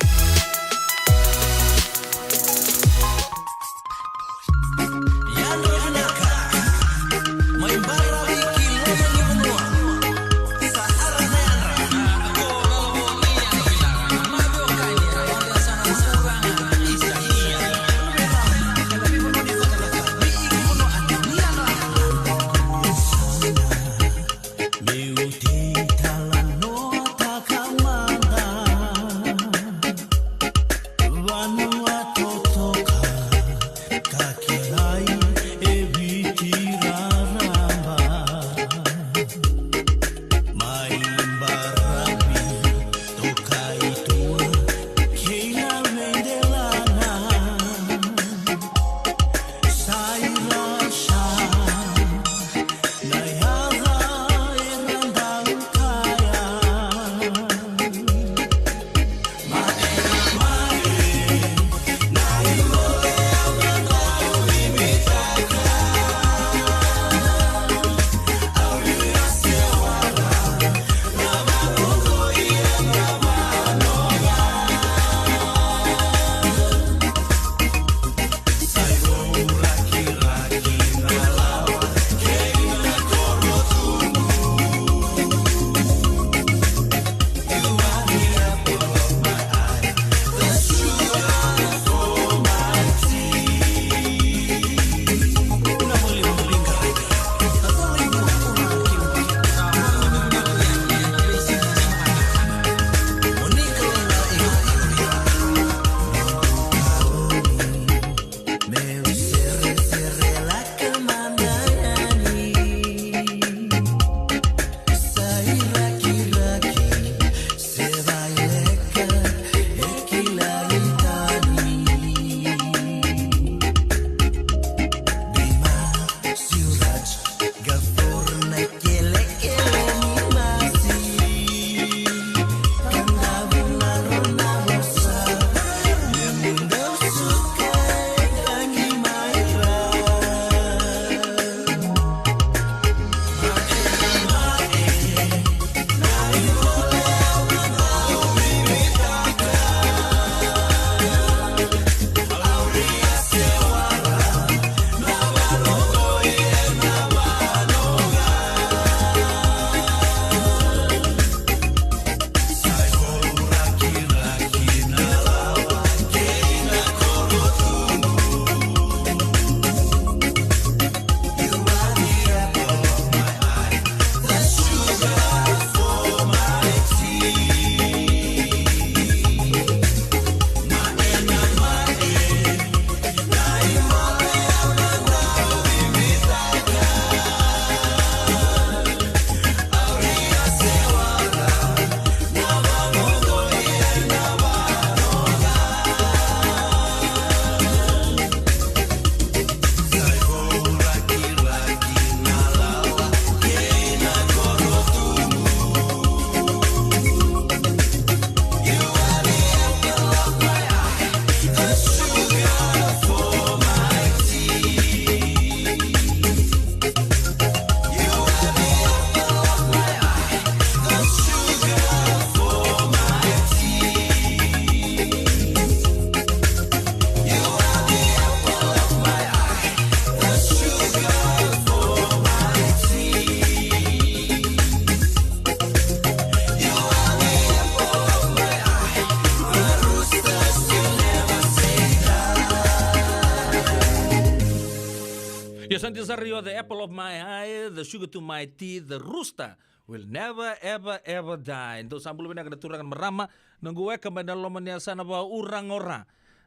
Dou sa raica, the apple of my eye, the sugar to my teeth, the rooster will never, ever, ever die. Dou sa bula vinaka na turaga, na marama, noqu weka mai na loma ni yasana vakaUraga o Ra.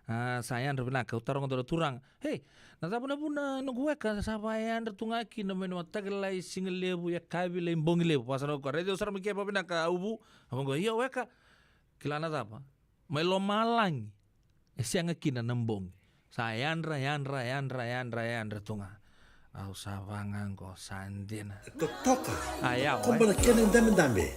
A, sa yadra vinaka, au taroga dua na turaga. Hei, na cava na vuna noqu weka sa vakayadra tu ga kina mai na mataka lailai, siga levu, yakavi lailai, bogi levu? Vakasauri koya, raici sara mai ke vakavinaka, uvu. A vaqo, ia weka, kila na cava? Mai lomalagi e sega kina na bogi. Sa yadra, yadra, yadra, yadra, yadra tu ga. Au sa vaqo, sa dina. Totoka. A, ya, koba na kena idabedabe.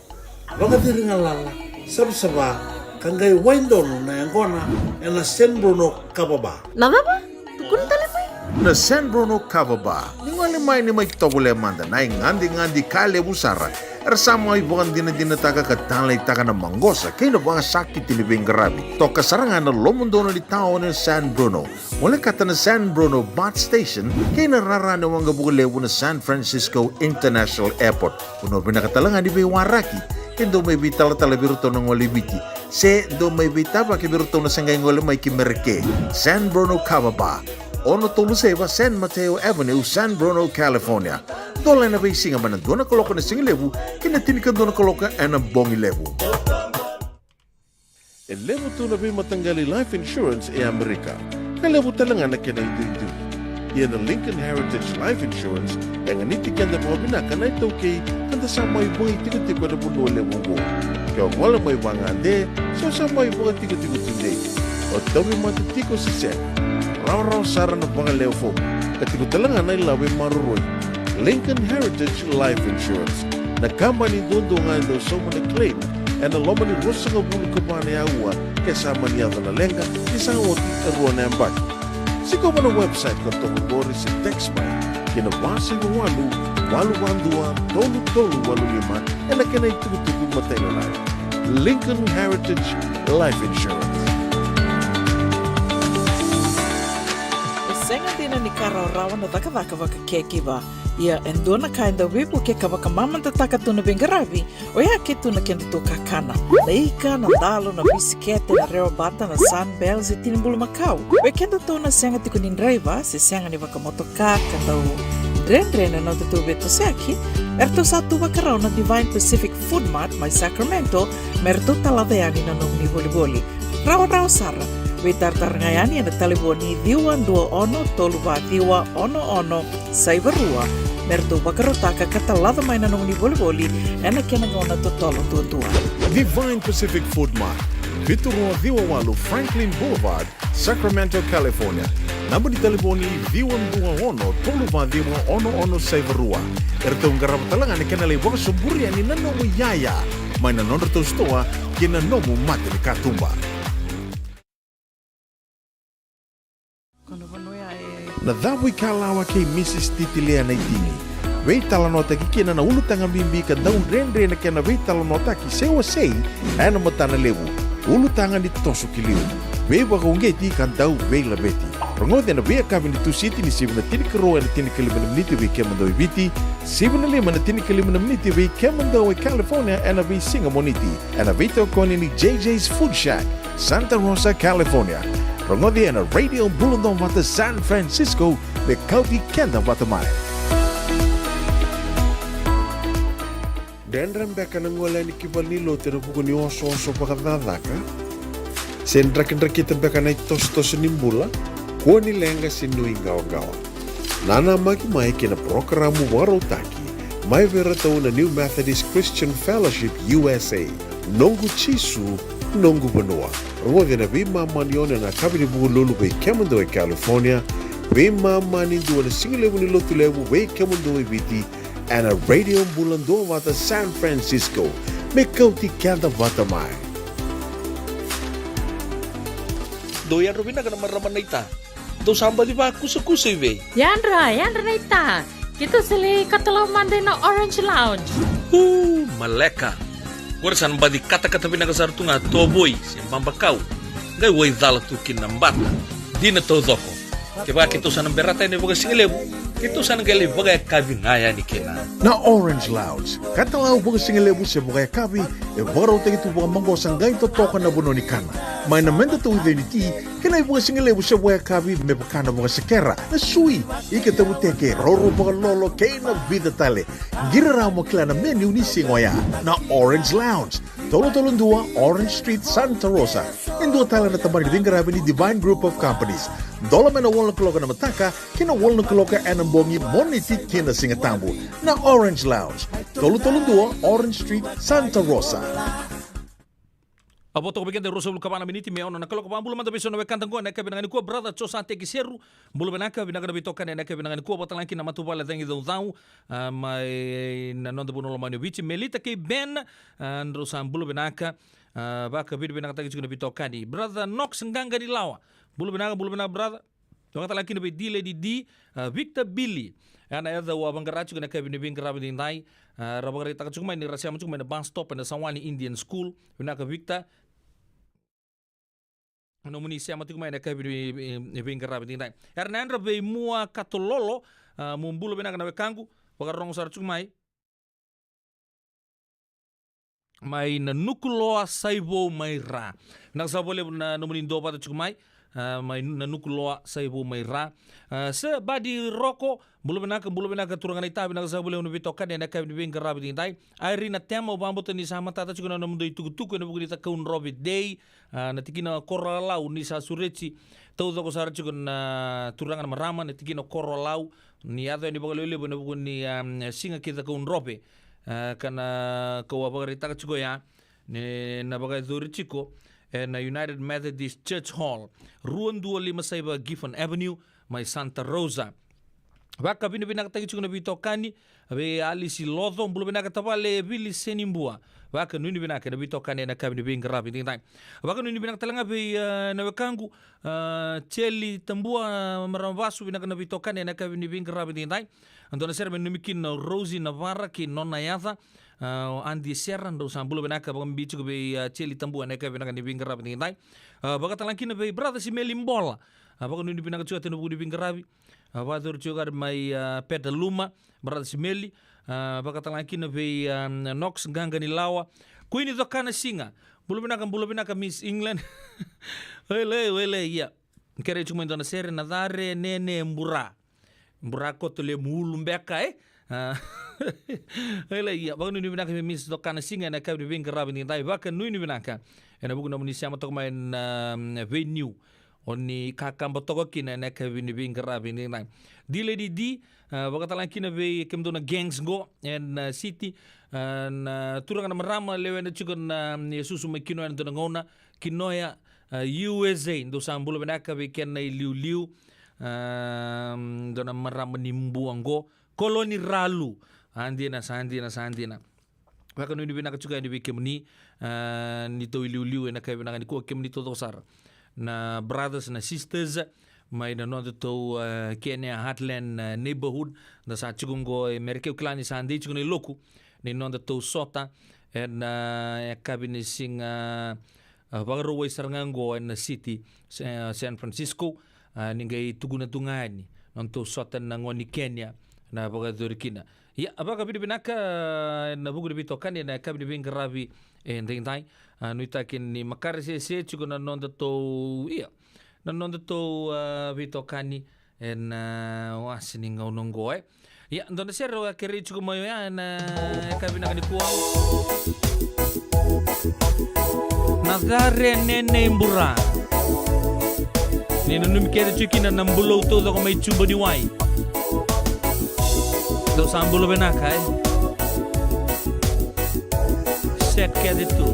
Vakaciri galala, savasava, ka qai wai donu na yaqona ena San Bruno Kava Bar. Na cava? Tukuna tale mai. Na San Bruno Kava Bar. Ni gole mai, ni mai tovolea mada na igadegade ka levu sara era sa mai vakadinadinataka ka taleitaka na maqosa kei na vakasakiti ni veiqaravi. Toka sara ga na lomanidono ni taoni o San Bruno. Volekata na San Bruno BART Station kei na rara ni waqavuka levu na San Francisco International Airport. Vanua vinaka tale ga ni veiwaraki. Ke dou mai veitalatala vei iratou na gole i Viti, se dou mai veitavaki vei iratou na se qai gole mai ki Mereke. San Bruno Kava Bar, ono tolu saiva San Mateo Avenue, San Bruno, California. Dola ena veisiga mai na dua na kaloko ena siga levu ki na tinikadua na kaloko ena bogi levu. E levu tu na veimataqali life insurance e Amerika, ka levu tale ga na kena iduidui. Ia na Lincoln Heritage Life Insurance e ganiti keda vakavinaka na iTaukei ka da sa mai vakaitikotiko ena vanua levu oqo. Ke o gole mai vagade, se o sa mai vakatikotiko tudei, o tauvimate tiko se sega, rawarawa sara na vakalewe fomu, ka tiko tale ga na ilavo e maroroi. Lincoln Heritage Life Insurance, na kabani duadua ga e dau sauma na claim ena loma ni ruasagavulu ka va na aua ke sa mani yaco na leqa, ni sa oti e rua na yabaki. Sikova na website ka toka qori se text mai ki na va saiva walu, walu va dua, tolu tolu walu lima ena kena itukutuku matailalai. Lincoln Heritage Life Insurance. E sega dina ni ka rawarawa na cakacaka vakacaregiver. Ia e dua na ka e dau veivuke ka vakamamadataka tu na veiqaravi, oya ke tu na kedatou kakana. Na ika, na dalo, na bisikete, na rewa bata, na Sunbell se tini bulumakau. Vei kedatou na sega tiko ni draiva se sega ni vakamotoka ka dau dredre na nodatou veitosoyaki, eratou sa tu vakarau na Divine Pacific Food Mart mai Sacramento me ratou talaca yani na nomuni volivoli. Rawarawa sara. Veitaratara ga yani ena talevoni ciwa dua ono tolu va ciwa ono ono saiva rua me ratou vakarautaka ka talaca mai na nomuni volivoli ena kena gauna totolo duadua. Divine Pacific Food Mart, vitu rua ciwa walu Franklin Boulevard, Sacramento, California. Naba ni talevoni ciwa dua ono tolu va ciwa ono ono saiva rua. Eratou qarava tale ga na kena lai vakasoburi yani na nomu iyaya mai na nodratou sitoa ki na nomu mata ni katuba. Na cavuikalawa kei Mrs Titi Lea Naitini. Veitalanoataki kina na ulutaga bibi ka dau dredre na kena veitalanoataki se wasei ena matana levu. Ulutaga ni toso ki liu, veivakauqeti ka dau veilaveti. Rogoci ena veiyakavi ni Tusiti ni sivi na tinikarua ena tinikalima na miniti vei kemudou e Viti, sivi na lima ena tinikalima na miniti vei kemudou e California ena veisiga Moniti, ena veitokoni ni J J's Food Shack, Santa Rosa, California. Rogoci ena Radio Bula Duavata San Francisco, me kauti keda vata mai. Dredre beka na gole yani ki valenilotu ena vuku ni osooso vakacakacaka? Se drakidrakita beka na itosotoso ni bula? Kua ni leqa se nuiqawaqawa. Nanamaki mai ki na parokaramu vakarautaki mai vei iratou na New Methodist Christian Fellowship U S A, Noqu Jisu, Noqu Vanua. Rogoci ena veimama ni ono ena yakavi ni Vukelulu vei kemudou e California, veimama ni dua ena sigalevu ni Lotulevu vei kemudou e Viti, ena Radio Bula Duavata San Francisco, me kauti keda vata mai. Dou yadra vinaka na marama naita. Dou sa baci vakusakusa i vei? Yadra, yadra naita. Keitou sa lai katalau mada ina Orange Lounge. Uu, maleka. Qori sa na baci katakata vinaka sara tu ga tovoi se babakau. Qai waicala tu kina na bata. Dina taucoko. Kevaka keitou sa na berata yani vakasigalevu, keitou sa na qai lai vakayakavi ga yani kina. Na Orange Lounge, katalau vakasigalevu se vakayakavi, e vakarautaki tu vakamaqosa qai totoka na vanua ni kana. Mai na meda tauica ni ti, kei na ivakasigalevu se vakayakavi me vaka na vakasekera, na sui, ika tavuteke, raurau vakalolo, kei na vica tale. Qiri rawa mo kila na menu ni siga oya. Na Orange Lounge, tolu tolu dua Orange Street, Santa Rosa. E dua tale na tabana ni veiqaravi ni Divine Group of Companies. Dola mai na walu na kaloko ena mataka ki na walu na kaloko ena bogi, Moniti ki na Sigatabu. Na Orange Lounge, tolu tolu dua Orange Street, Santa Rosa. A vo toka vei keda e ruasagavulu ka va na miniti me ono na kaloko. Vakabula mada vei so na wekada qo ena yakavi vinaka nikua, brother Josate Kiseru. Bula vinaka, vinaka na veitokani ena yakavi vinaka nikua. Vakatalega kina na matavuvale Cagicaucau, a, mai na noda vanua lomani o Viti. Melita kei Ben, a, drau sa bula vinaka. A, vakavinavinakataki tiko na veitokani. Brother Knox Qaqanilawa. Bula vinaka, bula vinaka, brother. Vakatalega kina vei D Lady D, a, Victor Billy. Ena yaca au a vaqara tiko ena yakavi ni veiqaravi edaidai. A, ra vakaraitaka tiko mai ni ra sema tiko mai na bus stop ena Sawani Indian School. Vinaka Victor. Nomuni sema tiko mai ena yakavi ni, e, e, veiqaravi edaidai. Era na yadra vei Mua Katololo, a, mo bula vinaka na wekaqu. Vakarorogo sara tiko mai. Mai na Nukuloa, Saivou mai Ra. Vinaka sara vakalevu na nomuni duavata tiko mai, a, mai na Nukuloa, Saivou mai Ra. A, Sir Badi Roko, bula vinaka, bula vinaka turaga na itavi, vinaka sara vakalevu na veitokani ena yakavi ni veiqaravi edaidai. Irina Tema, au vakabauta ni sa matata tiko na nomudou itukutuku ena vuku ni Cakaudrove Day. A, na tikina Koroalau ni sa sureti taucoko sara tiko na turaga na marama, na tikina Koroalau, ni yaco yani vakalevulevu ena vuku ni, a, siga kei Cakaudrove. A, ka na kau a vakaraitaka tiko ya, ni na vakayacori tiko ena United Methodist Church Hall, rua dua lima saiva Gifford Avenue, mai Santa Rosa. Vakavinavinakataki tiko na veitokani, vei Alisi Loco, bula vinaka tavale Vili Senibua. Vakanuinui vinaka ena veitokani ena yakavi ni veiqaravi edaidai. Vakanuinui vinaka talega vei, e, na wekaqu, a, Jeli Tabua, a, marama vasu, vinaka na veitokani ena yakavi ni veiqaravi edaidai. A dua na sere me nanumi kina o Rosie Navara kei nona yaca, a, o Adi Sera, drau sa bula vinaka, vakabibi tiko vei, a, Jeli Tabua ena yakavi vinaka ni veiqaravi edaidai. A, vakatalega kina vei brother Simeli Bola. A, vakanuinui vinaka tiko ena vuku ni veiqaravi. A, vakayacori tiko qori mai, a, Petaluma, brother Simeli. A, vakatalega kina vei, a, Knox Qaqanilawa. Kuini Cokana Siga. Bula vinaka, bula vinaka Miss England. Wele, wele, ia. Kerei tiko mai dua na sere, na cari e nene e bura. Bura koto le mu ulu beka, e? A, wele, ia. Vakanuinui vinaka vei Miss Cokana Siga ena yakavi ni veiqaravi edaidai. Vakanuinui vinaka ena vuku nomuni sema toka mai na, mm, venue. O ni kakaba toka kina ena yakavi ni veiqaravi edaidai. D Lady D, a, vakatalega kina vei kemudou na gangs qo ena, a, city, a, na turaga na marama lewena tiko na, mm, susu mai kina ena dua na gauna, Kinoya, a, U S A, dou sa bula vinaka vei kena iliuliu, a, mm, dua na marama ni Bua qo, Koloni Ralu. A, dina, sa dina, sa dina. Vakanuinui vinaka tiko yani vei kemuni, a, ni tou iliuliu ena yakavi vinaka nikua, kemuni taucoko sara na brothers, na sisters, mai na nodatou, a, Kenya Heartland, a, neighborhood. Da sa tiko qo e Merika, au kila ni sa dei tiko na iloku ni nodatou sota ena, a, yakavi ni siga, a, Vakarauwai sara ga qo ena city, Sa-, San Francisco, a, ni qai tukuna tu ga yani na nodatou sota na gone ni Kenya na vakayacori kina. Ia, a vakavinavinaka, a, ena vuku ni veitokani ena yakavi ni veiqaravi edaidai. A, nuitaki ni makare sese tiko na nodatou, ia, na nodatou, a, veitokani ena, a, wase ni gauna oqo, e. Ia, dua na sere au a kerei tiko mai oya ena yakavi vinaka nikua. Na cari e nene e bura. Ni nanumi kece tiko kina na bulou taucoko mai Juba ni wai. Dou sa bula vinaka, e. Sere kece tu.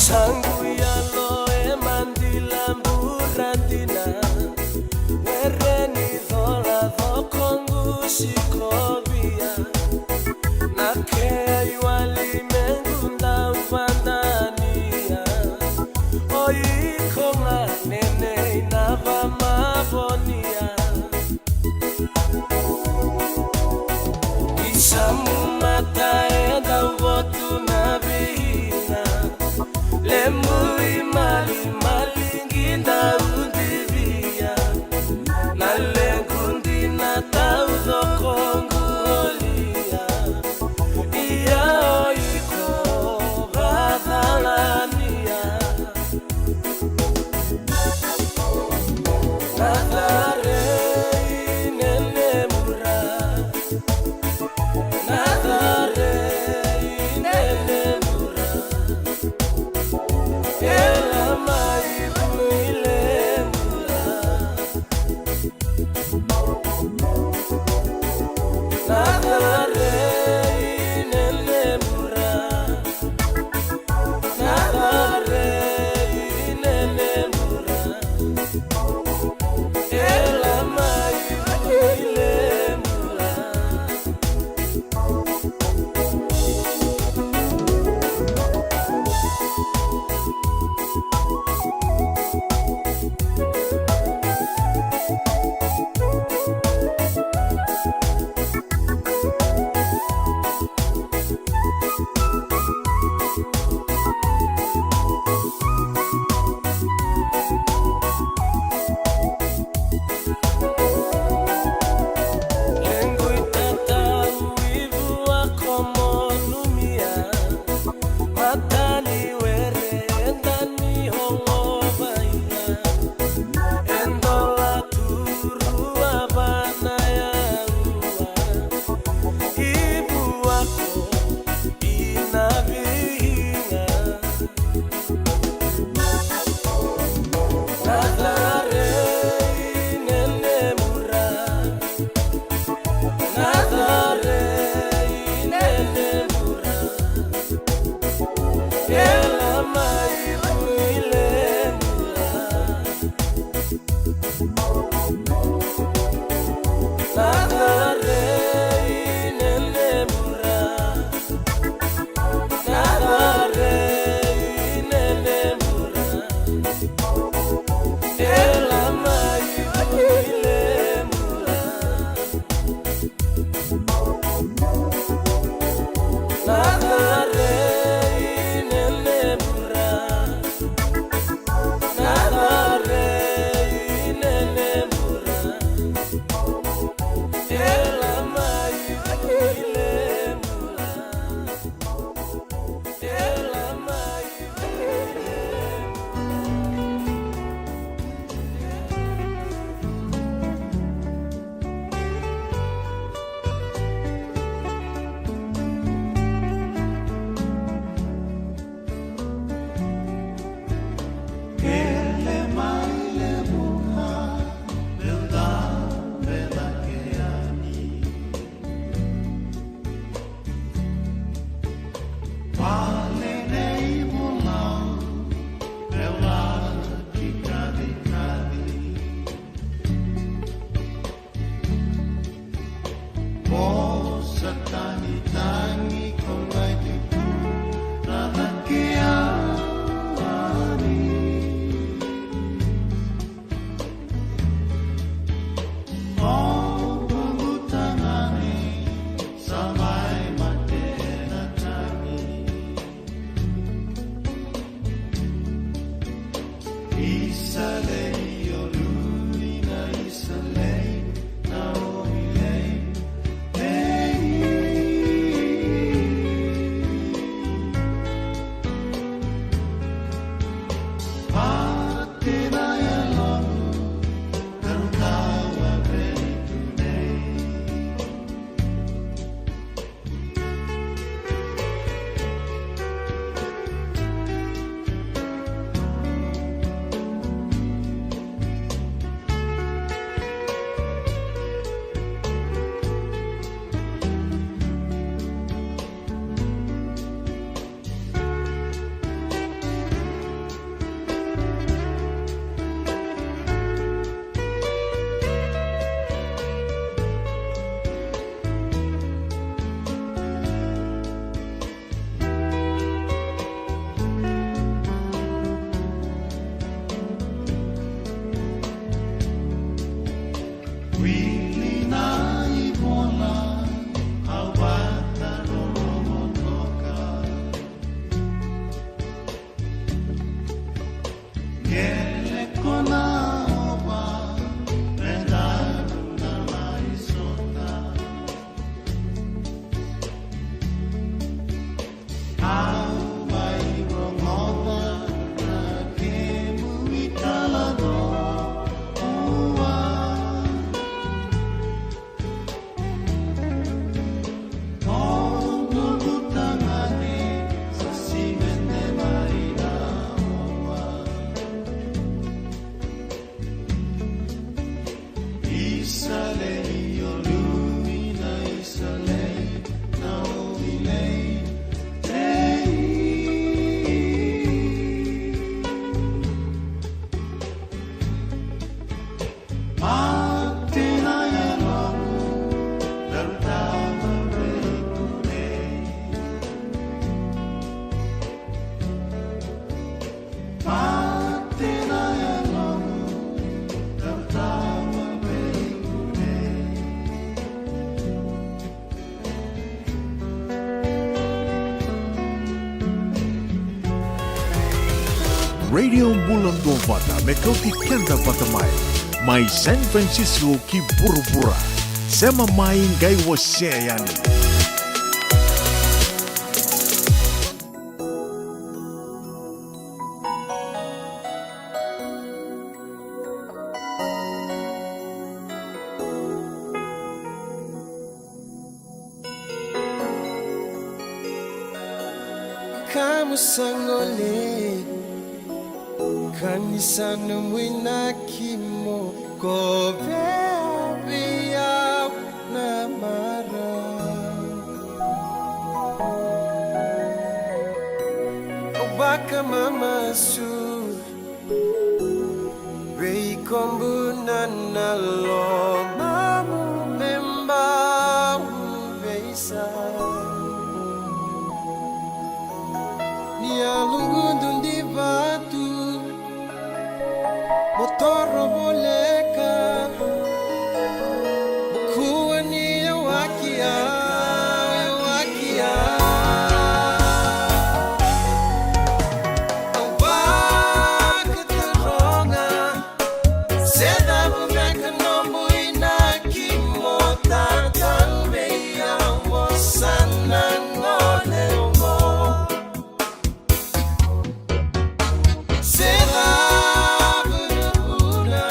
Sa qu yalo e madila bura dina, were ni cola coqu sikovia. Na kea iwali me qu dau vadania, o iko ga Nene i na vamavonia. I samu mata e dau votu na viina, levu i malimali qi dau divia. Na lequ dina taucoko qu olia, ia o iko vacalania. Na cere i Nene bura, na cere i Nene bura, e la mai vui le bura. Na cere i Nene bura, na cere i Nene bura, e la mai vui le bura. Lequ i tatau i vua ko Monumia, mata ni were e dani holovaia. E dola tu rua vana yaua, i vua ko i na viga. Na cere i Nene bura, na cere i Nene bura, e la mai vui le bura. Na cere i Nene bura, na cere i Nene bura, e la mai vui le bura. Na cere i Nene bura, na cere i Nene bura, e la mai vui le bura, e la mai vui le bura. Radio Bula Duavata me kauti keda vata mai, mai San Francisco ki vuravura. Sema mai, qai wasea yani. Kamu sa gole, ka ni sa nomu inaki mo kovea vei au na marau. Au vakamamasu, veikobu na, na lomamu me bau veisa. Ni a lugudu di vatu, mo toro voleka, mo kua ni yawaki au, yawaki au. Au vakataroga, se cava beka nomu inaki mo tatalu vei au, mo sa na gole oqo. Se cava na vuna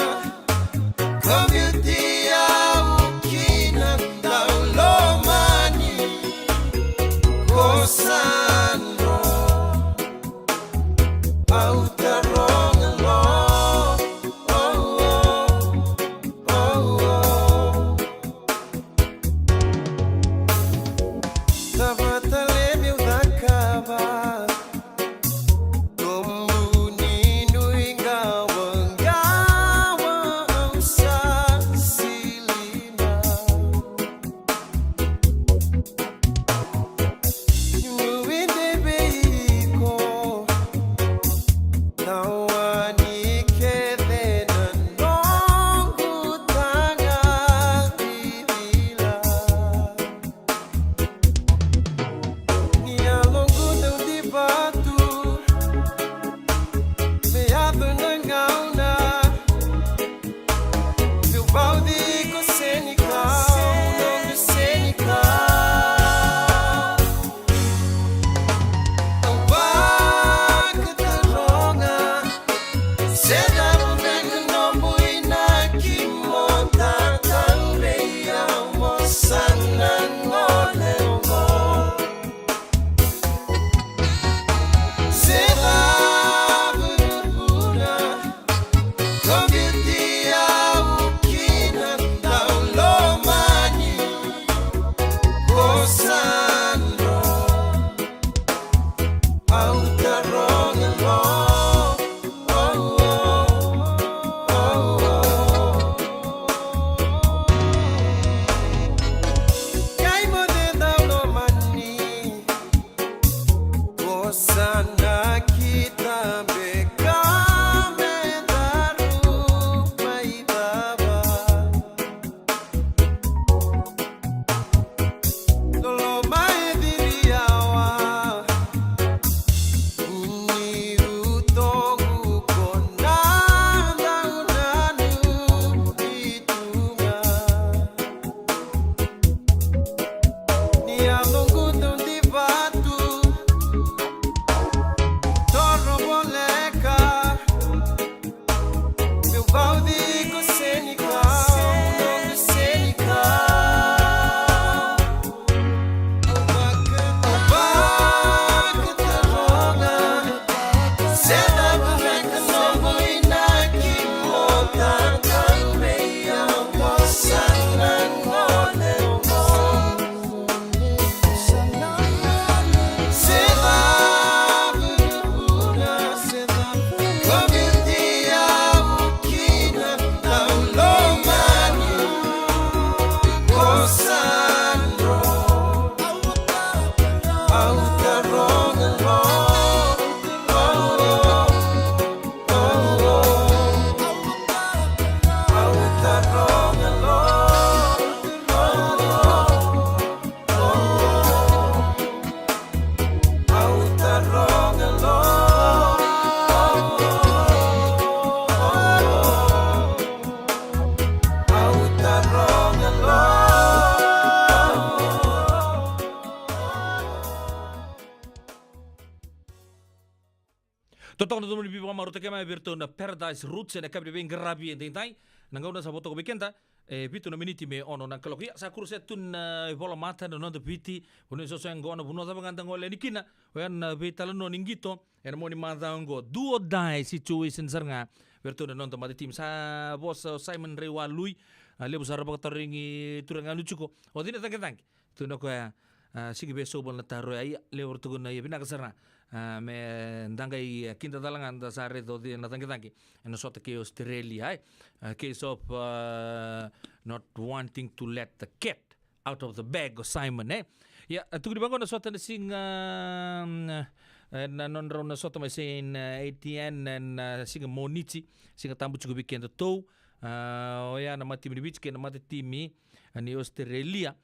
Totoka na nomuni veivakamarautaki mai vei iratou na Paradise Roots ena yakavi ni veiqaravi edaidai. Na gauna sa vo toka vei keda, e vitu na miniti me ono na kaloko. Ia, sa kurusea tu na ivola mata na noda Viti. Vanua e soso e qo, na vanua cava ga da gole yani kina. Oya na veitalanoa ni qito ena mua ni macawa oqo. Do or die situation sara ga vei iratou na noda matatimi. Sa vosa o Simon Raiwalui. A, levu sara vakatarogi turaga yani tiko. O cei na cagicagi? Tukuna o koya, a, sigi vei Sobal na taro ya, ia, levu era tukuna, ia, vinaka sara. A, me da qai, a, kidacala ga da sa raica o cei na cagicagi ena sota kei Australia, e. A, case of, a, not wanting to let the cat out of the bag o Simon, e. Ia, a, tukuni vaqo na sota na siga, mm, e, na nodrau na sota mai Saint, e, Etienne, e, na siga Moniti, Siga Tabu tiko vei kedatou. A, oya na matatimi ni Viti kei na matatimi, a, ni Australia.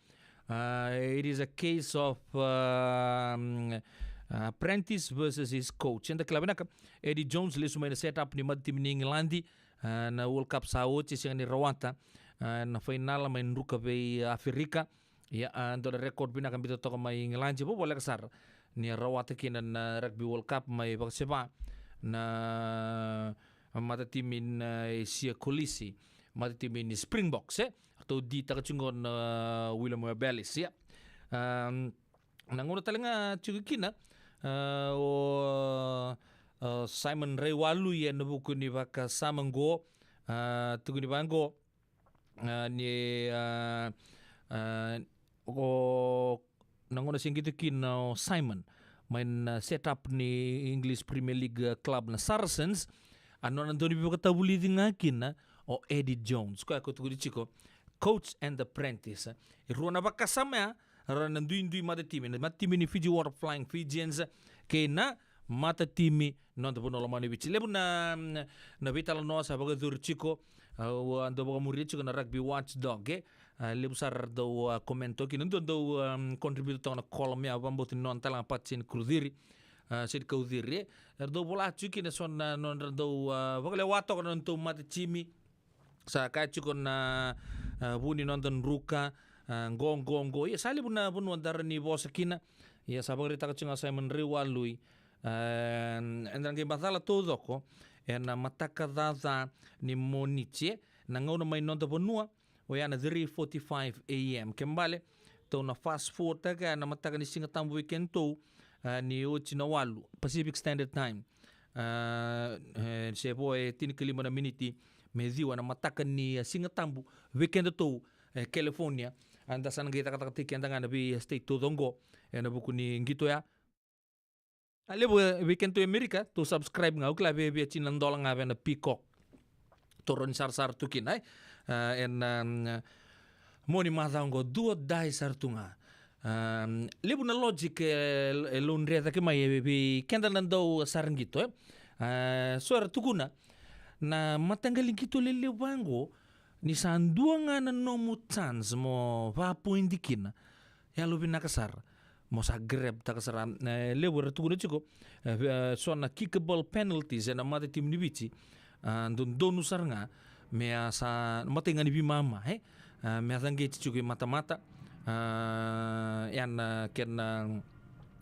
A, it is a case of, um, apprentice versus his coach. Eda kila vinaka, Eddie Jones lesu mai na set up ni matatimi ni Igiladi, a, na World Cup sa oti, e sega ni rawata, a, na fainala mai druka vei Aferika. Ia, a, dua na record vinaka biuta toka mai Igiladi, vovoleka sara ni a rawata kina na Rugby World Cup mai Vakaseva na matatimi na Siya Kolisi, matatimi ni Springboks, e. Ratou ditaka tiko qo na William Webb Ellis, ia. Am, na gauna tale ga tiko kina, a, o, a, Simon Raiwalui ena vuku ni vakasama qo, a, tukuni vaqo, a, ni, a, a, o, na gauna se qito kina o Simon mai na set up ni English Premier League, a, club na Saracens, a nona dau ni veivakatavulici ga kina o Eddie Jones. Koya ko tukuni tiko, coach and apprentice. E rua na vakasama ya, rau na duidui matatimi, na matatimi ni Fiji Water Flying Fijians kei na matatimi noda vanua lomani Viti. Levu na, na veitalanoa sa vakayacori tiko, a, au a dau vakamuria tiko na Rugby Watchdog, e. A, levu sara dau, a, comment toka kina, dua dau, um, contribute toka na column ya, vakabauta ni nona tale ga Patseni Kuruciri, a, Sedi Kauciri, e. Era dau vola tiko kina so na nodra dau, a, vakalewa toka na nodatou matatimi. Sa kaya tiko na, a, vu ni noda druka, a, qo, qo, qo. Ia sa levu na vanua da rawa ni vosa kina. Ia sa vakaraitaka tiko ga Simon Raiwalui. A, eda na qai macala taucoko ena mataka caca ni Moniti, e, na gauna mai noda vanua, oya na three forty-five A M. Ke bale, tou na fast forward taka na mataka ni Siga Tabu vei kedatou, a, ni oti na walu, Pacific Standard Time. A, e, se vo e tinikalima na miniti me ciwa na mataka ni, a, Siga Tabu vei kedatou, e, California. A, da sa na qai cakacakataki keda ga na vei state taucoko ena vuku ni qito ya. A, levu, e, vei kedatou e Amerika, tou subscribe ga, au kila via, via tini na dola ga vei na Peacock. Tou rawa ni sarasara tu kina, e. A, ena, um, mua ni macawa oqo, do or die sara tu ga. Um, levu na logic e, e laudre cake mai, e, vei keda na dau sara qito, e. A, so era tukuna, na mataqali qito lelevu vaqo, ni sa dua ga na nomu chance mo vapoidi kina, yalovinaka sara mo sa grab taka sara. E, levu era tukuna tiko, e, e, so na kickable penalties ena matatimi ni Viti, a, dodonu sara ga me a sa matai ga ni veimama, e, a, me a caqeti tiko i matamata. A, ia na kena,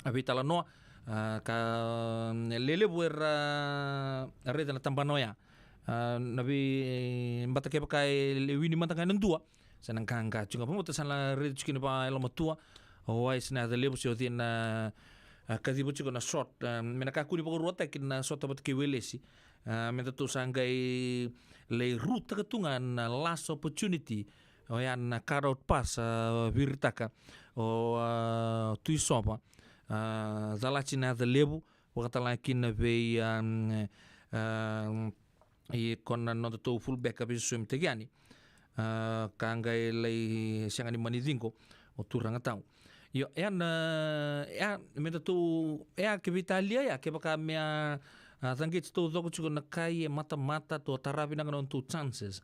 a, veitalanoa, a, ka, e, lelevu era, a, raica na tabana oya. A, na vei, bata kevaka e le wini mada ga ena dua, sa na qaqa tiko ga. Vakabauta sa na raica tiko kina vakayalomatua o Wise Nacalevu se o cei na, a, kaciva tiko na shot, a, me na kakua ni vakaruataki na shot vata kei Welesi. A, me datou sa qai lai rutaka tu ga na last opportunity, oya na cut out pass, a, viritaka o, a, Tuisova, a, Calati Nacalevu, vakatalega kina vei, a, a, i ko na nodatou fullback a veisusumitaki yani. A, ka qai lai sega ni mani ciqo o turaga tau. Io, ia na, ia, me datou, ia, ke veitalia, ia, kevaka me a, a, caqeti taucoko tiko na kai e matamata, tou a tara vinaka na nodatou chances.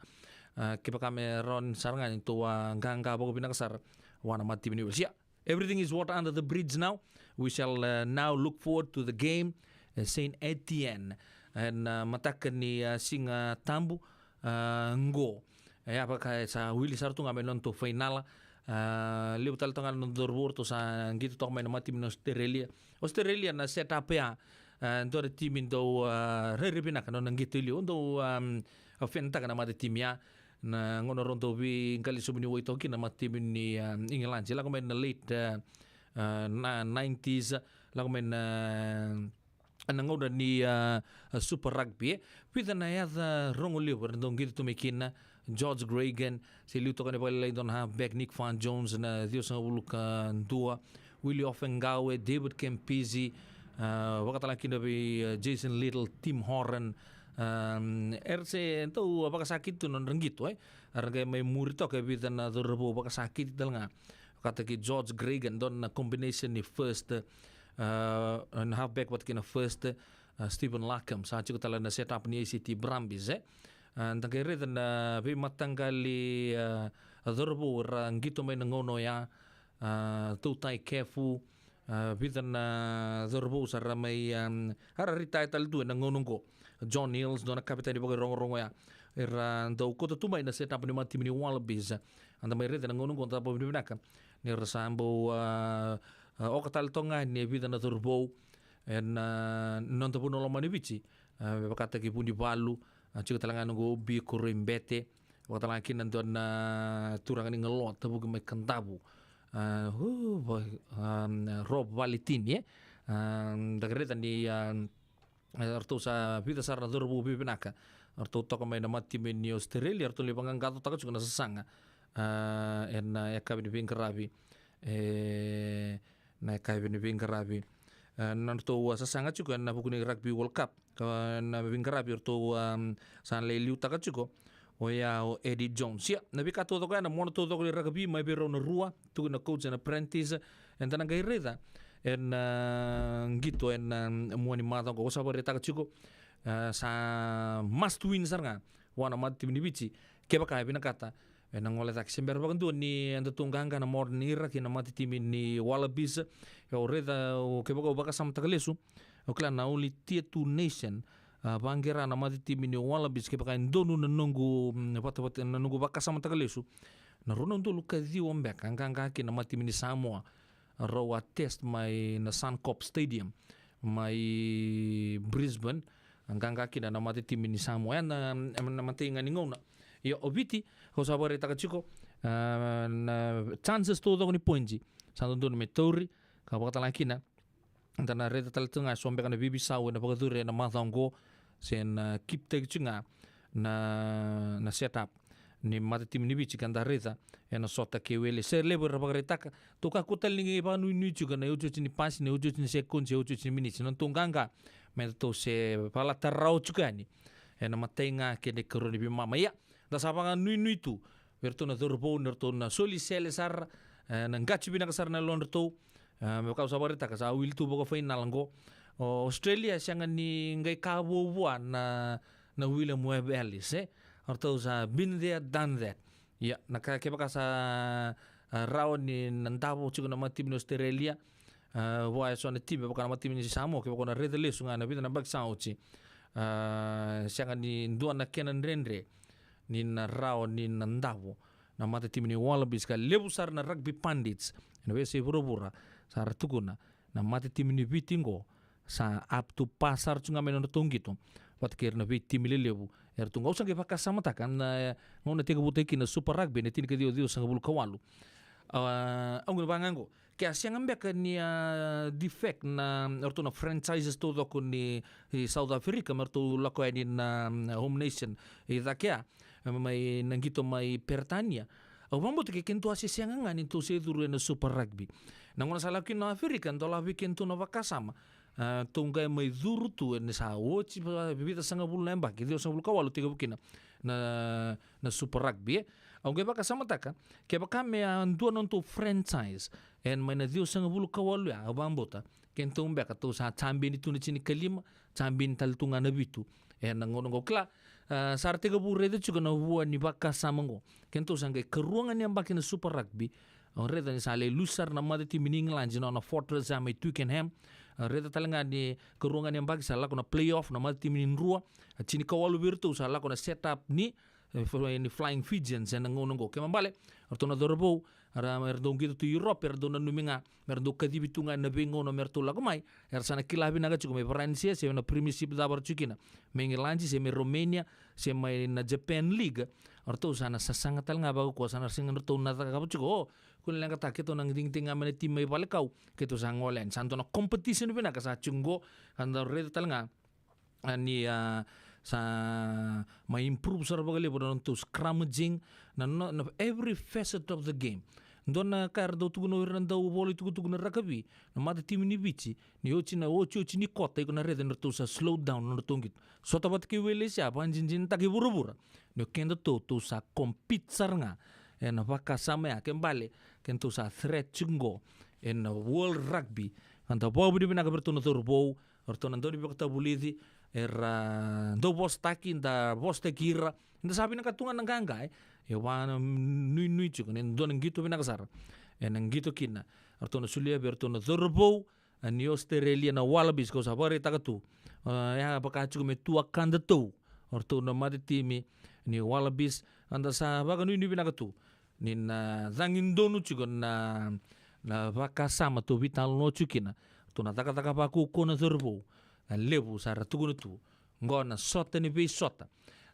A, kevaka me rawa ni sara ga ni tou a qaqa vakavinaka sara vua na matatimi ni Welesi. Ia, everything is water under the bridge now. We shall, uh, now look forward to the game, uh, Saint Etienne. Ena, uh, mataka ni, uh, Siga Tabu, uh, qo. E, a vaka e sa wili sara tu ga mai na nodatou fainala. Uh, levu tale toka ga na noda cauravou ratou sa qito toka mai na matatimi ni Australia. Australia na set up ya, A, dua na timi dau, a, rairai vinaka na nona qito i liu, dau, am, a, fenataka na mata timi ya. Na gauna rau dau veiqali sobu ni wai toka kina na mata timi ni, am, Igiladi. Lako mai na late, a, a, na nineties, lako mai na, na gauna ni, a, a, Super Rugby, e. Vica na yaca rogo levu era dau qito tu mai kina, George Gregan, se liu toka ni vakalailai dua na halfback, Nick Farr-Jones, na ciwasagavulu ka dua, Willie Ofaingaue, David Campese, a, vakatalega kina vei, a, Jason Little, Tim Horan, am, era se dau vakasakiti tu na nodra qito, e. Era qai mai muri toka e vica na cauravou vakasakiti tale ga. Vakataki George Gregan, dua na combination ni first, a, na halfback vata kei na first, a, Stephen Larkham, sa tiko tale na set up ni A C T Brumbies, e. A, da qai raica na veimataqali, a, a cauravou era qito mai na gauna oya, a, Tautai Kefu, a, vica na cauravou sa ra mai, am, a ra retire tale tu ena gauna oqo. John Hills, dua na kavetani vakairogorogo ya. Era dau kauta tu mai na set up ni mata timi ni Wallabies. Eda mai raica na gauna oqo, da vakavinavinaka ni ra sa bau, a, a, oka tale toka ga ni vica na cauravou ena, a, noda vanua lomani Viti. A, me vakataki Vunivalu, a, tiko tale ga na noqu Biko Rui Bete, vakatalega kina dua na turaga ni Galoa, tavuki mai Kadavu. A, u, va-, a, Rob Valetini, e. A, da qai raica ni, a, e, ratou sa vica sara na cauravou veivinaka. Ratou toka mai na mata timi ni Australia, ratou lai vaqaqacotaka tiko na sasaga. A, ena, e, yakavi ni veiqaravi. E, na yakavi ni veiqaravi. E, na nodratou, a, sasaga tiko ena vuku ni Rugby World Cup. Ka na veiqaravi ratou, am, sa lai liutaka tiko. Oya o Eddie Jones. Ia, na veika taucoko ya, na mona taucoko ni rakavi mai vei rau na rua, tukuni na coach and apprentice, eda na qai raica ena, a, qito ena, a, mua ni macawa oqo. Au sa vakaraitaka tiko, a, sa must win sara ga vua na mata timi ni Viti, kevaka e vinakata ena gole cake. Se bera vakadua ni eda tu qaqa na modern era kei na mata timi ni Wallabies. Au raica, au, kevaka au vakasamataka lesu, au kila na only tier two nation, a, vaqara na mata timi ni Wallabies, kevaka e donu na noqu, mm, vatavata, na noqu vakasamataka lesu, na rua na udolu ka ciwa beka, qaqa kina na mata timi ni Samoa, rau a test mai na Suncorp Stadium mai Brisbane, qaqa kina na mata timi ni Samoa. Ena, na matai ga ni gauna. Ia o Viti, kau sa vakaraitaka tiko, a, na chances taucoko ni points sa dodonu me tauri, ka vakatalega kina, da na raica tale tu ga eso beka na veiveisau ena vakacuru ena macawa oqo, se na keep-taki tu ga na, na set up ni mata timi ni Viti, ka da raica ena sota kei wele. Se levu era vakaraitaka, tou kakua tale ni qai vakanuinui tiko na iotioti ni pasi, na iotioti ni sekodi, iotioti ni miniti. Na nodatou qaqa me datou se vakalata rawa tiko yani ena matai ga kei na ikarua ni veimama. Ia, da sa vakanuinui tu vei iratou na cauravou ni ratou na soli sele sara, e, na qati vinaka sara na yalodratou. E, me vaka au sa vakaraitaka, sa wili tu vakafainala oqo. O Australia e sega ni qai ka vou vua na, na William Webb Ellis, e. O ratou sa been there, done that. Ia, na ka kevaka sa, a, rawa ni na davo tiko na mata timi ni Australia, a, vua eso na timi, vaka na mata timi ni Samoa, kevaka o na raica lesu ga na vica na yabaki sa oti, a, sega ni dua na kena dredre ni na rawa ni na davo na mata timi ni Wallabies, ka levu sara na rugby pundits ena veiyasai vuravura sa ra tukuna na mata timi ni Viti oqo sa up to par sara tu ga mai na nodratou qito vata kei ira na veitimi lelevu era tu qo. Au sa qai vakasamataka na gauna tekivutaki kina na Super Rugby ena tinikaciwa ciwasagavulu ka walu. A, au qai vaka ga oqo, ke a sega beka ni a defect na, o ratou na franchises taucoko ni, i South Africa me ratou lako yani na, na home nation i cake ya, mai na qito mai Peritania. Au vakabauta ke kedatou a se sega ga ni tou se curu ena Super Rugby. Na gauna sa lako kina na Aferika, dau lako vei kedatou na vakasama. A, tou qai mai curu tu ena sa oti va-, vica sagavulu na yabaki, ciwasagavulu ka walu tekivu kina na, na Super Rugby, e. Au qai vakasamataka, kevaka me a dua na nodatou franchise ena mai na ciwasagavulu ka walu ya, au vakabauta kedatou beka tou sa champion tu na tinikalima, champion tale tu ga na vitu. Ena gauna oqo kila, a, sa ra tekivu raica tiko na vua ni vakasama oqo. Kedatou sa qai karua ga ni yabaki na Super Rugby. Au raica ni sa lai lusi sara na mata timi ni England na nona Fortress ya mai Twickenham. Au raica tale ga ni karua ga ni yabaki sa lako na playoff na mata timi ni Drua. A, tinikawalu vei iratou sa lako na set up ni e, fo-, e, ni Flying Fijians ena gauna oqo. Kena ibalebale, o ratou na cauravou, era, era dau qito tu i Europe, era dau nanumi ga me ra dau kacivi tu ga ena veigauna me ratou lako mai, era sa na kila vinaka tiko mai Varanise, se na Premiership cava ra tiko kina, mai Igiladi, se mai Romania, se mai na Japan League. O ratou sa na sasaga tale ga vakaukauwa, sa na sega ni ratou na cakava tiko, o, kua ni leqataka, keitou na digitaki ga mai na timi mai Valekau, keitou sa gole yani. Sa dua na competition vinaka sa tiko oqo, ka da raica tale ga, a, ni, a, sa mai improve sara vakalevu na nodratou scrummaging, na, na, na every facet of the game. Dua na ka era dau tukuna o ira na dau vola itukutuku na rakavi, na matatimi ni Viti, ni oti na, otioti ni kota, iko na raica ni ratou sa slow down na nodratou qito. Sota vata kei Welesi, a vakadinadinataka i vuravura ni o kedatou, tou sa compete sara ga ena vakasama ya, kena ibalebale, kedatou sa threat tiko oqo ena World Rugby. Ka da vakavinavinaka vei iratou na cauravou, o ratou na dau ni vakatavulici, era dau vosataki, da vosataki ira, da sa vinakata tu ga na qaqa, e. E vakanuinui tiko ni dua na qito vinaka sara ena qito kina, o ratou na solia vei iratou na cauravou, a, ni Australia, na Wallabies, kau sa vakaraitaka tu. A, ya vaka tiko me tu a kadatou o ratou na matatimi ni Wallabies, a, da sa vakanuinui vinaka tu ni na cagi donu tiko na, na vakasama tou veitalanoa tiko kina. Tou na cakacaka vakaukauwa na cauravou, na levu sa ra tukuna tu. Oqo na sota ni veisota,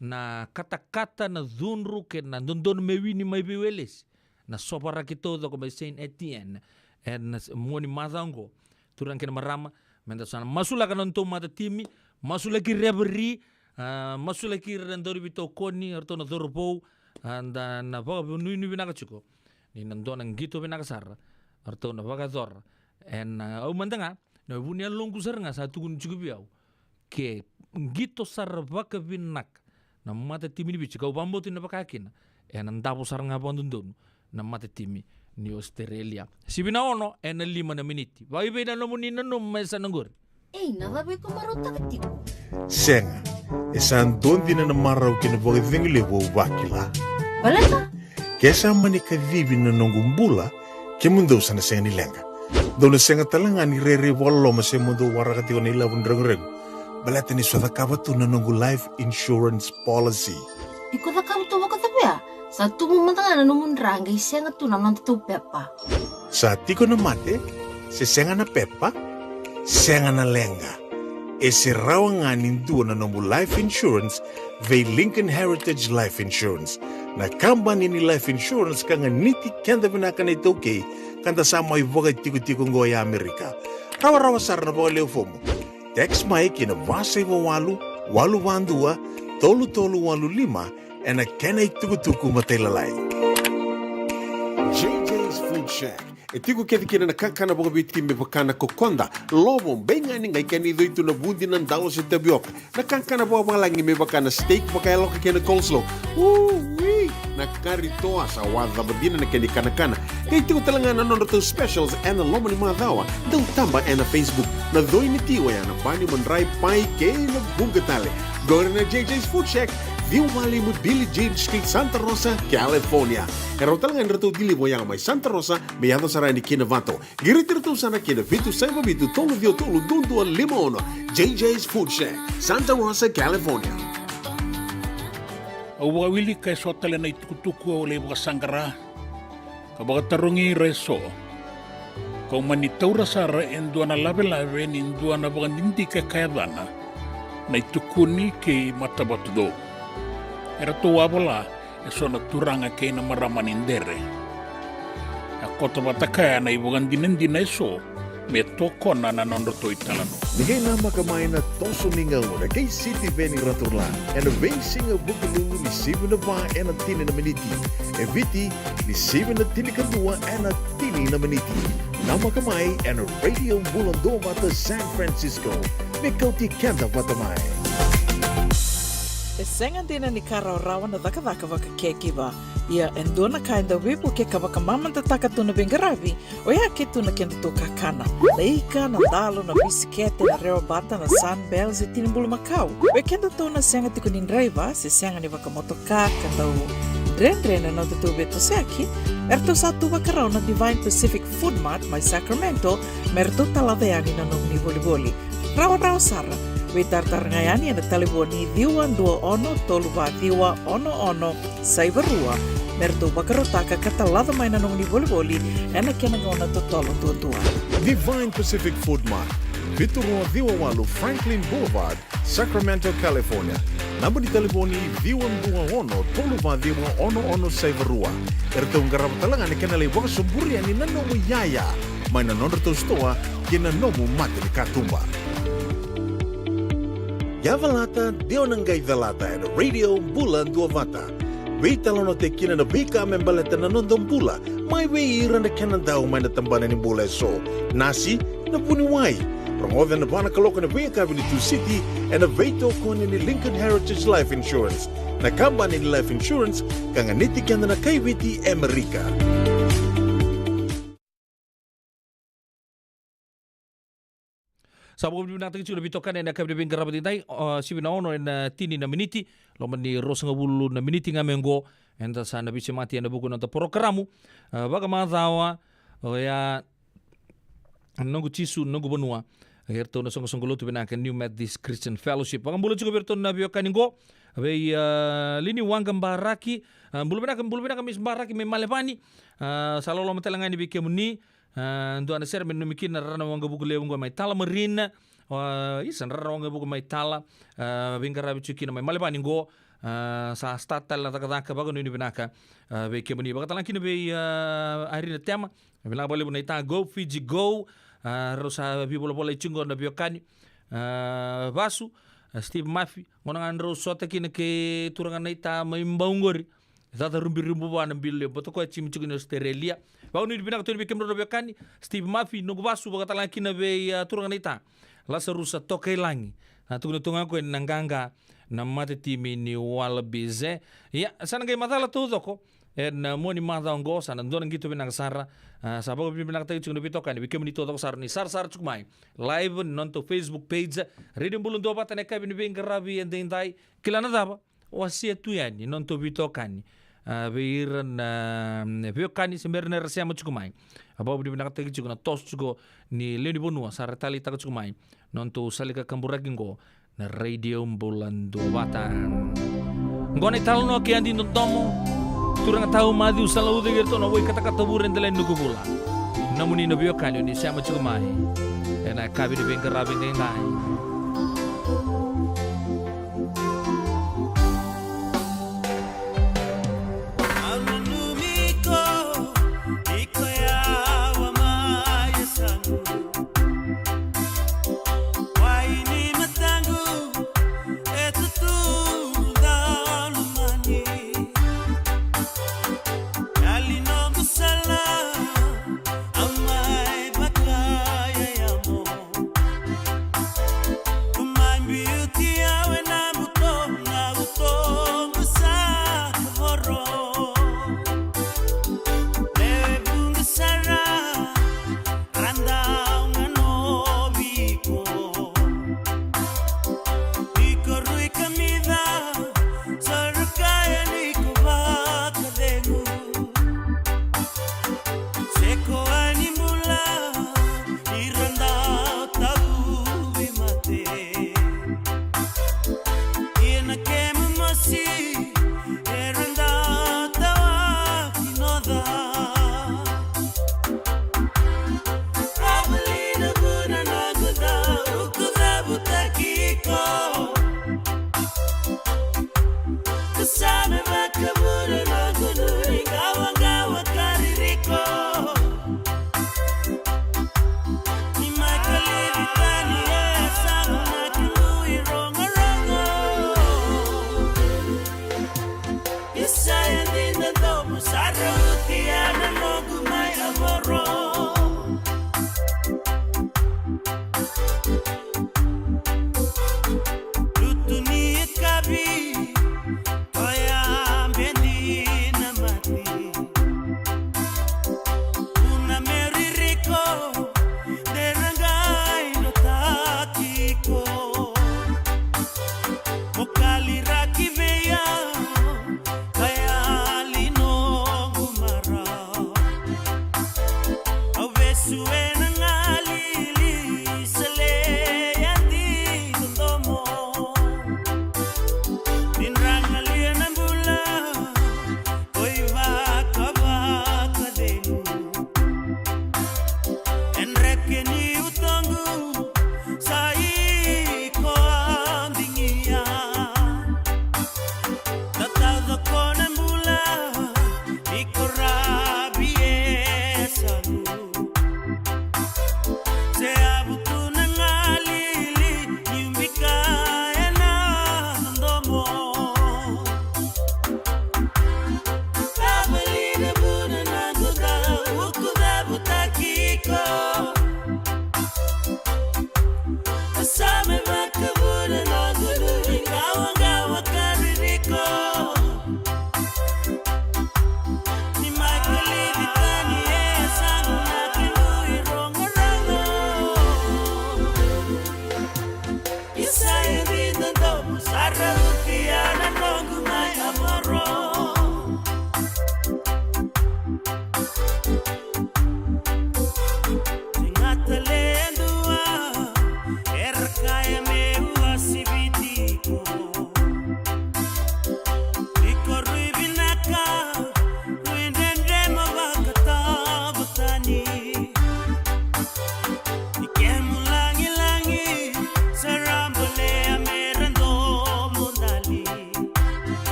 na katakata, na cudru kei na dodonu me wini mai vei Welesi, na sovaraki taucoko mai Saint Etienne ena s-, mua ni macawa oqo. Turaga kei na marama, meda sa na masulaka na nodatou matatimi, masulaki referee, a, masulaki ira na dauniveitokoni, o ratou na cauravou, a, da na vakanuinui vinaka tiko ni na dua na qito vinaka sara o ratou na vakayacora. Ena, a, au mada ga, na vu ni yaloqu sara ga sa tukuni tiko vei au, ke qito sara vakavinaka na matatimi ni Viti, kau vakabauta ni na vaka kina, ena davo sara ga vakadodonu na matatimi ni Australia. Sivi na ono ena lima na miniti. Vakaivei na nomuni nanuma e sa na qori? Ei, na cava iko marautaka tiko? Sega, e sa dua dina na marau kei na vakacegu levu au vakila. Baleta? Ke sa mani kacivi na noqu bula, kemudou sa na sega ni leqa. Dou na sega tale ga ni rairai vakaloloma se mo dou waraka tiko na ilavo ni reguregu, baleta ni sa cakava tu na noqu life insurance policy. Iko cakava tu vakacava ya? Sa tubu mada ga na nomu dra qai sega tu na nodatou pepa. Sa tiko na mate, se sega na pepa, sega na leqa. E se rawa ga ni dua na nomu life insurance vei Lincoln Heritage Life Insurance, na kabani ni life insurance ka ganiti keda vinaka na iTaukei, ka da sa mai vakatikotiko oqo e Amerika. Rawarawa sara na vakalewe fomu. Text mai ki na va saiva walu, walu va dua, tolu tolu walu lima, ena kena itukutuku matailalai. J J's Food Shack. E tiko kece kina na kakana vakaviti me vaka na kokoda, lovo, beigani, qai kena icoi tu na vudi, na dalo se tavioka. Na kakana vakavalagi me vaka na steak vakayaloka kei na coleslaw. Ui! Na kari toa, sa wacava dina na kena ikanakana. Qai tiko tale ga na nodratou specials ena loma ni macawa. Dau taba ena Facebook. Na coi ni ti oya na bani, madrai, pai kei na vuqa tale. Qori na J J's Food Shack, ciwa walu lima Billie Jean Street, Santa Rosa, California. E rawa tale ga ni ratou deliver oya mai Santa Rosa me yaco sara yani ki Novato. Qiriti iratou sara ki na vitu saiva vitu tolu ciwa tolu dua dua lima ono. J J's Food Shack, Santa Rosa, California. Au vakawilika eso tale na itukutuku au lai vakasaqara ka vakatarogi ira eso. Kau mani taura sara e dua na lavelave ni dua na vakadidike ka yacana na iTukuni kei Matavatucou. Eratou a vola eso na turaga kei na marama ni Dere. A koto vata kaya na ivakadinadina eso me tokona na nodratou italanoa. Ni qai namaka mai na toso ni gauna kei Sitiveni Raturla ena veisiga Vukelulu ni sivi na va ena tini na miniti. E Viti ni sivi na tinikadua ena tini na miniti. Namaka mai ena Radio Bula Duavata San Francisco. Me kauti keda vata mai. E sega dina ni ka rawarawa na cakacaka vaka caregiver. Ia e dua na ka e dau veivuke ka vakamamadataka tu na veiqaravi, oya ke tu na kedatou kakana. Na ika, na dalo, na bisikete, na rewabata, na Sunbell, se tini bulumakau. Vei kedatou na sega tiko ni draiva se sega ni vakamotoka ka dau dredre na nodatou veitosoyaki, eratou sa tu vakarau na Divine Pacific Food Mart mai Sacramento me ratou talaca yani na nomuni volivoli. Rawarawa sara, Veitaratara ga yani ena talevoni ciwa dua ono tolu va ciwa ono ono saiva rua me ratou vakarautaka ka talaca mai na nomuni volivoli ena kena gauna totolo duadua. Divine Pacific Food Mart, vitu rua ciwa walu Franklin Boulevard, Sacramento, California. Naba ni talevoni ciwa dua ono tolu va ciwa ono ono saiva rua. E ratou qarava tale ga na kena lai vakasoburi yani na nomu iyaya mai na nodratou sitoa kei na nomu mata ni katuba. Yavalata, de o na qai calata ena Radio Bula Duavata. Veitalanoataki kina na veika me baleta na noda bula, mai vei ira na kena dau mai na tabana ni bula eso. Nasi, na vuniwai. Rogoca ena va na kaloko ena veiyakavi ni Tusiti, ena veitokoni ni Lincoln Heritage Life Insurance, na kabani ni life insurance ka ganiti keda na kaiviti Amerika. Sa vakavinavinakataki tiko na veitokani ena yakavi ni veiqaravi edaidai, o, sivi na ono ena tini na miniti, loma ni ruasagavulu na miniti ga mai oqo, eda sa na veisemati ena vuku ni noda porokaramu, a, vakamacawa, oya, Noqu Jisu, Noqu Vanua, eratou na soqosoqo lotu vinaka New Methodist Christian Fellowship. Vakabula tiko vei iratou na veiwekani oqo, vei, a, Lini Waqa Baraki, a, bula vinaka, bula vinaka Miss Baraki mai Malevani, a, sa loloma tale ga yani vei kemuni, A, dua na sere me nanumi kina na rara na waqavuka levu oqo mai Tullamarine. A, isa, na rara na waqavuka mai Tala. A, veiqaravi tiko kina mai Malevani oqo. A, sa start tale na cakacaka, vakanuinui vinaka, a, vei kemuni. Vakatalega kina vei, a, Irina Tema. Vinaka vakalevu na ita Go Fiji Go. A, rau sa veivolavolai tiko oqo na veiwekani. A, Vasu, a, Steve Murphy. Gauna ga drau sota kina kei turaga na ita mai Bau oqori. Caca rubirubi vua na bilo levu, baleta o koya e timi tiko ni Australia. Vakanuinui vinaka tu yani vei kemudrau na veiwekani, Steve Murphy, Noqu Vasu, vakatalega kina vei, a, turaga na ita Lasarusa Tokailagi. A, tukuna tu ga o koya ni na qaqa na matatimi ni Wallabies, e. Ia, sa na qai macala taucoko ena mua ni macawa oqo, sa na dua na qito vinaka sara. A, sa vakavinavinakataki tiko na veitokani vei kemuni taucoko sara ni sarasara tiko mai live ni nodatou Facebook page, Radio Bula Duavata, na yakavi ni veiqaravi edaidai. Kila na cava? Wasea tu yani na nodatou veitokani, a, vei ira na, mm, veiwekani se bera ni ra sema tiko mai. A, vakavinavinakataki tiko na toso tiko ni lewe ni vanua sa ra taleitaka tiko mai na nodatou sala ni kakaburaki oqo na Radio Bula Duavata. Oqo na italanoa kei Adi Dodomo, turaga tau Maciu Salauca kei iratou na Wai Katakata Vure, Delai Nukuvula. Nomuni na veiwekani o ni sema tiko mai ena yakavi ni veiqaravi edaidai.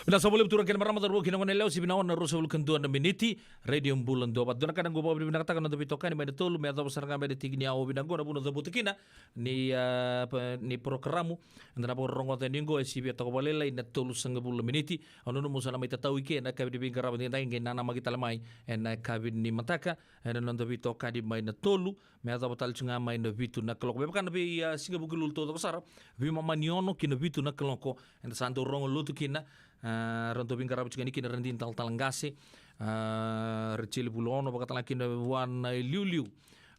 Vinaka saka vakalevu turaga kei na marama, cauravou kei na goneyalewa, sivia na ono na ruasagavulu ka dua na miniti. Radio Bula Duavata. Dua na ka na qai vakavinavinakataka na noda veitokani mai na tolu, me yacova sara ga mai na tiki ni aua vinaka qo na vuna cavuta kina ni, a, pa-, ni porokaramu. Eda na vakarorogoca yani qo e sivia toka vakalailai na tolusagavulu na miniti. Au nanuma au sa na mai tatau i ke ena yakavi ni veiqaravi edaidai, qai nanamaki tale mai ena yakavi ni mataka ena noda veitokani mai na tolu me yacova tale tiko ga mai na vitu na kaloko. Me vaka na vei, a, siga Vukelulu taucoko sara, veimama ni ono ki na vitu na kaloko, eda sa dau rogo lotu kina, a, ra dau veiqaravi tiko yani kina Radini Talatala Qase, a, Rejeli Vulaono, vakatalega kina vua na iliuliu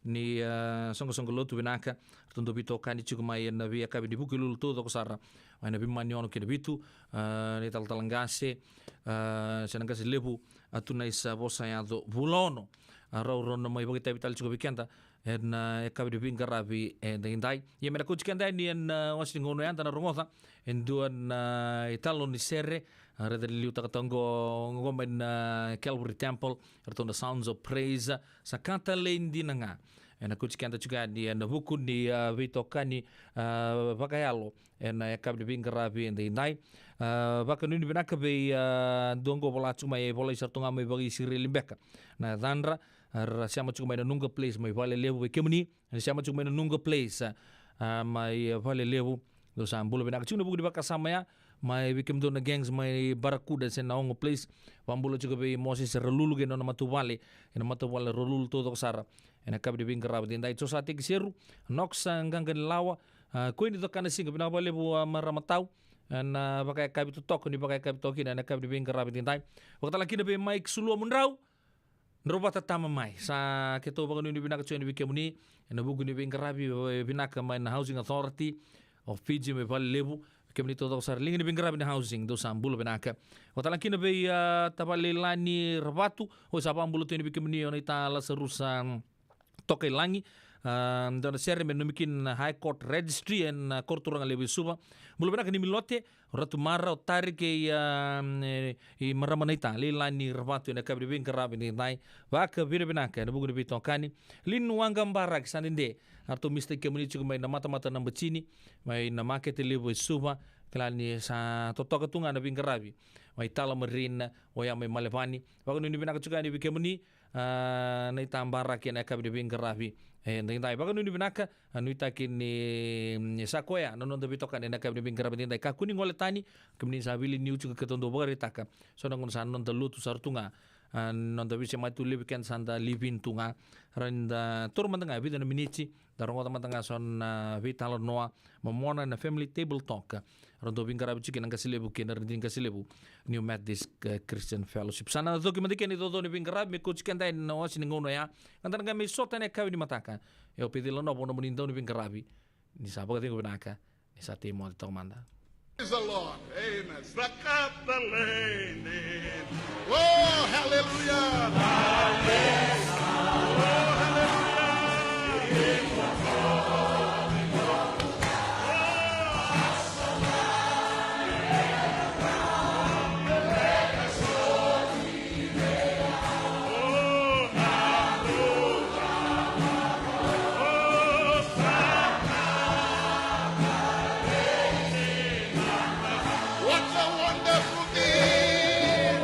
ni, a, soqosoqo lotu vinaka, ratou dau veitokani tiko mai ena veiyakavi ni Vukelulu taucoko sara, mai na veimama ni ono ki na vitu, a, na italatala qase, a, se na qase levu, a, Tunaisa Vosayaco Vulaono. A, rau rau na mai vakaitavi tale tiko vei keda ena, a, yakavi ni veiqaravi edaidai. Ia me na kauti keda yani ena, a, wase ni gauna oya, da na rogoca e dua na, a, italanoa ni sere, a, raica ni liutaka toka qo, qo mai na Calvary Temple, ratou na Sounds of Praise, Sa Ka Talei Dina Ga. Ena kauti keda tiko yani ena vuku ni, a, veitokani, a, vakayalo ena yakavi ni veiqaravi edaidai. A, vakanuinui vinaka vei, a, dua qo vola tiko mai, e volai sara tu ga mai vakaIsireli beka na yacadra, a, ra sema tiko mai na Nuga Place mai Valelevu. Vei kemuni na sema tiko mai na Nuga Place, a, mai Valelevu, dou sa bula vinaka tiko ena vuku ni vakasama ya. Mai vei kemudou na gangs mai Barracuda se na Ogo Place, vakabula tiko vei Moses Ralulu kei na nona matavuvale, ena matavuvale Ralulu taucoko sara ena yakavi ni veiqaravi edaidai. Josa Tekiseru, Noxa Qaganilawa, a, Koini Cokanasiga, vinaka vakalevu, a, marama tau, ena vakayakavi totoka ni vakayakavi toka kina ena yakavi ni veiqaravi edaidai. Vakatalega kina vei Mike Suluamudrau, Drau vata tama mai. Sa keitou vakanuinui vinaka tiko yani vei kemuni ena vuku ni veiqaravi, e, vinaka mai na Housing Authority of Fiji mai Valelevu. Kemuni taucoko sara liga ni veiqaravi na housing, dou sa bula vinaka. Vakatalega kina vei, a, tavale Lani Ravatu, o sa vakabula tu yani vei kemuni o naita Lasarusa, mm, Tokailagi, a, dua na sere me nanumi kina na High Court Registry ena, a, koro turaga levu e Suva. Bula vinaka ni Milote, o Ratu Mara, o Tari kei, a, e, i marama naita Leilani Ravatu ena yakavi ni veiqaravi edaidai. Vakavinavinaka ena vuku ni veitokani. Linu Waqa Baraki, sa dede, a, ratou misitaki kemuni tiko mai na matamata na Batini, mai na makete levu e Suva. Kila ni sa totoka tu ga na veiqaravi mai Tullamarine, oya mai Melbourne. Vakanuinui vinaka tiko yani vei kemuni, a, naita Baraki ena yakavi ni veiqaravi edaidai. Vakanuinui vinaka, a, nuitaki ni, ni sa koya na noda veitokani ena yakavi ni veiqaravi edaidai. Kakua ni gole tani, kemuni sa vili niu tiko, keitou dau vakaraitaka. So na gauna sa noda lotu sara tu ga, a, noda veisemati tu levu keda sa da live in tu ga. Rawa ni da taura mada ga e vica na miniti, da rogoca mada ga so na veitalanoa momona ena Family Table Talk. Rau dau veiqaravi tiko kina na qase levu kei na Radini qase levu, New Methodist, e, Christian Fellowship. Sa na coki mada kina na icaucau ni veiqaravi me kauti keda ena wase ni gauna oya. Ka da na qai mai sota ena yakavi ni mataka. Io, Peceli Lanova, o nomuni dau ni veiqaravi. Ni sa vakacegu vinaka, ni sa tei moce toka mada. Praise the Lord. Amen. Sa Ka Talei Dina. Oh, hallelujah. Oh, hallelujah. What a wonderful thing.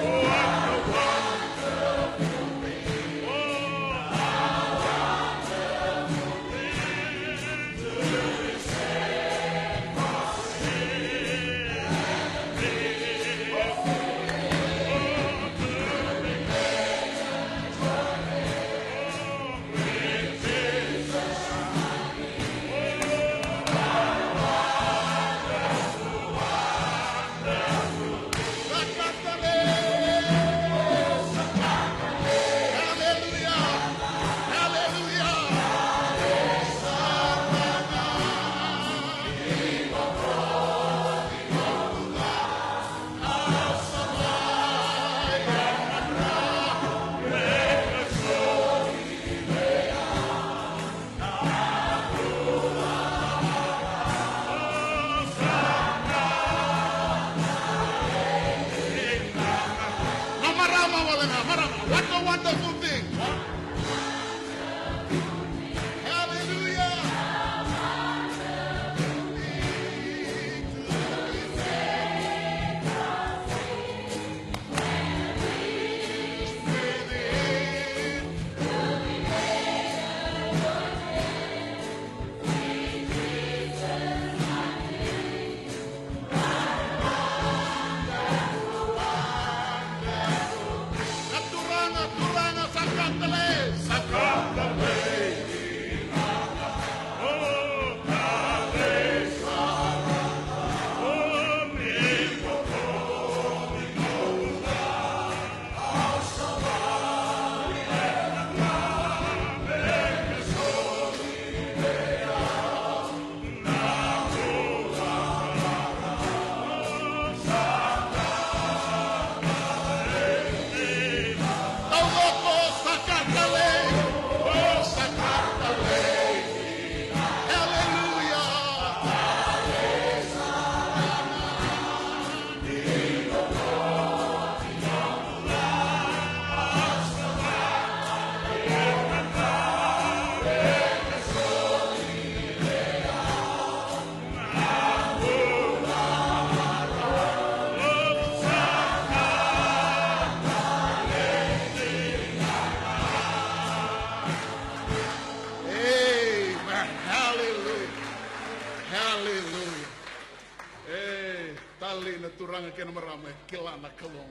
Kena marama e kila na Kalou.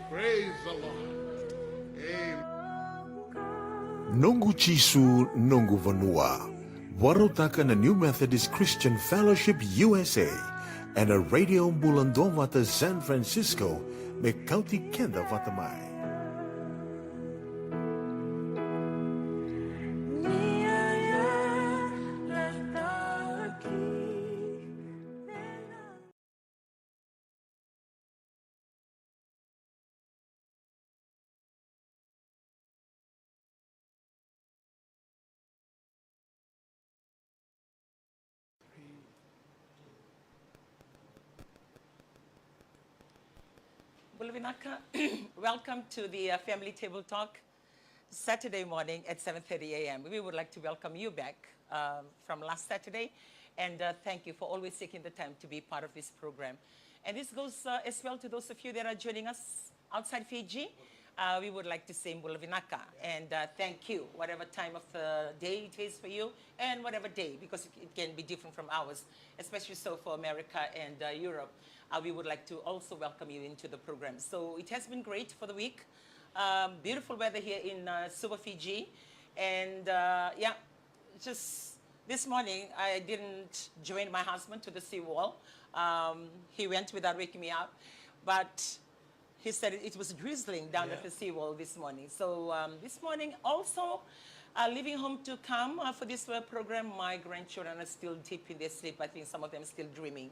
Praise the Lord. Amen. Noqu Jisu, noqu vanua. Vakarautaka na New Methodist Christian Fellowship U S A ena Radio Bula Duavata San Francisco, me kauti keda vata mai. Bula vinaka. Welcome to the uh, Family Table Talk, Saturday morning at seven thirty a m. We would like to welcome you back um, from last Saturday, and uh, thank you for always taking the time to be part of this program. And this goes uh, as well to those of you that are joining us outside Fiji. Uh, we would like to say bula vinaka and uh, thank you, whatever time of the day it is for you, and whatever day, because it, it can be different from ours, especially so for America and uh, Europe. Uh, we would like to also welcome you into the program. So it has been great for the week. Um, beautiful weather here in uh, Suva, Fiji. And uh, yeah, just this morning, I didn't join my husband to the seawall. Um, he went without waking me up. But he said it was drizzling down at the seawall this morning. So um, this morning, also uh, leaving home to come uh, for this uh, program, my grandchildren are still deep in their sleep. I think some of them still dreaming.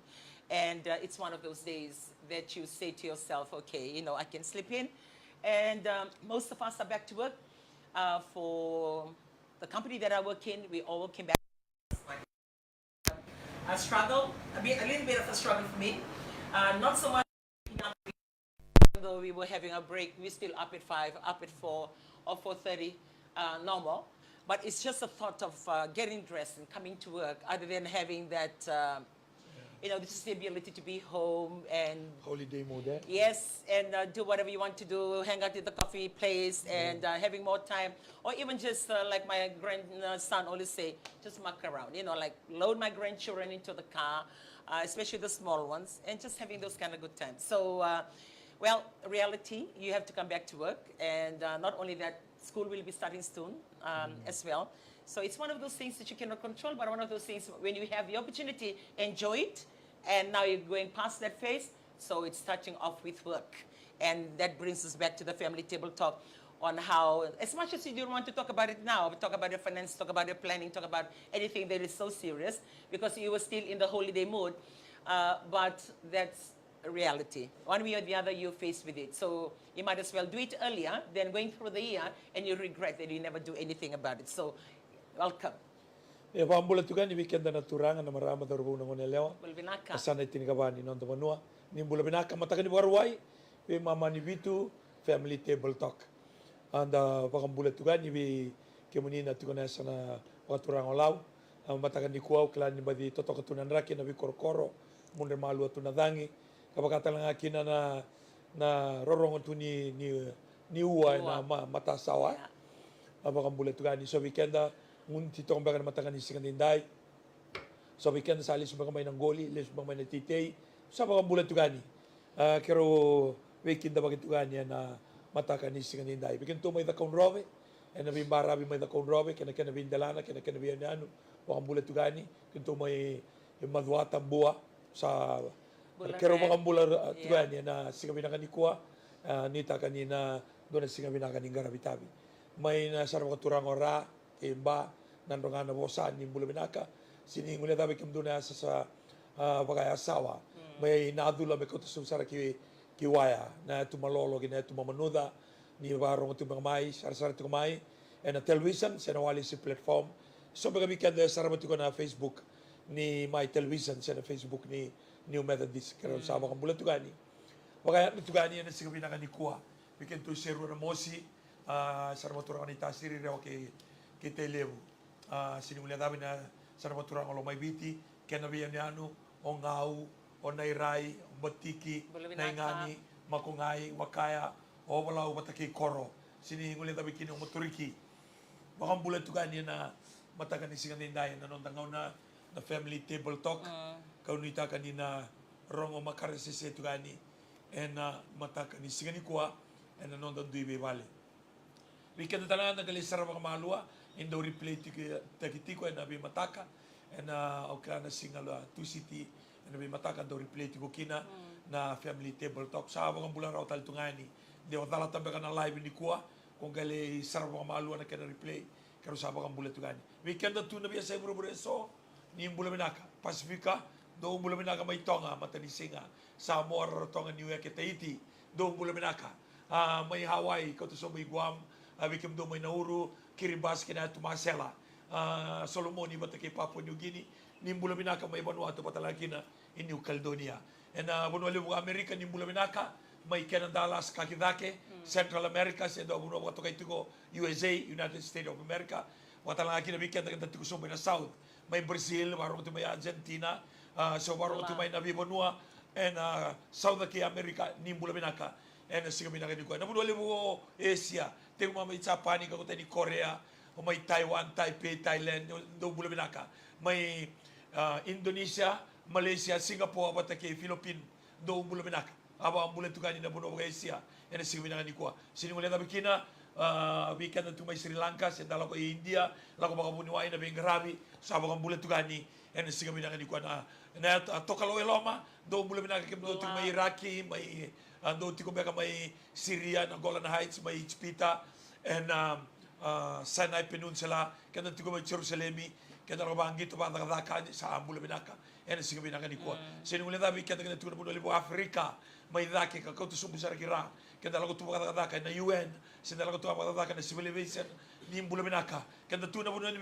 And uh, it's one of those days that you say to yourself, okay, you know, I can sleep in. And um, most of us are back to work uh, for the company that I work in. We all came back. A struggle, a, bit, a little bit of a struggle for me. Uh, not so much, though we were having a break, we're still up at five, up at four or four thirty, uh, normal. But it's just a thought of uh, getting dressed and coming to work, other than having that, uh, you know, this is the ability to be home and holiday mode, eh? Yes, and uh, do whatever you want to do, hang out at the coffee place, and uh, having more time, or even just uh, like my grandson always say, just muck around, you know, like load my grandchildren into the car, uh, especially the small ones, and just having those kind of good times. So, uh, well, reality, you have to come back to work, and uh, not only that, school will be starting soon um, as well. So it's one of those things that you cannot control, but one of those things when you have the opportunity, enjoy it. And now you're going past that phase, so it's starting off with work. And that brings us back to the family table talk on how, as much as you don't want to talk about it now, talk about your finance, talk about your planning, talk about anything that is so serious, because you were still in the holiday mood. Uh, but that's reality. One way or the other, you're faced with it. So you might as well do it earlier than going through the year and you regret that you never do anything about it. So, welcome. E vakabula tiko yani vei keda na turaga, na marama, cauravou, na goneyalewa. Bula vinaka. Na yasana e tinikava ni noda vanua. Ni bula vinaka, mataka ni Vakarauwai, veimama ni vitu, Family Table Talk. A da vakabula tiko yani vei kemuni na tiko na yasana vakaturaga o Lau. A mataka nikua au kila ni baci totoka tu na draki na veikorokoro, mudre malua tu na cagi. Ka vaka tale ga kina na, na rorogo tu ni, ni, ni ua ena ma, matasawa. A vakabula tiko yani so vei keda, gunu titoka beka na mataka ni siga daidai. So vei keda sa lesu beka mai na qoli, lesu beka mai na teitei. Sa vakabula tiko yani. A, keirau veikidavaki tiko yani ena mataka ni siga daidai. Vei kedatou mai Cakaudrove, ena veibaravi mai Cakaudrove, kei na kena veidelana, kei na kena veiyanuyanu, vakabula tiko yani. Kedatou mai Macuata, Bua, sa keirau vakabula tiko yani ena siga vinaka nikua. A, nuitaka ni na dua na siga vinaka ni qaravi tavi. Mai na sara vakaturaga o Ra, kei Ba, Nadroga, Navosa, ni bula vinaka. Sega ni guilecavi kemudou na yasa sa, a, vakayasawa. Mai Nacula me kauta sobu sara ki, ki Waya, na yatu Malolo kei na yatu Mamanuca. Ni vakarogo tu beka mai, sarasara tiko mai ena television se na wireless platform. So beka vei keda e sarava tiko na Facebook ni Mai Television se na Facebook ni New Methodist. Keirau sa vakabula tiko yani, vakayadra tiko yani ena siga vinaka nikua. Vei kedatou se rua na mosi, a, sara vakaturaga ni Tasiri, Rewa kei, kei Tailevu. A, sega ni guilecavi na sara vakaturaga o Lomaiviti, kei na veiyanuyanu, o Gau, o Nairai, o Batiki, Naigani, Makogai, Wakaya, o Ovalau vata kei Koro. Sega ni guilecavi kina o Moturiki. Vakabula tiko yani ena mataka ni siga daidai ena noda gauna na Family Table Talk. Kau nuitaka ni na rogo makaresese tiko yani ena mataka ni siga nikua ena noda dui veivale. Vei keda tale ga na qai lai sara vakamalua ni dau replay tiko, taki tiko ena veimataka, ena, au kila na siga la Tusiti, ena veimataka dau replay tiko kina na Family Table Talk. Sa vakabula rawa tale tu ga yani. De o calata beka na live nikua, ko qai lai sara vakamalua na kena replay, keirau sa vakabula tu ga yani. Vei keda tu na veiyasai vuravura eso, ni bula vinaka. Pasifika, dou bula vinaka mai Toga, matanisiga. Samoa, Rarotonga, Niueke, Tahiti, dou bula vinaka. A, mai Hawaii, kauta sobu i Guam, a, vei kemudou mai Nauru, Kiribati kei na yatu Masela. A, Solomoni vata kei Papua New Guinea, ni bula vinaka mai Vanuatu vata la kina i New Caledonia. Ena vanua levu vaka Amerika, ni bula vinaka, mai Canada, Alaska ki cake, Central America, se dua vanua vakatokai tiko U S A, United States of America, vata la kina vei keda keda tiko sobu ena South, mai Brazil, vakarorogo tiko mai Argentina, a, so vakarorogo tiko mai na veivanua ena South kei America, ni bula vinaka. Ena siga vinaka nikua. Na vanua levu o Asia, tiko mai Japani, ka kota ni Korea, o mai Taiwan, Taipei, Thailand, dou bula vinaka. Mai, a, Indonesia, Malaysia, Singapore, vata kei Philippines, dou bula vinaka. A vakabula tu ga yani na vanua vaka Asia ena siga vinaka nikua. Sega ni guilecavi kina, a, vei keda tu mai Sri Lanka, se da lako i India, lako vakavuniwai na veiqaravi, sa vakabula tu ga yani ena siga vinaka nikua. Na, na, a, Tokalau e Loma, dou bula vinaka kemudou tiko mai Iraki, mai, a, dou tiko beka mai Syria, na Golan Heights, mai Ijipita, ena, a, Sinai Peninsula, keda tiko mai Jerusalemi, keda lako vakaqito vakacakacaka, ni sa bula vinaka ena siga vinaka nikua. Sega ni guilecavi keda keda tiko na vanua levu Africa, mai cake ka kauta sobu sara ki ra, keda lako tu vakacakacaka ena U N, se da lako tu vakacakacaka na Civilization, ni bula vinaka. Keda tu na vanua ni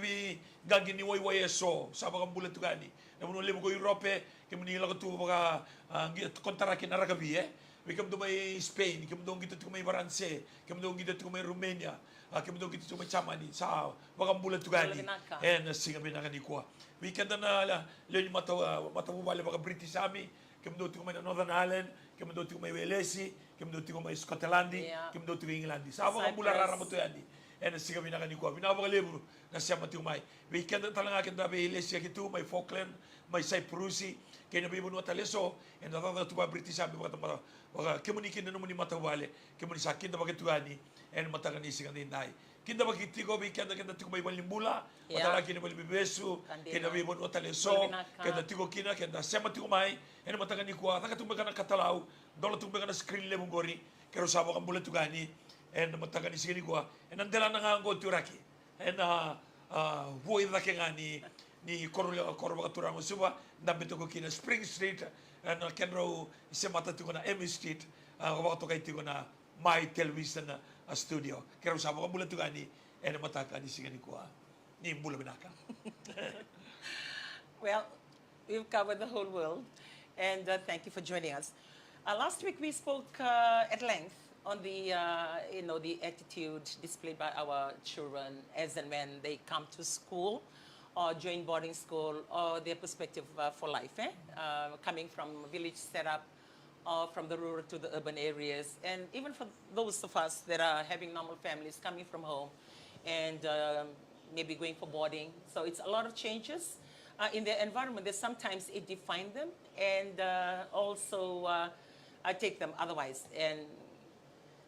veiqaqi ni waiwai eso, sa vakabula tu ga yani. Na vanua levu ko Europe, kemuni lako tu vaka, a, qi-, kontaraki na rakavi, e? Vei kemudou mai Spain, kemudou qito tiko mai Varanise, kemudou qito tiko mai Romania, a, kemudou qito tiko mai Germany, sa vakabula tu ga yani ena siga vinaka nikua. Vei keda na, a, lewe ni mata, a, matavuvale vaka British Army, kemudou tiko mai na Northern Ireland, kemudou tiko mai Welesi, kemudou tiko mai Scotland, kemudou tiko i England, sa vakabula raraba tu yani ena siga vinaka nikua. Vinaka vakalevu na sema tiko mai. Vei keda tale ga keda veilesiyaki tu mai Falkland, mai Cyprus, kei na veivanua tale eso, eda cakacaka tu vaka British Army, vaka, vaka kemuni kina nomuni matavuvale, kemuni sa kidavaki tu yani ena mataka ni siga daidai. Kidavaki tiko vei keda keda tiko mai valenibula, vata la kina valeniveivesu, kei na veivanua tale eso keda tiko kina, keda sema tiko mai ena mataka nikua. Caka tu beka na katalau, dola tu beka na screen levu qori, keirau sa vakabula tu ga yani ena mataka ni siga nikua. Ena delana ga qo, turaga, ena, a, vua i cake ga ni, ni koro lewa, koro vakaturaga o Suva, dabe toka kina Spring Street, ena kedrau semata tiko na Amy Street, a, vakatokai tiko na Mai Television, a, studio. Keirau sa vakabula tu ga yani ena mataka ni siga nikua. Ni bula vinaka. Well, we've covered the whole world, and, uh, thank you for joining us. Uh, last week we spoke, uh, at length on the, uh, you know, the attitude displayed by our children as and when they come to school or join boarding school, or their perspective, uh, for life, eh? Uh, coming from village setup, or from the rural to the urban areas, and even for those of us that are having normal families coming from home and, um, maybe going for boarding. So it's a lot of changes, uh, in their environment that sometimes it defines them and, uh, also, uh, uh, take them otherwise. And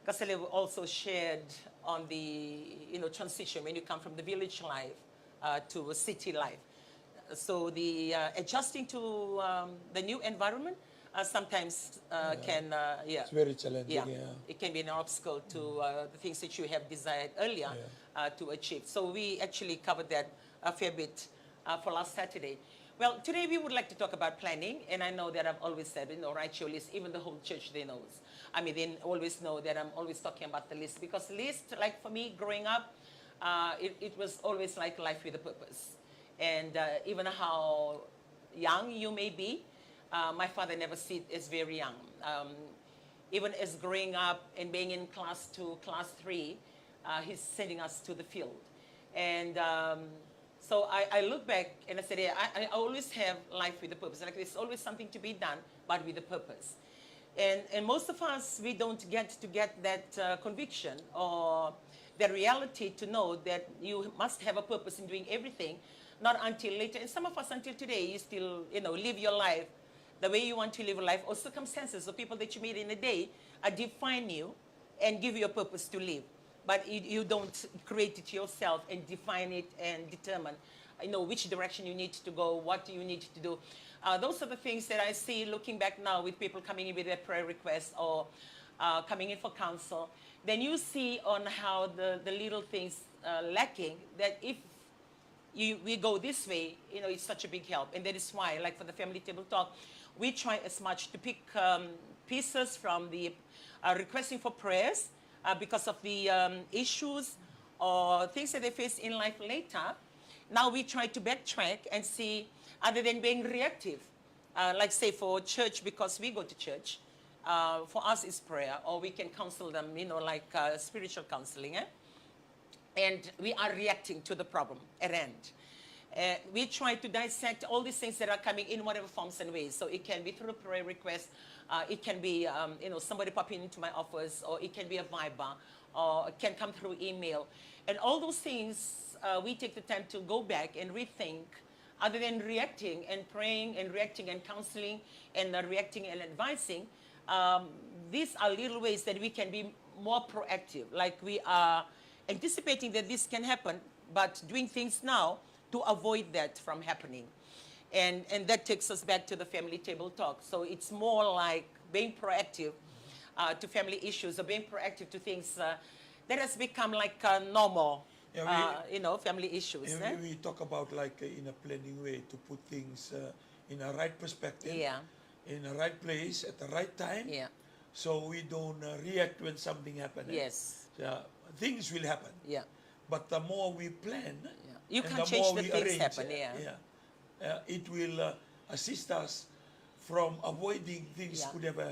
Kasele also shared on the, you know, transition when you come from the village life, uh, to a city life. So the, uh, adjusting to, um, the new environment, uh, sometimes, uh, can, uh, yeah. It's very challenging, yeah. It can be an obstacle to, uh, the things that you have desired earlier, uh, to achieve. So we actually covered that a fair bit, uh, for last Saturday. Well, today we would like to talk about planning, and I know that I've always said, you know, write your list, even the whole church, they knows. I mean, they always know that I'm always talking about the list, because list, like, for me, growing up, uh, it, it was always, like, life with a purpose. And, uh, even how young you may be, uh, my father never see it as very young. Um, even as growing up and being in class two, class three, uh, he's sending us to the field. And, um, so I, I look back and I said, "Yeah, I, I always have life with a purpose. Like, there's always something to be done, but with a purpose." And, and most of us, we don't get to get that, uh, conviction or the reality to know that you must have a purpose in doing everything, not until later. And some of us, until today, you still, you know, live your life the way you want to live life, or circumstances or people that you meet in a day, uh, define you and give you a purpose to live. But you, you don't create it yourself and define it and determine, you know, which direction you need to go, what do you need to do. Uh, those are the things that I see looking back now with people coming in with their prayer requests or uh, coming in for counsel. Then you see on how the, the little things uh, lacking, that if you, we go this way, you know, it's such a big help. And that is why, like, for the family table talk, we try as much to pick um, pieces from the uh, requesting for prayers uh, because of the um, issues or things that they face in life later. Now we try to backtrack and see, other than being reactive, uh, like, say, for church, because we go to church, uh, for us is prayer, or we can counsel them, you know, like uh, spiritual counseling, eh? And we are reacting to the problem at hand. Uh, we try to dissect all these things that are coming in whatever forms and ways. So it can be through prayer request, uh, it can be um, you know, somebody popping into my office, or it can be a Viber, or it can come through email, and all those things. Uh, we take the time to go back and rethink, other than reacting and praying and reacting and counseling and uh, reacting and advising. Um, these are little ways that we can be more proactive, like we are anticipating that this can happen, but doing things now to avoid that from happening. And, and that takes us back to the family table talk. So it's more like being proactive uh, to family issues, or being proactive to things uh, that has become like uh, normal, yeah, we, uh, you know, family issues. And eh? We, we talk about, like, uh, in a planning way to put things uh, in a right perspective, yeah, in the right place at the right time. Yeah. So we don't uh, react when something happens. Eh? Yes. So, things will happen. Yeah. But the more we plan, yeah, you can change the things arrange, happen. Yeah. Yeah. Uh, it will uh, assist us from avoiding things, yeah, could have uh,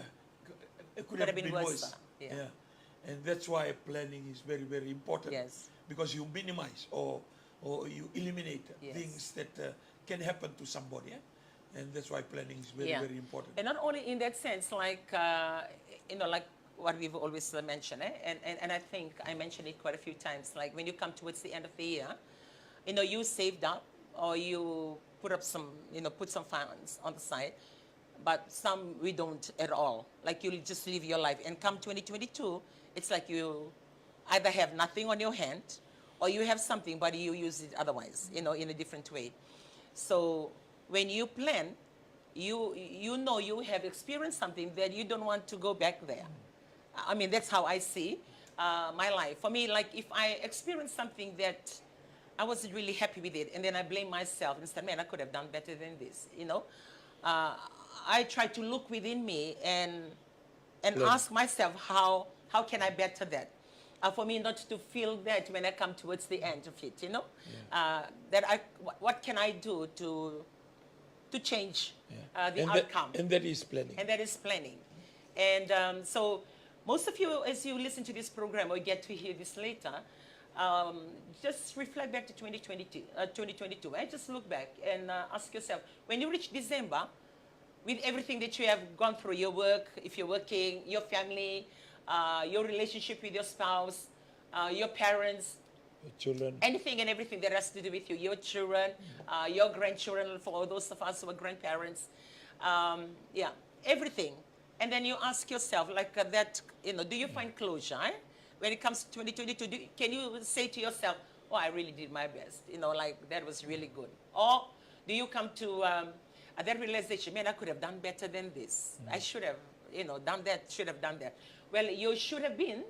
could, could have, have been, been worse. Worse. Yeah. Yeah. And that's why planning is very, very important. Yes. Because you minimize or or you eliminate, yes, things that uh, can happen to somebody. Eh? And that's why planning is very, yeah, very important. And not only in that sense, like, uh, you know, like what we've always uh, mentioned, eh? And, and, and I think I mentioned it quite a few times, like when you come towards the end of the year, you know, you saved up or you put up some, you know, put some funds on the side, but some we don't at all. Like, you'll just live your life. And come twenty twenty-two, it's like you either have nothing on your hand or you have something, but you use it otherwise, you know, in a different way. So when you plan, you, you know you have experienced something that you don't want to go back there. I mean, that's how I see uh, my life. For me, like, if I experience something that I wasn't really happy with it, and then I blame myself and said, "Man, I could have done better than this," you know? Uh, I try to look within me and and ask myself, how, how can I better that? Uh, for me not to feel that when I come towards the end of it, you know? Yeah. Uh, that I, wh- what can I do to, to change uh, the outcome? And that is planning. And that is planning. And um, so most of you, as you listen to this program or get to hear this later, um, just reflect back to twenty twenty-two, uh, twenty twenty-two, and just look back and uh, ask yourself, when you reach December, with everything that you have gone through, your work, if you're working, your family, uh, your relationship with your spouse, uh, your parents, your children, anything and everything that has to do with you, your children, uh, your grandchildren, for those of us who are grandparents, um, yeah, everything. And then you ask yourself, like uh, that, you know, do you find closure? Eh? When it comes to twenty twenty-two, do, can you say to yourself, "Oh, I really did my best, you know, like, that was really good"? Or do you come to um, uh, that realization, "Man, I could have done better than this. I should have, you know, done that, should have done that"? Well, you should have been,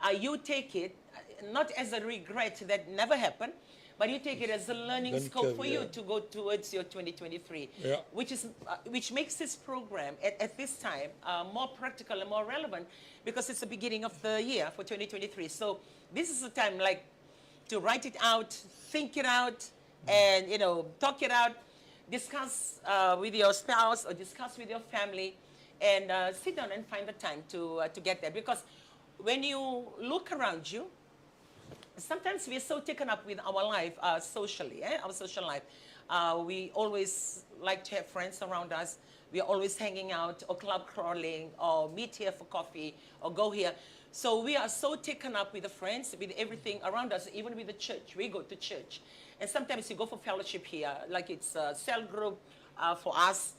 uh, you take it uh, not as a regret that never happened, but you take it as a learning scope for you to go towards your twenty twenty-three, which is uh, which makes this program at, at this time uh, more practical and more relevant, because it's the beginning of the year for twenty twenty-three. So this is the time, like, to write it out, think it out, and, you know, talk it out, discuss uh, with your spouse or discuss with your family, and uh, sit down and find the time to uh, to get there. Because when you look around you, sometimes we are so taken up with our life uh, socially, eh? Our social life. Uh, we always like to have friends around us. We are always hanging out or club crawling or meet here for coffee or go here. So we are so taken up with the friends, with everything around us, even with the church. We go to church. And sometimes you go for fellowship here, like it's a cell group uh, for us.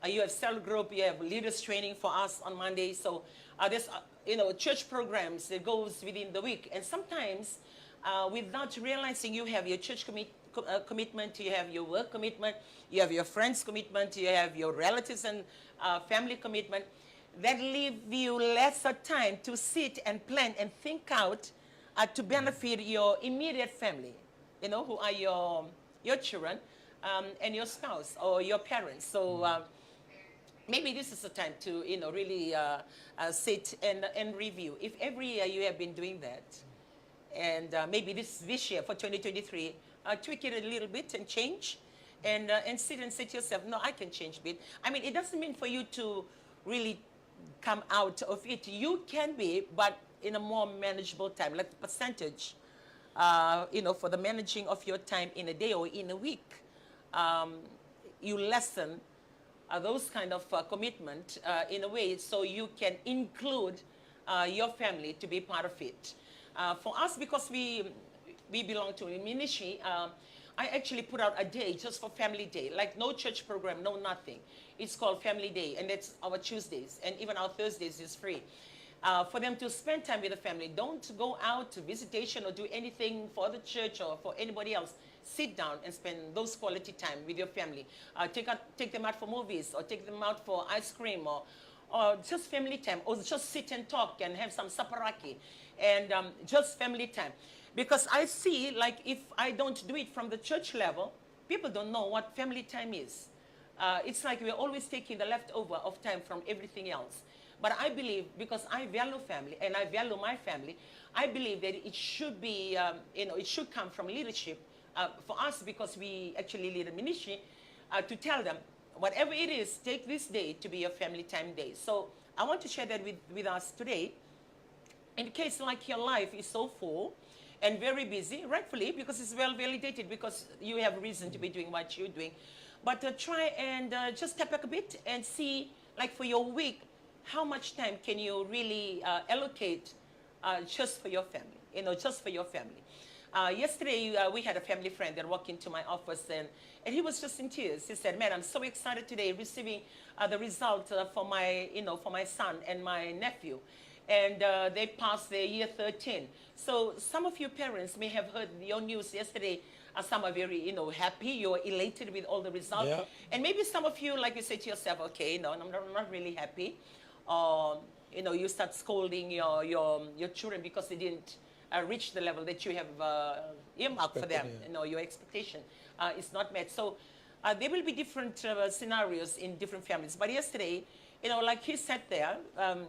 Uh, you have cell group, you have leaders training for us on Monday. So uh, there's, uh, you know, church programs that goes within the week. And sometimes, uh, without realizing, you have your church commit, co- uh, commitment, you have your work commitment, you have your friends commitment, you have your relatives and uh, family commitment. That leave you lesser time to sit and plan and think out uh, to benefit your immediate family, you know, who are your your children um, and your spouse or your parents. So um, maybe this is the time to, you know, really uh, uh, sit and, and review. If every year you have been doing that, and uh, maybe this this year for twenty twenty-three, uh, tweak it a little bit and change, and uh, and sit and say to yourself, "No, I can change a bit." I mean, it doesn't mean for you to really come out of it. You can be, but in a more manageable time, like the percentage, uh, you know, for the managing of your time in a day or in a week, um, you lessen uh, those kind of uh, commitment uh, in a way so you can include uh, your family to be part of it. Uh, for us, because we we belong to a ministry, um, I actually put out a day just for family day, like no church program, no nothing. It's called family day, and that's our Tuesdays, and even our Thursdays is free. Uh, for them to spend time with the family. Don't go out to visitation or do anything for the church or for anybody else. Sit down and spend those quality time with your family. Uh, take, out, take them out for movies or take them out for ice cream or, or just family time, or just sit and talk and have some saparaki and um, just family time. Because I see, like, if I don't do it from the church level, people don't know what family time is. Uh, it's like we're always taking the leftover of time from everything else. But I believe, because I value family and I value my family, I believe that it should be, um, you know, it should come from leadership uh, for us, because we actually lead a ministry, uh, to tell them, whatever it is, take this day to be your family time day. So I want to share that with, with us today. In case, like, your life is so full and very busy, rightfully, because it's well validated, because you have reason to be doing what you're doing. But uh, try and uh, just step back a bit and see, like, for your week, how much time can you really uh, allocate uh, just for your family, you know, just for your family. Uh, yesterday, uh, we had a family friend that walked into my office, and, and he was just in tears. He said, "Man, I'm so excited today receiving uh, the result uh, for my, you know, for my son and my nephew." And uh, they passed their year thirteen. So some of you parents may have heard your news yesterday. Uh, some are very, you know, happy. You're elated with all the results. Yeah. And maybe some of you, like, you say to yourself, "Okay, no, I'm not, I'm not really happy." Um, you know, you start scolding your your your children because they didn't uh, reach the level that you have uh, earmarked for them. Expected, yeah. You know, your expectation uh, is not met. So uh, there will be different uh, scenarios in different families. But yesterday, you know, like, he sat there um,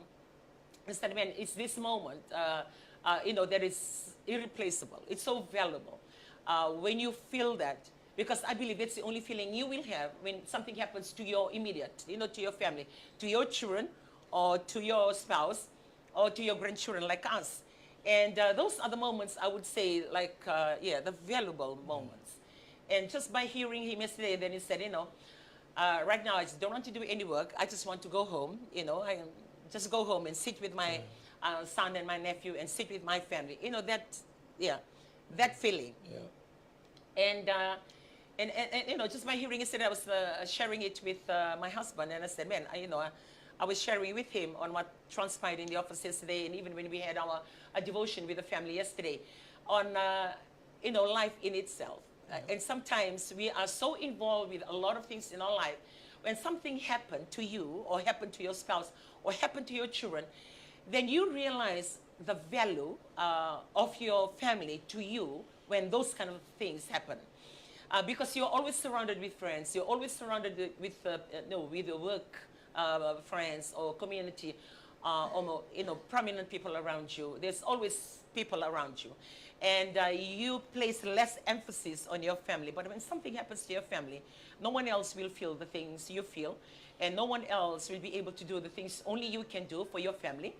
and said, "Man, it's this moment, uh, uh, you know, that is irreplaceable. It's so valuable." Uh, when you feel that, because I believe that's the only feeling you will have when something happens to your immediate, you know, to your family, to your children, or to your spouse, or to your grandchildren like us. And uh, those are the moments, I would say, like, uh, yeah, the valuable moments. And just by hearing him yesterday, then he said, you know, uh, "Right now, I just don't want to do any work. I just want to go home, you know, I just go home and sit with my uh, son and my nephew and sit with my family." You know, that, yeah, that feeling. Yeah. And, uh, and, and, and, you know, just by hearing it, I was uh, sharing it with uh, my husband, and I said, "Man, I, you know, I, I was sharing with him on what transpired in the office yesterday, and even when we had our a devotion with the family yesterday on, uh, you know, life in itself." Uh, and sometimes we are so involved with a lot of things in our life. When something happened to you or happened to your spouse or happened to your children, then you realize the value uh, of your family to you when those kind of things happen. Uh, because you're always surrounded with friends, you're always surrounded with, uh, uh, no, with your work uh, friends or community, uh, or, you know, prominent people around you. There's always people around you. And uh, you place less emphasis on your family. But when something happens to your family, no one else will feel the things you feel. And no one else will be able to do the things only you can do for your family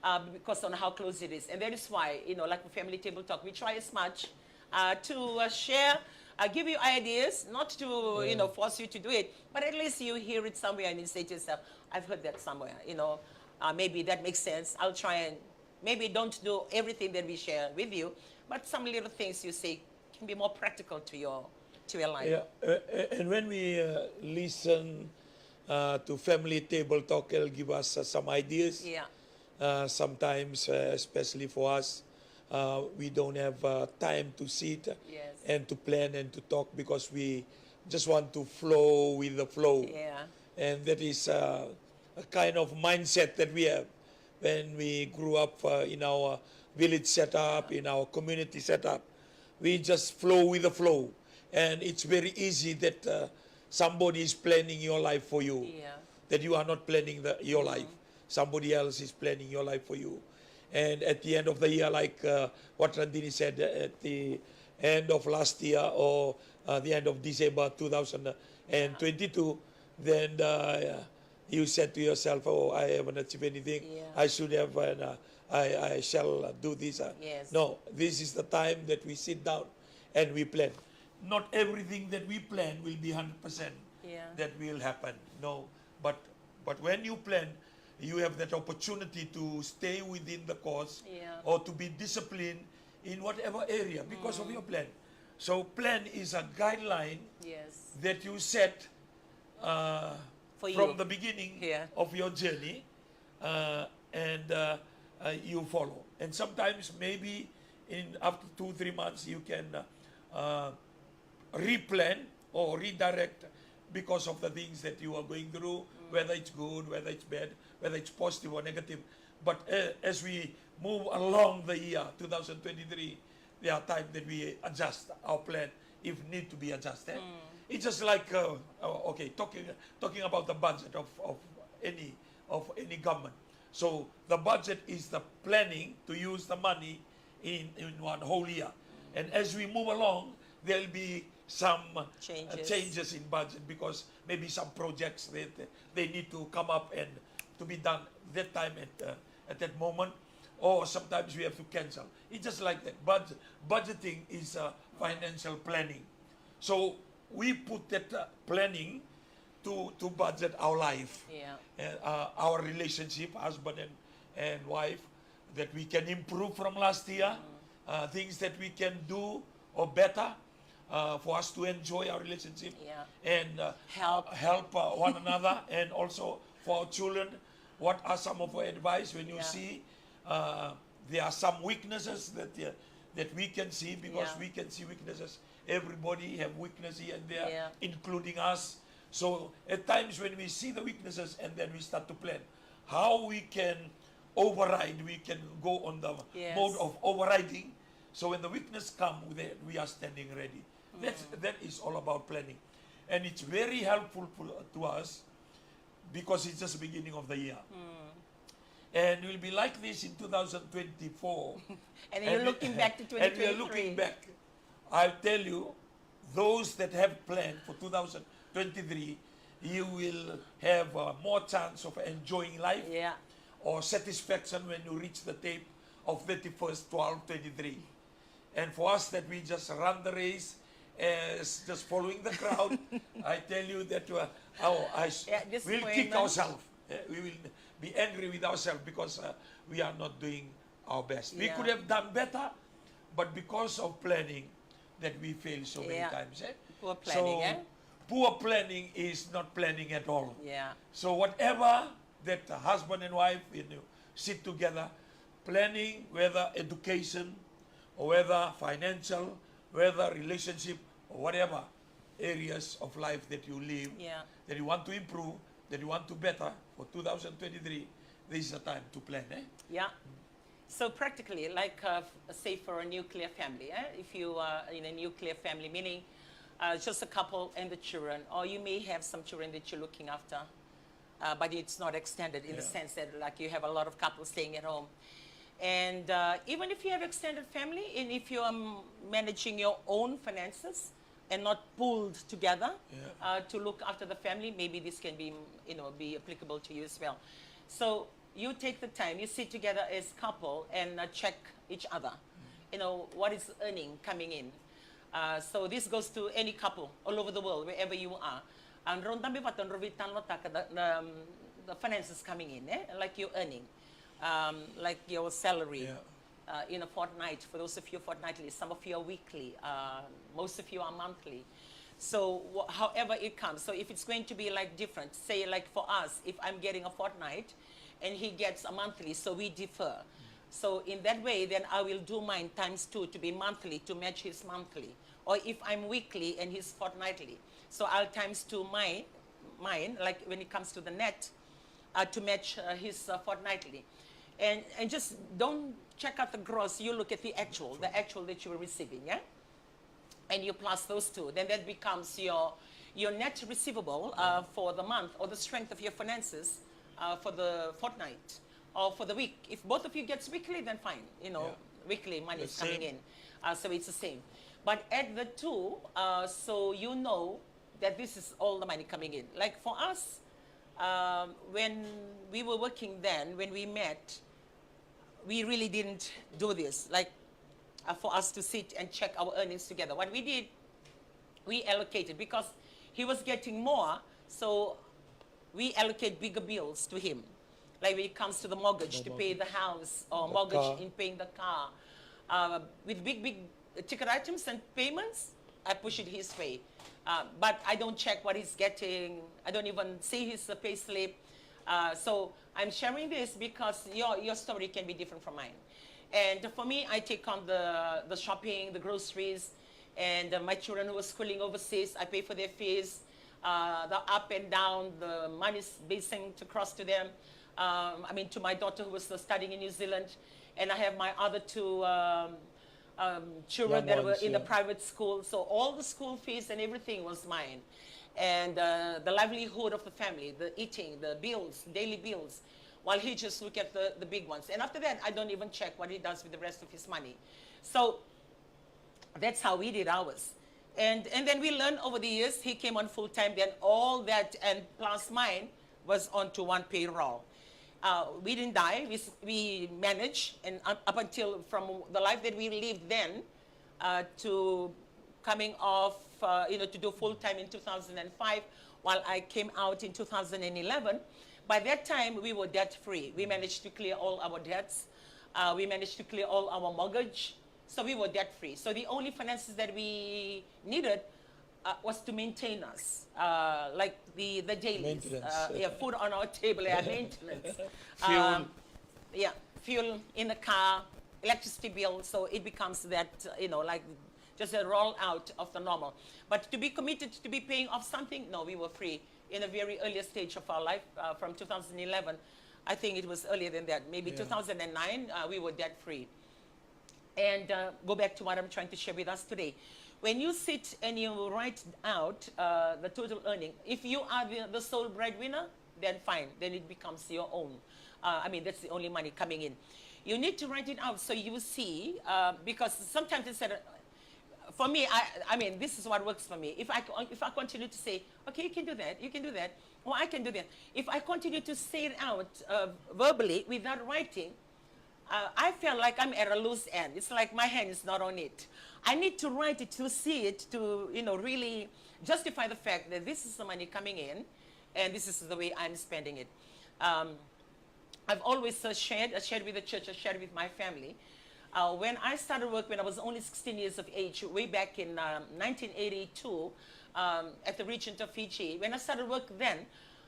uh, because on how close it is. And that is why, you know, like the family table talk, we try as much uh, to uh, share, uh, give you ideas, not to, you know, force you to do it, but at least you hear it somewhere and you say to yourself, "I've heard that somewhere, you know, uh, maybe that makes sense. I'll try and maybe don't do everything that we share with you, but some little things you say can be more practical to your to your life." Yeah, uh, uh, and when we uh, listen uh, to family table talk, they'll give us uh, some ideas. Yeah. Uh, sometimes, uh, especially for us, uh, we don't have uh, time to sit Yes. and to plan and to talk because we just want to flow with the flow. Yeah. And that is uh, a kind of mindset that we have when we grew up uh, in our village setup, in our community setup. We just flow with the flow. And it's very easy that uh, somebody is planning your life for you, Yeah. that you are not planning the, your life. Somebody else is planning your life for you. And at the end of the year, like uh, what Nandini said, uh, at the end of last year or uh, the end of December two thousand twenty-two, then uh, you said to yourself, "Oh, I haven't achieved anything. Yeah. I should have, and uh, I, I shall uh, do this." Uh. Yes. No, this is the time that we sit down and we plan. Not everything that we plan will be one hundred percent Yeah. that will happen. No, but but when you plan, you have that opportunity to stay within the course Yeah. or to be disciplined in whatever area because of your plan. So plan is a guideline Yes. that you set uh, For from you. The beginning Yeah. of your journey, uh, and uh, uh, you follow. And sometimes maybe in after two three months you can uh, uh, replan or redirect because of the things that you are going through, whether it's good, whether it's bad, whether it's positive or negative. But uh, as we move along the year two thousand twenty-three, there are times that we adjust our plan if need to be adjusted. It's just like uh, uh, okay, talking talking about the budget of, of any of any government. So the budget is the planning to use the money in, in one whole year. And as we move along, there'll be some uh, Changes. Changes in budget because maybe some projects that uh, they need to come up and to be done that time at, uh, at that moment, or sometimes we have to cancel. It's just like that. But budgeting is uh, financial planning. So we put that uh, planning to, to budget our life, Yeah. uh, uh, our relationship, husband and, and wife, that we can improve from last year, uh, things that we can do or better uh, for us to enjoy our relationship Yeah. and uh, Help. help uh, one another, and also for our children. What are some of our advice when you Yeah. see uh, there are some weaknesses that uh, that we can see, because Yeah. we can see weaknesses. Everybody have weakness here and there, Yeah. including us. So at times when we see the weaknesses and then we start to plan how we can override, we can go on the Yes. mode of overriding. So when the weakness come, then we are standing ready. That's, that is all about planning. And it's very helpful for, to us because it's just the beginning of the year. And we'll be like this in two thousand twenty-four. And you're looking back to And we are twenty twenty-three. Looking back. I'll tell you, those that have planned for two thousand twenty-three, you will have uh, more chance of enjoying life Yeah. or satisfaction when you reach the tape of thirty-first twelve twenty-three. And for us that we just run the race as just following the crowd, I tell you that uh, oh, I s- Yeah, we'll kick disappointment. Ourselves. Uh, we will be angry with ourselves because uh, we are not doing our best. We Yeah. Could have done better, but because of planning, that we fail so many Yeah. Times. Eh? Poor planning, So, eh? Poor planning is not planning at all. Yeah. So whatever that husband and wife, you know, sit together, planning whether education or whether financial, whether relationship or whatever areas of life that you live, Yeah. that you want to improve, that you want to better for two thousand twenty-three, this is the time to plan, eh? Yeah. So practically, like uh, f- say for a nuclear family, eh? If you are in a nuclear family, meaning uh, just a couple and the children, or you may have some children that you're looking after, uh, but it's not extended in the Yeah. Sense that like you have a lot of couples staying at home. And uh, even if you have extended family, and if you are m- managing your own finances and not pooled together Yeah. uh, to look after the family, maybe this can be, you know, be applicable to you as well. So you take the time, you sit together as couple and uh, check each other. You know, what is earning coming in? Uh, so this goes to any couple all over the world, wherever you are. And drau dabe vata, drau veitalanoataka the, the, um, the finances coming in, eh? Like you're earning, um, like your salary Yeah. uh, in a fortnight. For those of you fortnightly, some of you are weekly, uh, most of you are monthly. So wh- however it comes. So if it's going to be like different, say like for us, if I'm getting a fortnight and he gets a monthly, so we defer. So in that way, then I will do mine times two to be monthly to match his monthly. Or if I'm weekly and he's fortnightly, so I'll times two my mine, like when it comes to the net, uh, to match uh, his uh, fortnightly. And and just don't check out the gross. You look at the actual, the actual that you were receiving, yeah. And you plus those two, then that becomes your your net receivable uh, for the month, or the strength of your finances uh, for the fortnight or for the week. If both of you gets weekly, then fine, you know, Yeah. weekly money The is coming same. in. Uh, so it's the same. But add the two, uh, so you know that this is all the money coming in. Like for us, um, when we were working then, when we met, we really didn't do this, like uh, for us to sit and check our earnings together. What we did, we allocated because he was getting more, so we allocate bigger bills to him. Like when it comes to the mortgage, to pay the house, or The mortgage car. In paying the car, uh, with big, big ticket items and payments, I push it his way. Uh, but I don't check what he's getting. I don't even see his uh, pay slip. Uh, so I'm sharing this because your, your story can be different from mine. And for me, I take on the, the shopping, the groceries, and uh, my children who are schooling overseas, I pay for their fees. Uh, the up and down, the money's being sent across to them. Um, I mean, to my daughter who was uh, studying in New Zealand, and I have my other two um, um, children Young that were ones, in the yeah. Private school. So all the school fees and everything was mine. And uh, the livelihood of the family, the eating, the bills, daily bills, while he just look at the, the big ones. And after that, I don't even check what he does with the rest of his money. So that's how we did ours. And, and then we learned over the years, he came on full time, then all that and plus mine was onto one payroll. Uh, we didn't die, we, s- we managed, and up, up until from the life that we lived then uh, to coming off, uh, you know, to do full time in two thousand five, while I came out in two thousand eleven. By that time, we were debt free. We managed to clear all our debts. Uh, we managed to clear all our mortgage. So we were debt free. So the only finances that we needed uh, was to maintain us, uh, like the, the dailies, Maintenance. Uh, yeah, food on our table, yeah, maintenance. Fuel. Um, yeah, fuel in the car, electricity bill. So it becomes that, uh, you know, like just a roll out of the normal. But to be committed to be paying off something, no, we were free in a very early stage of our life, uh, from two thousand eleven. I think it was earlier than that, maybe Yeah. two thousand nine, uh, we were debt free. And uh, go back to what I'm trying to share with us today. When you sit and you write out uh, the total earning, if you are the, the sole breadwinner, then fine, then it becomes your own. Uh, I mean, that's the only money coming in. You need to write it out so you see, uh, because sometimes it's said, for me, I, I mean, this is what works for me. If I, co- if I continue to say, okay, you can do that, you can do that, or I can do that. If I continue to say it out uh, verbally without writing, uh, I feel like I'm at a loose end. It's like my hand is not on it. I need to write it to see it, to, you know, really justify the fact that this is the money coming in, and this is the way I'm spending it. Um, I've always uh, shared, I shared with the church, I shared with my family. Uh, when I started work when I was only sixteen years of age, way back in um, nineteen eighty-two, um, at the Regent of Fiji, when I started work then,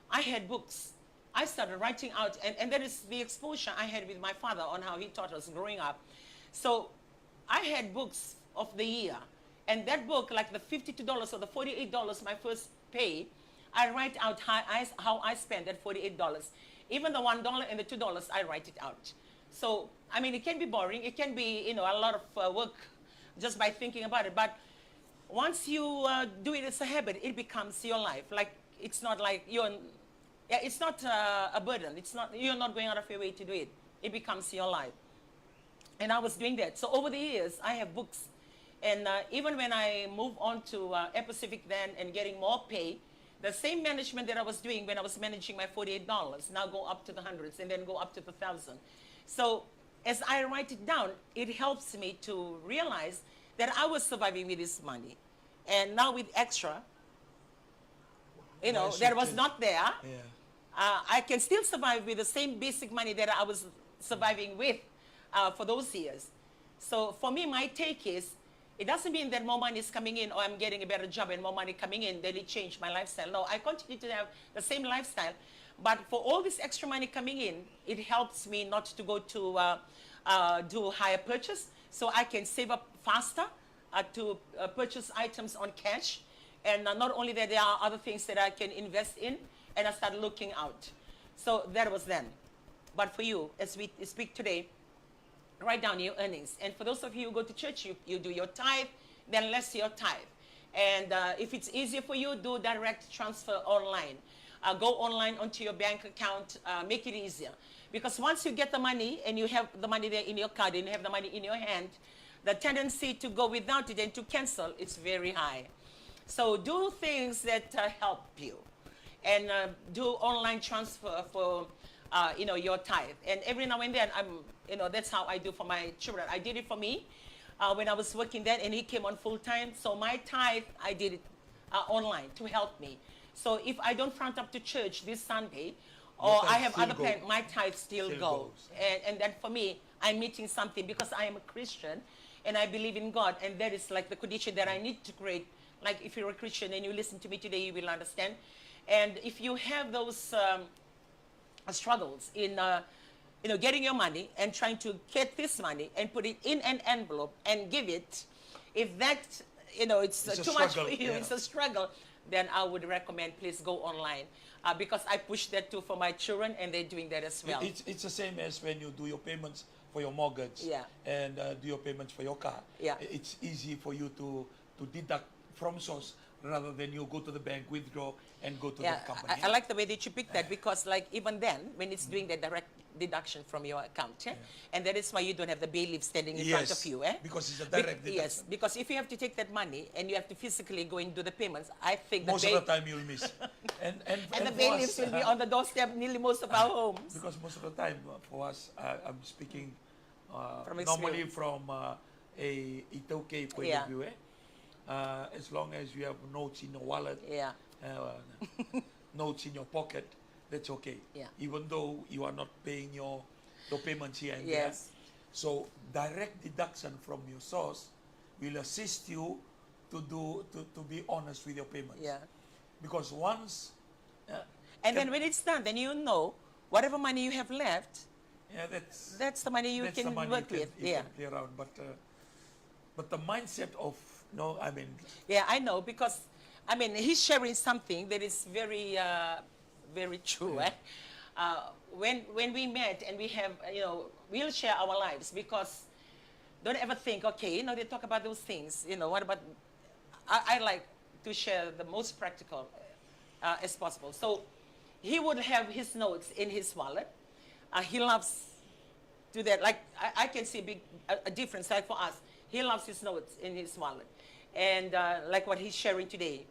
I had books. I started writing out, and, and that is the exposure I had with my father on how he taught us growing up. So I had books of the year, and that book, like the fifty-two dollars or the forty-eight dollars, my first pay, I write out how I, how I spend that forty-eight dollars. Even the one dollar and the two dollars, I write it out. So, I mean, it can be boring. It can be, you know, a lot of uh, work just by thinking about it. But once you uh, do it as a habit, it becomes your life. Like, it's not like you're, yeah, it's not uh, a burden. It's not, you're not going out of your way to do it. It becomes your life. And I was doing that. So over the years, I have books. And uh, even when I move on to uh, Air Pacific then and getting more pay, the same management that I was doing when I was managing my forty-eight dollars now go up to the hundreds and then go up to the thousand. So as I write it down, it helps me to realize that I was surviving with this money. And now with extra, you know, Nice that was routine. Not there. Yeah. Uh, I can still survive with the same basic money that I was surviving with uh, for those years. So for me, my take is It doesn't mean that more money is coming in or I'm getting a better job and more money coming in, then it changed my lifestyle. No, I continue to have the same lifestyle. But for all this extra money coming in, it helps me not to go to uh, uh, do higher purchase, so I can save up faster uh, to uh, purchase items on cash. And uh, not only that, there are other things that I can invest in, and I start looking out. So that was then. But for you, as we speak today, write down your earnings. And for those of you who go to church, you, you do your tithe, then less your tithe. And uh, if it's easier for you, do direct transfer online. Uh, go online onto your bank account, uh, make it easier. Because once you get the money and you have the money there in your card and you have the money in your hand, the tendency to go without it and to cancel is very high. So do things that uh, help you and uh, do online transfer for uh, you know, your tithe. And every now and then, I'm, you know, that's how I do for my children. I did it for me uh, when I was working there, and he came on full time. So my tithe, I did it uh, online to help me. So if I don't front up to church this Sunday, or I have other plans, my tithe still goes. And, and then for me, I'm meeting something because I am a Christian, and I believe in God, and that is like the condition that I need to create. Like, if you're a Christian and you listen to me today, you will understand. And if you have those um, struggles in uh, you know, getting your money and trying to get this money and put it in an envelope and give it, if that, you know, it's uh, too much for you, it's a struggle, then I would recommend, please go online uh, because I push that too for my children, and they're doing that as well. It's, it's the same as when you do your payments for your mortgage, yeah, and uh, do your payments for your car. Yeah. It's easy for you to to deduct from source rather than you go to the bank, withdraw, and go to the company. I, I like the way that you pick that because, like, even then, when it's doing the direct deduction from your account, eh? And that is why you don't have the bailiff standing in front of you, eh? Because it's a direct deduction. Yes, because if you have to take that money and you have to physically go and do the payments, I think most of the time you'll miss. And, and, and the bailiffs will be on the doorstep nearly most of our homes. Because most of the time uh, for us, uh, I'm speaking uh, normally from uh, a iTaukei point of view, eh? Uh, as long as you have notes in your wallet, yeah, uh, notes in your pocket, that's okay. Yeah. Even though you are not paying your your payments here and there. Yes. So direct deduction from your source will assist you to do to, to be honest with your payments. Yeah. Because once uh, and then when it's done, then you know whatever money you have left, yeah, that's that's the money you can work with. Yeah. Play around, but uh, but the mindset of no, I mean. Yeah, I know because, I mean, he's sharing something that is very, uh, very true. Eh? Uh, when when we met and we have, uh, you know, we'll share our lives because don't ever think, okay, you know, they talk about those things. You know, what about? I, I like to share the most practical uh, as possible. So he would have his notes in his wallet. Uh, he loves do that. Like I, I can see a big a, a difference. Like for us, he loves his notes in his wallet, and uh, like what he's sharing today,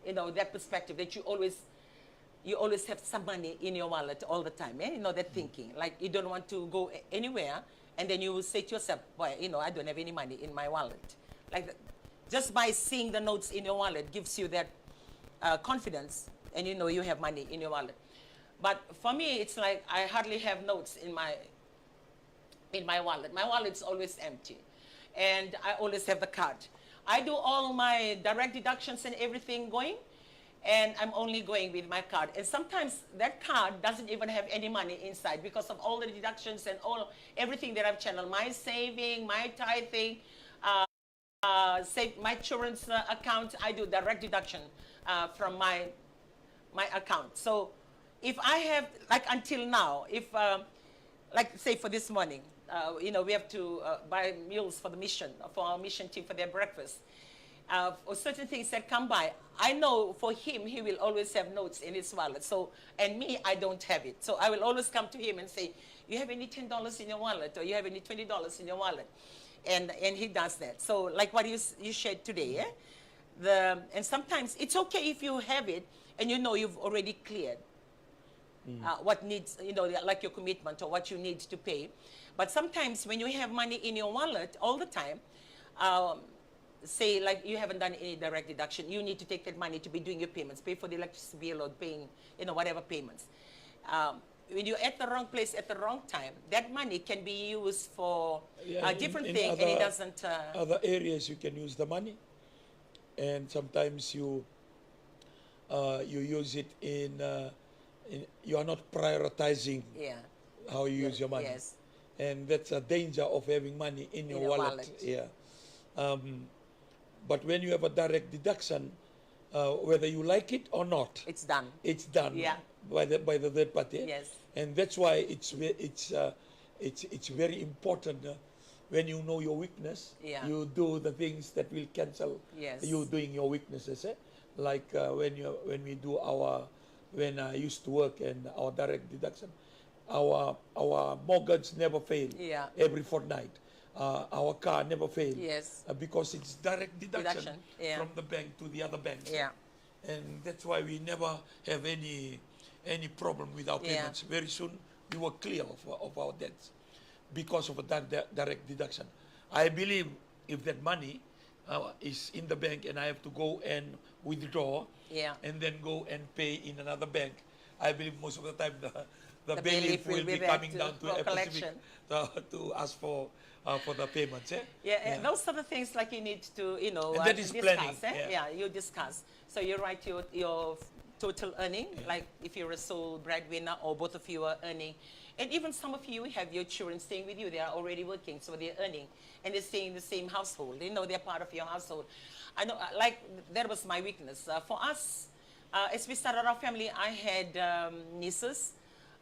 you know, that perspective that you always you always have some money in your wallet all the time. Eh? You know that thinking. Like you don't want to go anywhere, and then you will say to yourself, boy, you know, I don't have any money in my wallet. Like just by seeing the notes in your wallet gives you that uh, confidence, and you know you have money in your wallet. But for me, it's like I hardly have notes in my in my wallet. My wallet's always empty, and I always have the card. I do all my direct deductions and everything going, and I'm only going with my card. And sometimes that card doesn't even have any money inside because of all the deductions and all everything that I've channeled, my saving, my tithing, uh, uh, save my children's uh, account. I do direct deduction uh, from my my account. So if I have, like, until now, if um, like, say for this morning, uh, you know, we have to uh, buy meals for the mission, for our mission team for their breakfast, uh, or certain things that come by, I know for him, he will always have notes in his wallet. So, and me, I don't have it. So I will always come to him and say, you have any ten dollars in your wallet, or you have any twenty dollars in your wallet? And and he does that. So like what you you shared today, eh? The and sometimes it's okay if you have it and you know you've already cleared uh, what needs, you know, like your commitment or what you need to pay. But sometimes when you have money in your wallet all the time, um, say like you haven't done any direct deduction, you need to take that money to be doing your payments, pay for the electricity bill or paying, you know, whatever payments. Um, when you're at the wrong place at the wrong time, that money can be used for Yeah, a in- different in thing, and it other- doesn't. Uh, Other areas you can use the money, and sometimes you uh, you use it in, uh, in you are not prioritizing yeah. how you use your money, Yes. And that's a danger of having money in your, In your wallet. Wallet. Yeah, um, but when you have a direct deduction, uh, whether you like it or not, It's done. It's done. Yeah. By the by the third party. Yes. And that's why it's ve- it's uh, it's it's very important. Uh, when you know your weakness, Yeah. You do the things that will cancel Yes. You doing your weaknesses. Eh? Like uh, when you when we do our when I used to work and our direct deduction, our our mortgage never fail. Yeah. Every fortnight, uh, our car never fail. Yes. Uh, because it's direct deduction, Deduction, yeah. From the bank to the other bank. Yeah. And that's why we never have any any problem with our Yeah. Payments. Very soon we were clear of, of our debts because of that di- direct deduction. I believe if that money uh, is in the bank and I have to go and withdraw Yeah. And then go and pay in another bank, I believe most of the time the, the, The bailiff bailiff will will be be there coming to- down to for Air Pacific collection. To, to ask for uh, for the payments. Eh? Yeah, and those are the things like you need to, you know, And uh, that is discuss. planning, Eh? Yeah. Yeah, you discuss. So you write your your total earning, like if you're a sole breadwinner or both of you are earning, and even some of you have your children staying with you. They are already working, so they're earning and they're staying in the same household. You know, they're part of your household. I know, uh, like that was my weakness uh, for us. Uh, as we started our family, I had um, nieces,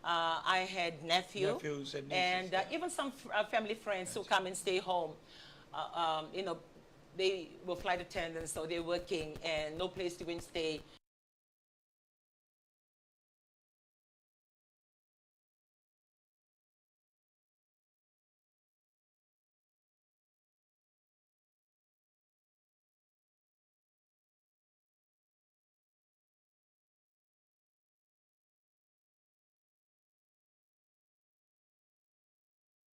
uh, I had nephew, Nephews and and nieces, uh, yeah. Even some f- uh, family friends who come and stay home. Uh, um, you know, they were flight attendants, so they're working and no place to go and stay.